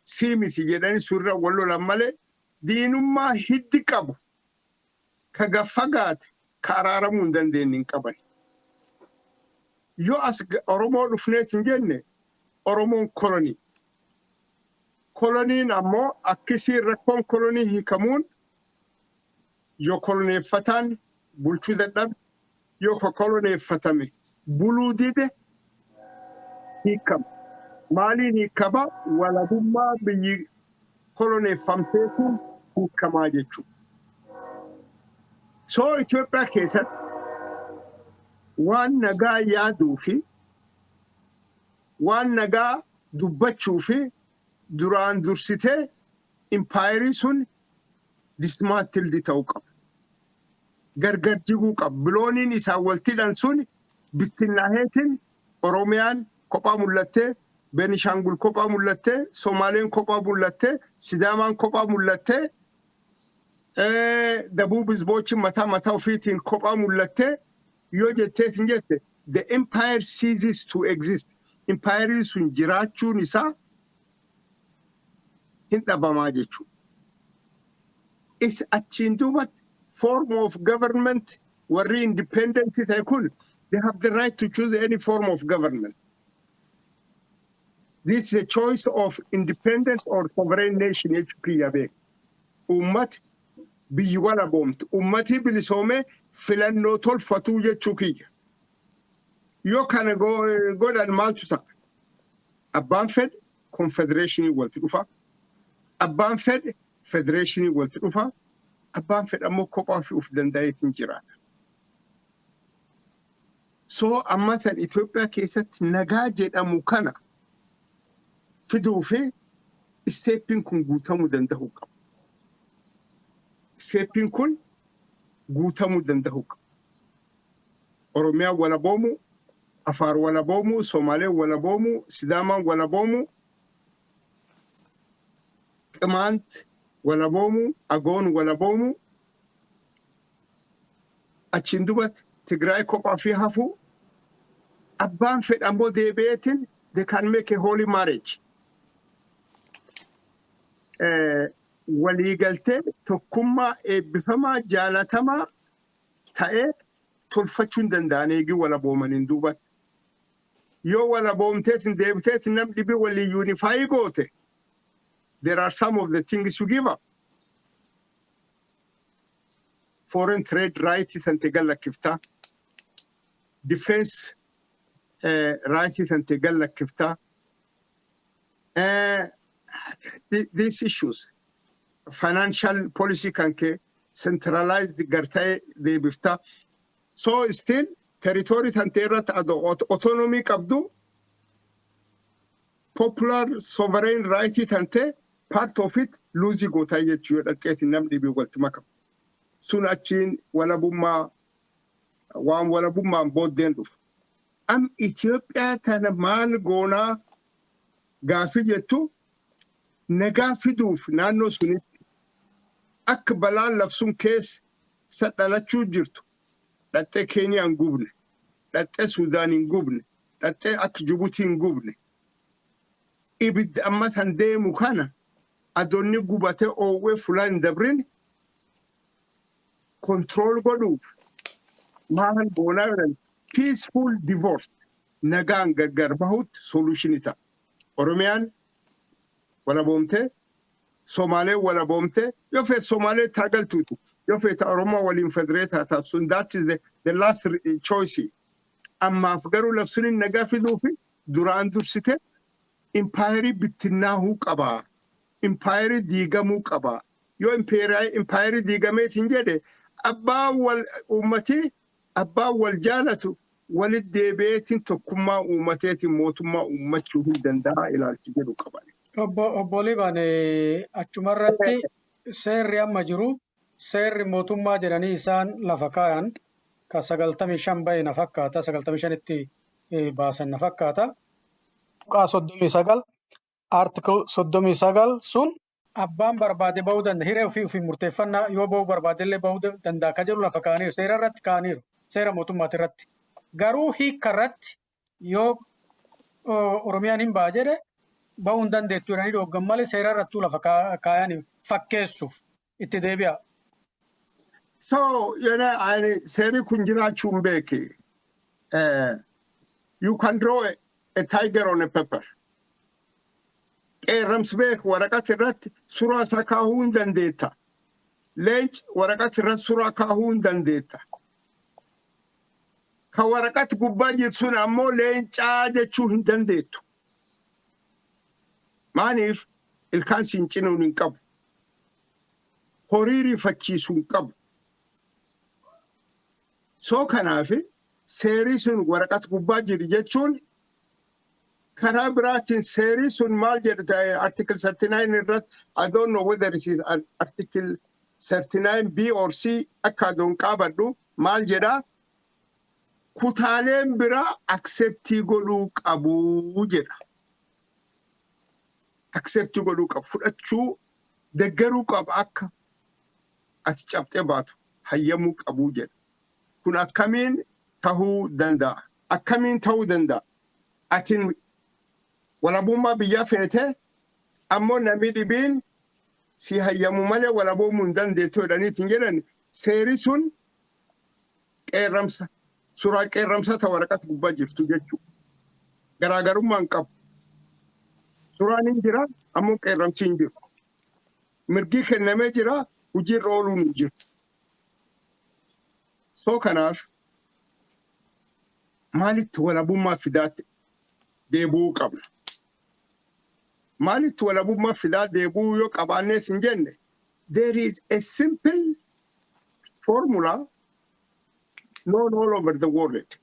Sii miti jedhanii surra wal lolan malee diinummaa hiddi qabu ka gaffagaate ka araaramuu hin dandeenye hin qaban. Yoo as Oromoo dhufneet hin jenne, Oromoon kolonii. Koloniin ammoo akkasiin rakkoon kolonii hiikamuun yoo koloneeffataan bulchuu dadhabe, yoo ka koloneeffatame buluu dide hiikama. Maaliin hiikama? Walabummaa biyyi koloneeffamtee kun hiikamaa jechuudha. So Itoophiyaa keessatti waan nagaa yaaduu fi waan nagaa dubbachuu fi duraan dursitee impaayerii sun dismantled ta'uu qaba. Gargar jiguu qaba. Bilooniin isaan waltidhan sun bittinnaaheetiin Oromiyaan Kophaa mul'attee, Beenishaangul kophaa mul'attee, Somaaleen kophaa mul'attee, Sidaamaan kophaa mul'attee, Dabuub Hizboochin mataa mataa ofiitiin kophaa mul'attee yoo jetteetiin jette, the empire ceases to exist. Empire sun jiraachuun isaa hin dhabamaa jechuudha. Is achiin duubatti form of government warri independent ta'e kun, they have the right to choose any form of government. This is a choice of independent or sovereign nation jechuu kiyya beeka. Uummati biyyi walaboomtu, ummati bilisoomee filannoo tolfatuu jechuu kiyya. Yoo kana godhan maaltu ta'a? Abbaan fedhe confederationii walitti dhufa. Abbaan fedhe federationii walitti dhufa. Abbaan fedhe ammoo kophaa fi uf danda'eetiin jiraata. So amma san Itoophiyaa keessatti nagaa jedhamu kana fiduu fi stepiin kun guutamuu danda'uu qaba. Stepiin kun guutamuu danda'uu qaba. Oromiyaan walaboomu, Afaar walaboomu, Somaaleen walaboomu, Sidaamaan walaboomu, Qimaant walaboomu, Agoon walaboomu, achiin dubatti Tigraay kophaa fi hafu, abbaan fedhe ammoo deebi'eetiin they can make a holy marriage. Waliigaltee tokkummaa eebbifamaa jaalatamaa ta'ee tolfachuu hin danda'an eegii walaboomaniin duubatti. Yoo walaboomteetiin deebiteetiin nam dhibii walii unify goote, there are some of the things you give up. Foreign trade right sante gallakkiftaa. Defense right sante gallakkiftaa. These issues, financial policy kan kee centralized gartee deebiftaa. So still territory tante irratti autonomy qabdu, popular sovereign right tante part of it lose gootaa jechuu dhaqxeetiin nam dhibii walitti makamu. Sun achiin walabummaa waan walabummaan booddeen dhufu. Am Itoophiyaa tana maal goonaa gaafi jettu, nagaa fiduuf naannoo sunitti akka balaan labsuun keessa dhalachuu jirtu dhaxxee Keeniyaa hin gubne, dhaxxee Sudaan hin gubne, dhaxxee akka Jibuutii hin gubne. Ibidda amma tan deemu kana adoonni gubatee oowwee fulaa hin dabrin control godhuuf maal goonaa jedhan, peaceful divorce, nagaan gargar bahutti solution ta'a. Oromiyaan walaboomtee, Somaaleen walaboomtee, yoo feete Somaalee taagaltuutu, yoo feete Oromoo waliin federate haa taatu, sun that is the last choice. Ammaaf garuu labsuun nagaa fiduufi duraan dursite impaayerii bittinnaahuu qabaa. Impaayerii diigamuu qabaa. Yoo impaayerii diigameetiin jedhe, abbaan wal uummatii abbaan wal jaalatu walit deebi'eetiin tokkummaa uummateetiin mootummaa uummachuu hin danda'a ilaalchi jedhu qaban. Obbo Liban, achumarratti seerri amma jiru, seerri mootummaa jedhanii isaan lafa kaayan ka 95 bahe na fakkaata, 95tti baasan na fakkaata. Tuqaa 39, article 39 sun abbaan barbaade bahuu danda'a, hiree ofii ofii murteeffannaa yoo bahuu barbaade illee bahuu danda'a ka jedhu lafa kaa'aniiru, seera irratti kaa'aniiru, seera mootummaati irratti. Garuu hiikka irratti yoo Oromiyaan hin ba'a jedhe bahuu hin dandeettu jedhanii dhooggan malee seera irrattuu lafa kaayanii fakkeessuuf itti deebi'a. So, ani seerri kun jiraachuu hin beeki. You can draw a tiger on a paper. Qeerramsi beek waraqata irratti suuraa isaa kaahuu hin dandeetta. Leenci waraqata irratti suuraa kaahuu hin dandeetta. Ka waraqata gubbaa jirtu sun ammoo leencaa jechuu hin dandeettu. Maaniif? Ilkaan siin cinuun hin qabu. Horii rifachiisuu hin qabu. So kanaaf seerri sun waraqata gubbaa jiru jechuun karaa biraatiin seerri sun maal jedhu article 39 irratti, I don't know whether it is article 39 B or C akka adoon qaabadhu, maal jedhaa? Kutaaleen biraa accept godhuu qabu jedha. Accept godhuu qabu, fudhachuu, deggeruu qaba, akka ati cabxee baatu hayyamuu qabu jedha. Kun akkamiin tahuu danda'a? Akkamiin ta'uu danda'a? Atin walabummaa biyyaa feetee, ammoo namni dhibiin si hayyamu malee walaboomuu hin dandeettu jedhaniitiin jedhan, seeri sun qeerramsa, suuraa qeerramsa ta waraqata gubbaa jirtu jechuudha. Garaagarummaa hin qabu. Suuraan hin jira, ammoo qeerramsi hin jiru. Mirgi kennamee jira, hojiirra ooluun hin jiru. So kanaaf maalitti walabummaa fidaatti deebi'uu qabna? Maalitti walabummaa fidaa deebi'uu yoo qabaannees hin jenne, there is a simple formula known all over the world.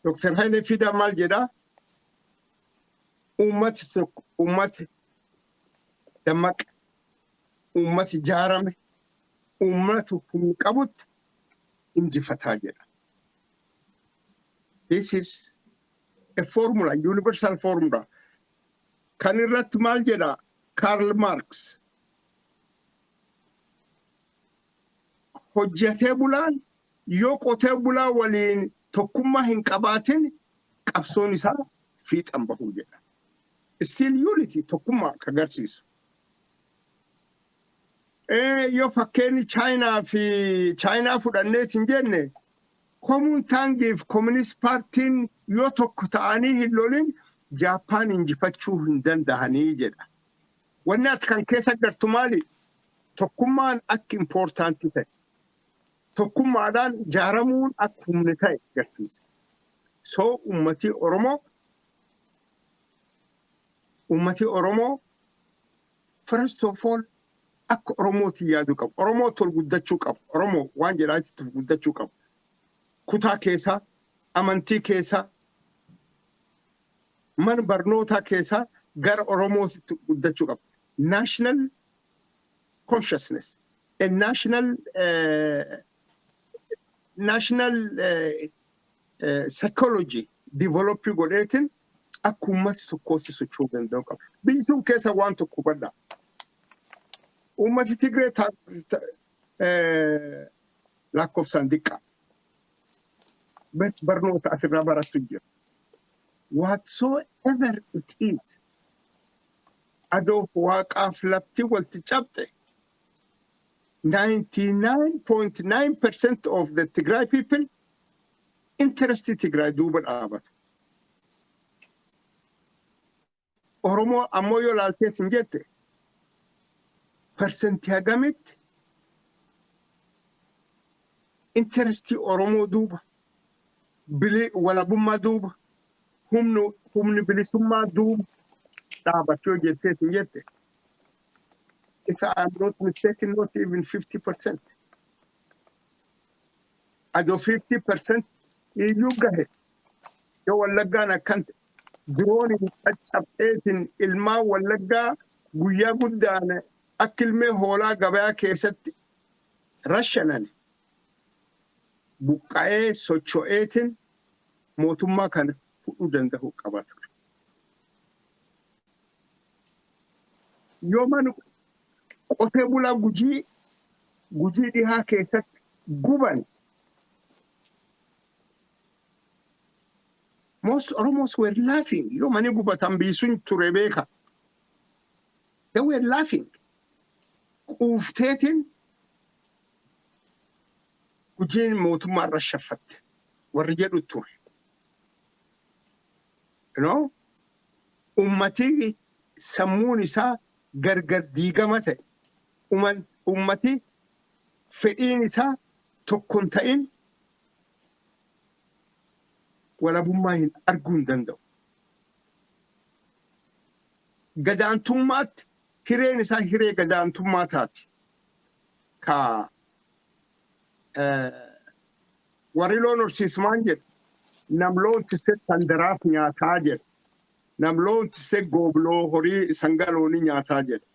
Dr. Haile Fida maal jedhaa? Uummati tokko, uummati dammaqe, uummati jaarame, uummata humna qabutti injifataa jedha. This is a formula, universal formula. Kan irratti maal jedha Karl Marx? Hojjetee bulaan yoo qotee bulaa waliin tokkummaa hin qabaatin, qabsoon isaa fiixan bahuu jedha. Still unity, tokkummaa ka agarsiisu. Yoo fakkeenyi Chaayinaa fi Chaayinaa fudhanneet hin jenne, Kuomintangiif Communist Partiin yoo tokko ta'anii hin lolin, Jaappaan injifachuu hin dandahanii jedha. Wanni ati kan keessa agartu maali? Tokkummaan akka important ta'e. Tokkummaadhaan jaaramuun akka humni ta'e agarsiisa. So ummati Oromoo first of all akka Oromootti yaaduu qabu. Oromoo tol guddachuu qabu. Oromoo waan jedhaatitti guddachuu qabu. Kutaa keessaa, amantii keessaa, mana barnootaa keessaa gara Oromootti guddachuu qabu. National consciousness, a national psychology develop godheetiin akka uummati tokkootti socho'uu danda'u qaba. Biyyi sun keessa waan tokko hubadhaa. Uummati Tigree lakkoofsaan xiqqaa. Barnoota asirraa barattu jira. Whatsoever it is, adoof waaqaaf lafti walti cabxe, 99.9% of the Tigray people interest Tigray duuba dhaabatu. Oromoo ammoo yoo laaltees hin jette, persentii hagamitti interestii Oromoo duuba, walabummaa duuba, humni bilisummaa duuba dhaabachuu jettees hin jette. If I am not mistaken, not even 50%. Adoo 50% iyyuu gahe, yoo Wallaggaan akkan dirooniin caccabxeetiin ilmaan Wallaggaa guyyaa guddaan akka ilmee hoolaa gabayaa keessatti rashanan, buqqa'ee socho'eetiin mootummaa kana fudhuu danda'u qaba ture. Yoo mana qotee bulaa Gujii dhihaa keessatti guban, most Oromos were laughing. Yoo mani gubatan biisuun ture beeka. They were laughing. Quufteetiin Gujiin mootummaa irra shaffatte warri jedhu ture. You know? Ummati sammuun isaa gargar diigama ta'e. Ummati fedhiin isaa tokko hin ta'in walabummaa hin arguu hin danda'u. Gadaantummaatti hireen isaa hiree gadaantummaa taati. Ka warri loon horsiisu maal jedhu? Nam loon tisse sandaraaf nyaataa jedha. Nam loon tisse goobloo horii sangaloonii nyaataa jedha.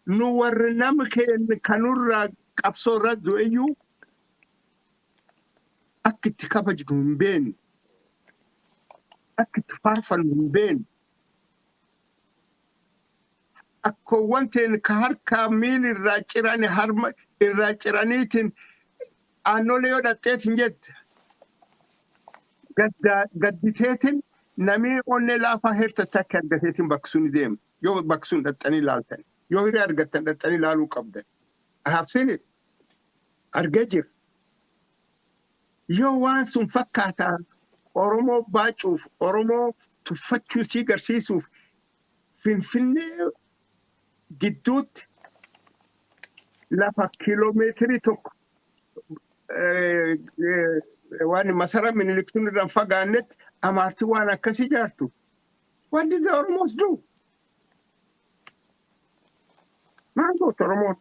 Nu warri nama keenya kanurraa qabsoo irra du'eyyuu akka itti kabajnu hin beeknu. Akka itti faarfannu hin beeknu. Akkoowwan ta'een ka harkaa miila irraa ciranii harma irraa ciraniitiin aannolee yoo dhaqxeetiin jette gadditeetiin namni onnee laafaa heertatti akka argateetiin bakka sun deema. Yoo bakka sun dhaqxanii ilaaltan. Yoo hiree argattan dhaqxanii ilaaluu qabdan. I have seen it. Argee jira. Yoo waan sun fakkaataa Oromoo baacuuf, Oromoo tuffachuu sii garsiisuuf Finfinnee gidduutti lafa kiiloomeetirii 1 waan masara Minilik sun irraan fagaannetti Amaartii waan akkasii ijaartu. What did the Oromos do? Maal goote Oromoon?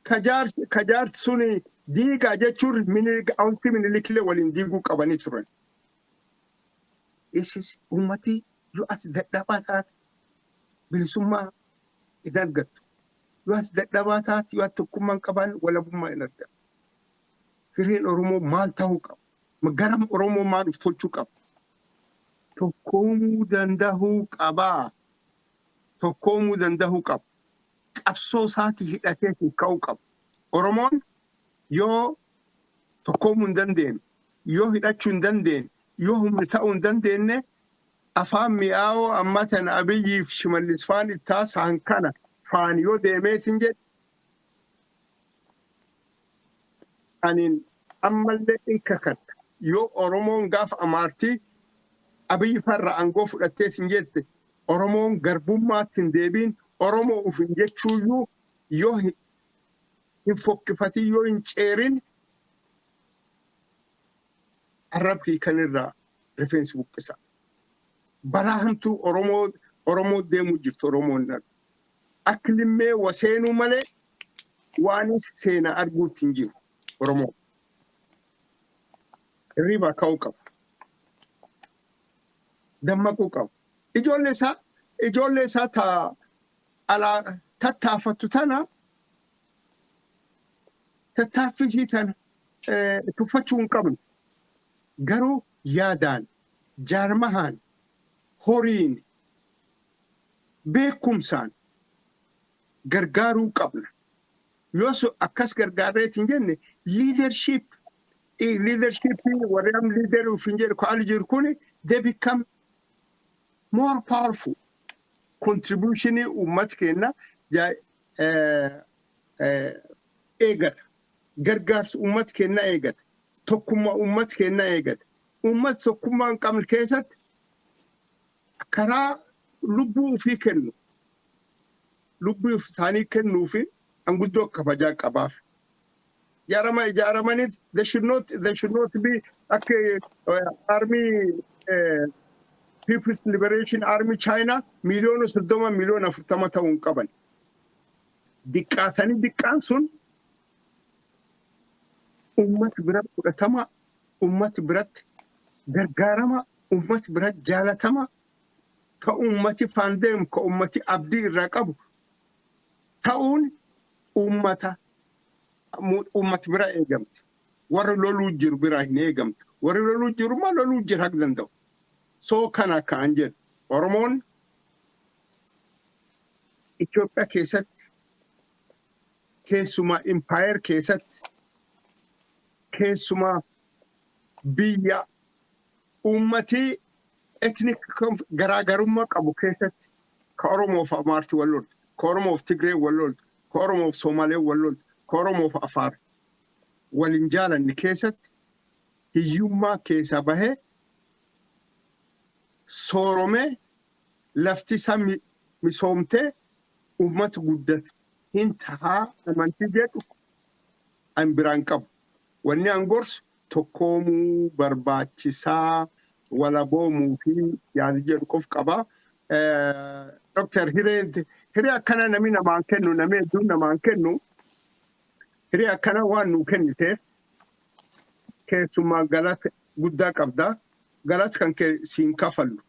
Kajaarsi suni diigaa jechuun Minilik wanti Minilikillee waliin diiguu qabanii turan. Isis uummatii yoo ati dadhabaa taate bilisummaa hin argattu. Yoo ati dadhabaa taate, yoo ati tokkummaa hin qabaanne, walabummaa hin argattu. Hireen Oromoo maal ta'uu qaba? Garam Oromoo maal uf tolchuu qaba? Tokkoomuu danda'uu qabaa. Tokkoomuu danda'uu qaba. Qabsoo isaatii hidhatee ka'uu qaba. Oromoon yoo tokkoomuu hin dandeenye, yoo hidhachuu hin dandeenye, yoo humni ta'uu hin dandeenye, afaan mi'aawoo amma tana Abiyyiif Shimallis faan itti haasa'an kana faan yoo deemee sin jedhe, anin ammallee in kakadha. Yoo Oromoon gaafa Amaartii Abiyyi farra aangoo fudhattee sin jette Oromoon garbummaatti hin deebiin, Oromoo uf hin jechuuyyuu yoo hin fokkifatin, yoo hin ceerin, arrabkii kanirraa rifeensi buqqisa. Balaa hamtuu Oromoo deemuu jirtu Oromoon dhabu. Akka limmee waseenuu malee waan seenaa arguutti hin jiru Oromoo. Hirriibaa ka'uu qaba. Dammaquu qaba. Ijoollee isaa ta alaa tattaafattu tana, tattaaffisii tana tuffachuu hin qabnu. Garuu yaadaan, jaarmahaan, horiin, beekumsaan gargaaruu qabna. Yoo akkas gargaarreet hin jenne, leadership warri am leader uf hin jedhu kaa'al jiru kuni, they become more powerful. Contributionii uummata keenya eegata. Gargaarsa uummata keenya eegata. Tokkummaa uummata keenya eegata. Uummata tokkummaa hin qabne keessatti karaa lubbuu ofii kennu, lubbuu isaanii kennuu fi anguddoo kabajaa qabaaf. Ijaarama ijaaramaniis they should not be akka army, People's Liberation Army China 30 miliyoona 40 miliyoona ta'uu hin qaban. Diqqaatanii diqqaan sun uummata biratti fudhatama, uummata biratti gargaarama, uummata biratti jaalatama, ka uummati faan deemu, ka uummati abdii irraa qabu ta'uun uummata bira eegamti. Warri loluu jiru biraa hin eegamtu. Warri loluu jiru ma loluu jira haga danda'u. Soo kana ka'an jedhu. Oromoon Itoophiyaa keessatti, keessumaa impaayar keessatti, keessumaa biyya uummatii ethnic garaagarummaa qabu keessatti, ka Oromoof Amaarti wal loltu, ka Oromoof Tigree wal loltu, ka Oromoof Somaalee wal loltu, ka Oromoof Afaar waliin jaalanne keessatti, hiyyummaa keessaa bahee sooromee, lafti isaa misoomtee uummata guddate hin tahaa amantii jedhu an biraan qabu. Wanni an gorsu tokkoomuu barbaachisaa, walaboomuu fi yaada jedhu qof qabaa. Dr. Hiree, hiree akkana namni namaan kennu, namni hedduun namaan kennu, hiree akkana waan nuu kenniteef keessumaa galata guddaa qabda. Galata kan kee siin kafallu.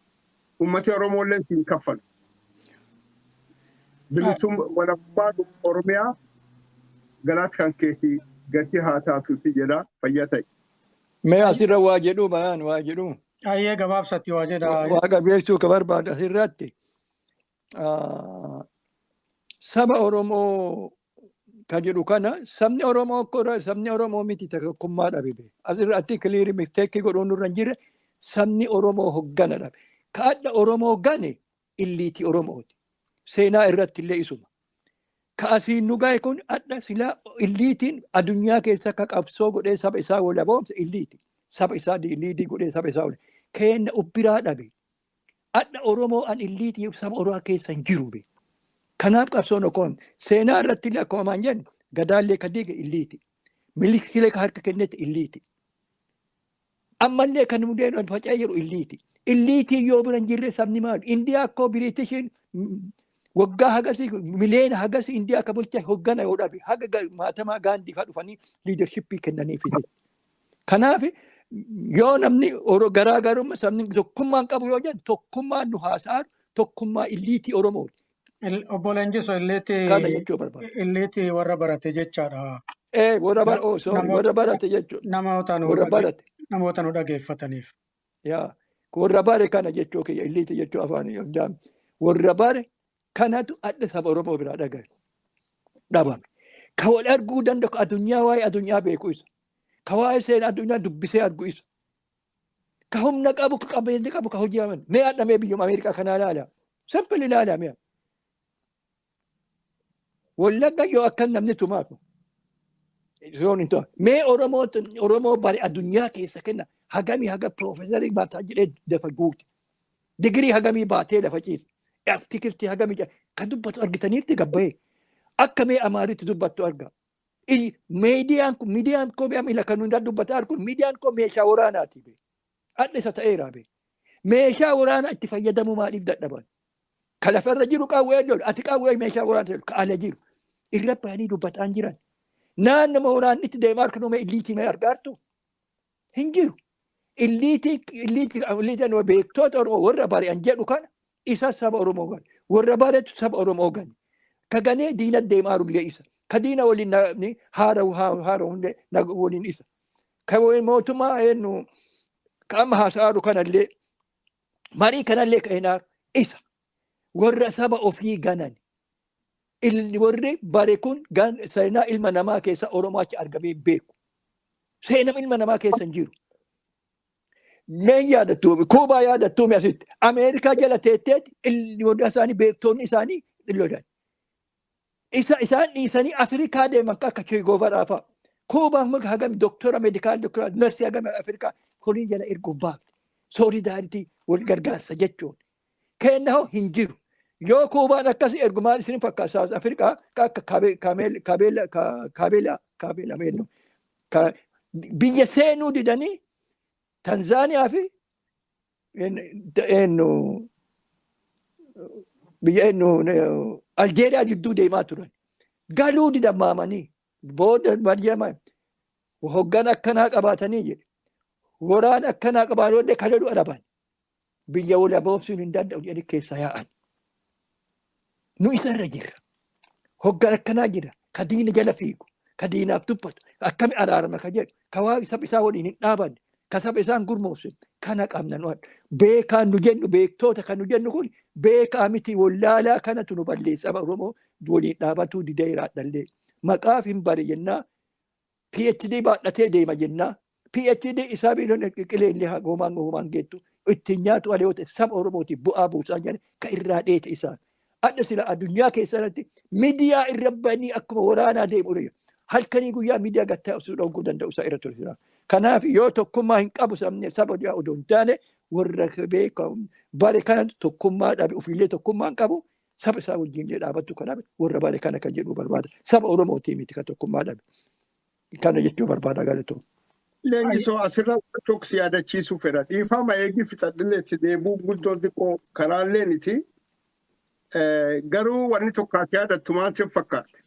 Uummati Oromooillee siin kaffalu. Bilisummaa walabummaa Oromiyaa galaata kan keetii gatii haa taatuuti jedha, fayyaa ta'e. Mee asirra waa jedhu, bayaan waa jedhu. Ayyee, gabaabsatti waa jedha. Waa qabeessuu ka barbaadu asirratti. Saba Oromoo ka jedhu kana, sabni Oromoo akkora sabni Oromoo miti tokkummaa dhabe. Asirratti clear mistake godhuun nurra hin jirre, sabni Oromoo hoggana dhabe. Ka adda Oromoo gane illiitii Oromooti. Seenaa irratti illee isuma. Ka asiin nu gahe kun adda silaa illiitiin addunyaa keessa akka qabsoo godhee saba isaa walaboomse illiiti. Saba isaa lead godhee saba isaa wala. Keenna ubbiraa dhabe. Adda Oromoo an illiitii saba Oromoo keessa hin jiru be. Kanaaf qabsoon okkoon seenaa irratti illee akkuma maan jennu, gadaallee ka diige illiiti. Milikilee ka harka kennetti illiiti. Ammallee kan nu deemu faca'ee jiru illiiti. Illiitiin yoo bira hin jirre sabni maali? Indiyaa akkoo Biriitishiin waggaa hagasii, miliyoona hagasii Indiyaa akka bulchaa hoggana yoo dhabe, haga Maatamaa Gaandii fa'aa dhufanii leadership kennaniif. Kanaaf yoo namni garaagarummaa sabni tokkummaan qabu yoo jennu, tokkummaan nu haasa'an tokkummaa illiitii Oromooti. Obbo Leenjiso, illiitii Kana jechuu barbaada. Illiitii warra barate jechaadha. Ee, warra bara, oh sorry, warra barate jechuudha. Namoota nu Warra barate. Namoota nu dhageeffataniif. Yaa, warra bare kana jechuu kiyya, illiitii jechuu afaan hundaan. Warra bare kanatu adda saba Oromoo biraa dhagaye. Dhabame. Ka wal arguu danda'u, addunyaa waa'ee addunyaa beeku isa. Ka waa'ee seenaa addunyaa dubbisee argu isa. Ka humna qabu, ka qabeenya qabu, ka hojii aman. Mee adda biyyuma Ameerikaa kanaa ilaala. Simple ilaala mee. Wallagga yoo akkan namni tumaatu. Yoon hin ta'u. Mee Oromoo Oromoo bare addunyaa keessa kenna hagamii haga piroofeesarii baataa jedhee lafa guute. Digirii hagamii baatee lafa ciise. Artikiltii hagamii kan dubbatu argitaniirti gabbayee. Akka mee Amaaritti dubbattu arga. Miidiyaan kun, miidiyaan koo mi'a kan hundaa dubbataa kun, miidiyaan koo meeshaa waraanaati. Adda isa ta'eera be. Meeshaa waraanaa itti fayyadamuu maaliif dadhaban? Ka lafarra jiru qawwee lolu, ati qawwee meeshaa waraanaa jedhu ka ala jiru. Irra bahanii dubbataan jiran. Naannoma waraanni itti deemaa harka nuuma illiitii mee argaartu? Hin jiru. Illiitii illiitii illiitii beektoota Oromoo warra bari'an jedhu kana isa saba Oromoo gane. Warra baretu saba Oromoo gane. Ka ganee diina deemaa jirullee isa. Ka diina waliin haara haara hundee waliin isa. Ka mootummaa eenyu ka amma haasa'aa jiru kanallee, marii kanallee ka hinaaru isa. Warra saba ofii ganan. Warri bare kun seenaa ilma namaa keessa Oromoo achi argamee beeku. Seenaa ilma namaa keessa hin jiru. Mee yaadattuu Kuubaa, yaadattuu asitti Ameerikaa jala teetteeti warra isaanii beektoonni isaanii lolan. Isa isaan dhiisanii Afrikaa deeman akka Che Guevara fa'a. Kuubaan muka hagam doktora, medical doktora, narsii hagam Afrikaa horii jala erguuf baafte. Solidarity, wal gargaarsa jechuun. Kenna hoo hin jiru. Yoo Kuubaan akkasii ergu maal isin fakkaata? South Africa akka Kabeela Kabeela Kabeela meennu biyya seenuu didanii Tanzaaniyaa fi eenyu biyya eenyu Aljeeriyaa gidduu deemaa turan. Galuu didan maamanii booda baay'ee hoggan akkanaa qabaatanii jedhe. Waraana akkanaa qabaatanii kan lolu adaban. Biyya walaboomsuun hin danda'u jedhanii keessa yaa'an. Nu isarra jirra. Hoggan akkanaa jira. Ka diina jala fiigu, ka diinaaf dubbatu, akkami araarama ka jedhu, ka waa saba isaa waliin hin dhaabanne, ka saba isaan gurmoofse kana qabna nu. Beekaan nu jennu, beektoota kan nu jennu kun beekaa miti, wallaalaa kanatu nu balleessa. Saba Oromoo waliin dhaabatuu dideera dhallee. Maqaaf hin bare jennaa, PhD baadhatee deema jennaa. PhD isaa biiloon qilee illee homaan homaan geettu ittiin nyaatu alee yoo ta'e saba Oromootiif bu'aa buusaa jiran ka irraa dheete isaan. Adda sila addunyaa keessatti miidiyaa irra banii akkuma waraanaa deemu ture. Halkanii guyyaa miidiyaa gattaa osoo dhoguu danda'u isaa irra ture sila. Kanaaf yoo tokkummaa hin qabu sabni saba odoo hin taane, warra beekamu bare kana tokkummaa dhabe, ofiillee tokkummaa hin qabu, saba isaa wajjin illee dhaabattu kanaaf warra bare kana kan jedhu barbaada. Saba Oromootii miti kan tokkummaa dhabe. Kana jechuu barbaada, galatoo. Leenjisoo, asirra tokko si yaadachiisuu fedha. Dhiifama eegi fixadhillee itti deebi'uu guddoo xiqqoo karaallee miti. Garuu wanni tokko ati yaadattu maal sin fakkaate?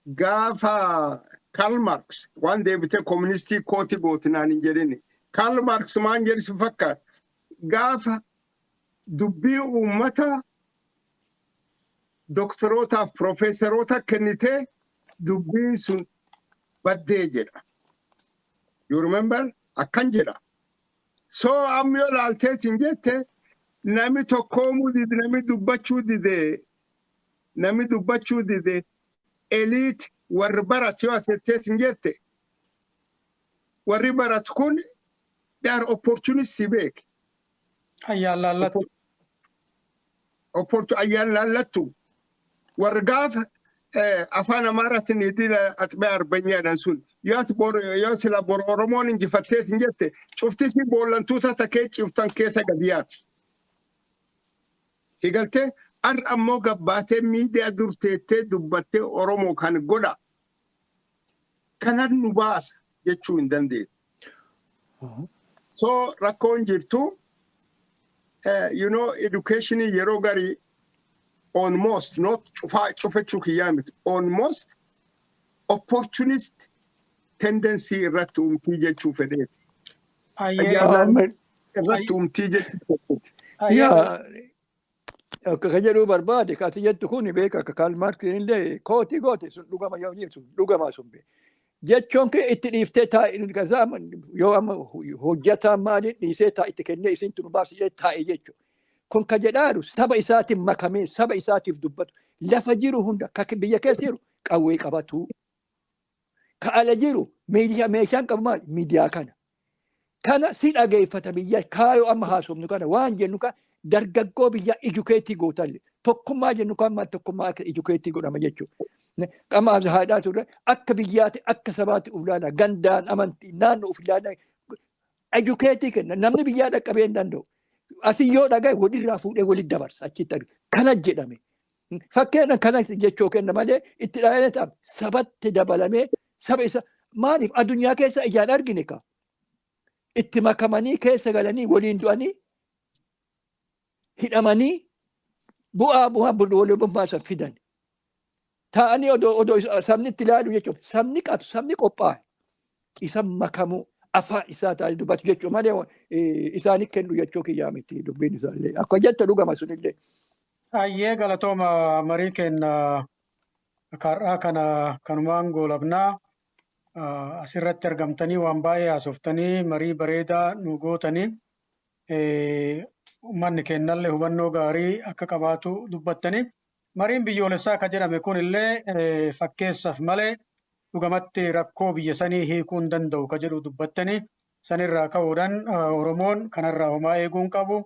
Gaafa Karl Marx waan deebitee kooministii kooti gootinaan hin jedhini. Karl Marx maan jedhi si fakkaata? Gaafa Dubbii uummata doktorootaaf profeesaroota kennitee dubbiin sun baddee jedha. You remember? Akkan jedha. So amma yoo laalteetiin jette, nami tokkoomuu dide, nami dubbachuu dide, nami dubbachuu dide, elite warri barate yoo asetteetiin jette, warri baratu kun they are opportunist, beek. Ayyaan laallattu. Ayyaan laallattu. Warri gaafa afaan Amaaraatiin idila axbee arbanyaadhaan sun yoo ati yoo sila bor Oromoon injifatteetiin jette, cufti si boollantuuta takkee ciftan keessa gadi yaati. Si galtee? Arra ammoo gabbaatee miidiyaa durteettee dubbattee Oromoo kan godha. Kanan nu baasa jechuu hin dandeettu. So rakkoon jirtu education yeroo garii almost not cufaa cufachuu kiyyaa miti, almost opportunist tendency irratti uumtii jechuu fedheeti. Ayyee. Irratti uumtii jechuu fedheeti. Ayyee. Yaa, akka ka jedhuu barbaade ka ati jettu kun beeka, akka Kaal Maarkiin illee kootii goote sun dhugama yoo jettu dhugama sun be. Jechuun kee itti dhiiftee taa'e gaza yoo amma hojjataan maaliin dhiisee taa'e, itti kennee isin tunu baasi jedhee taa'e jechuudha. Kun ka jedhaaru saba isaatiin makamee saba isaatiif dubbatu lafa jiru hunda, ka biyya keessa jiru qawwee qabatu. Ka ala jiru miidiyaa meeshaan qabu maali? Miidiyaa kana. Kana si dhageeffata biyya kaayoo amma haasofnu kana waan jennu kana dargaggoo biyya educate gootalle tokkummaa jennu kan maal tokkummaa akka educate godhama jechuudha. Amma as haadhaa turre akka biyyaatti, akka sabaatti uf ilaala, gandaan, amantii, naannoo uf ilaala, educate kenna. Namni biyyaa dhaqqabee hin danda'u. Asii yoo dhagaye walirraa fuudhee walitti dabarsa achitti arga. Kana jedhame. Fakkeenya kana jechuu kenna malee itti dhahee ta'am sabatti dabalamee saba isa maaliif addunyaa keessa ijaan argine ka itti makamanii keessa galanii waliin du'anii hidhamanii bu'aa walummaa san fidan. Taa'anii odoo sabni itti ilaalu jechuudha. Sabni qabu, sabni qophaa'e isa makamuu, afaan isaa taa'ee dubbatu jechuudha malee isaanii kennu jechuu kiyyaa miti dubbiin isaallee. Akka jette dhugama sunillee. Ayyee, galatooma. Marii kenna har'aa kana kanumaan goolabnaa. Asirratti argamtanii waan baay'ee haasoftanii marii bareedaa nu gootanii, uummanni kennallee hubannoo gaarii akka qabaatu dubbattanii. Mariin biyyoolessaa ka jedhame kun illee fakkeessaaf malee dhugamatti rakkoo biyya sanii hiikuu hin danda'u ka jedhu dubbattanii, sanirraa ka'uudhaan Oromoon kanarraa homaa eeguu hin qabu.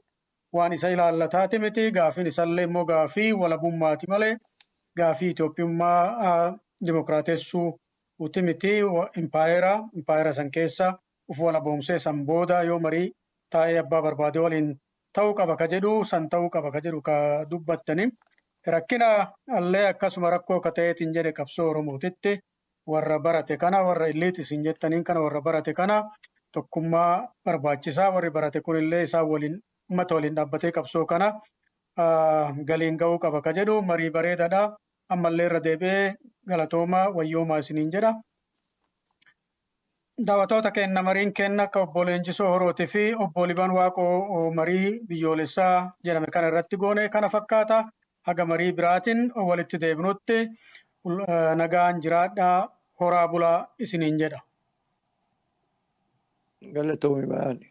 Waan isa ilaallataati miti, gaafiin isallee immoo gaafii walabummaati malee gaafii Itoophiyummaa dimokiraatessuu uti miti. Impaayera san keessa uf walaboomsee san booda yoo marii taa'ee abbaa barbaade waliin ta'uu qaba ka jedhu san ta'uu qaba ka jedhu ka dubbattani. Rakkina illee akkasuma rakkoo ka ta'eetiin jedhe qabsoo Oromootitti warra barate kana, warra elite isin jettaniin kana, warra barate kana tokkummaa barbaachisaa. Warri barate kunillee isaan waliin, uummata waliin dhaabbatee qabsoo kana galiin ga'uu qaba ka jedhu marii bareedaadha. Ammallee irra deebi'ee galatooma, wayyoomaa isiniin jedha. Daawwattoota keenya, mariin kenna akka obbo Leenjisoo Horootii fi obbo Liban Waaqoo marii biyyoolessaa jedhame kana irratti goone kana fakkaata. Haga marii biraatiin walitti deebinutti nagaan jiraadhaa, horaa bulaa isiniin jedha. Galatoomi baay'ee.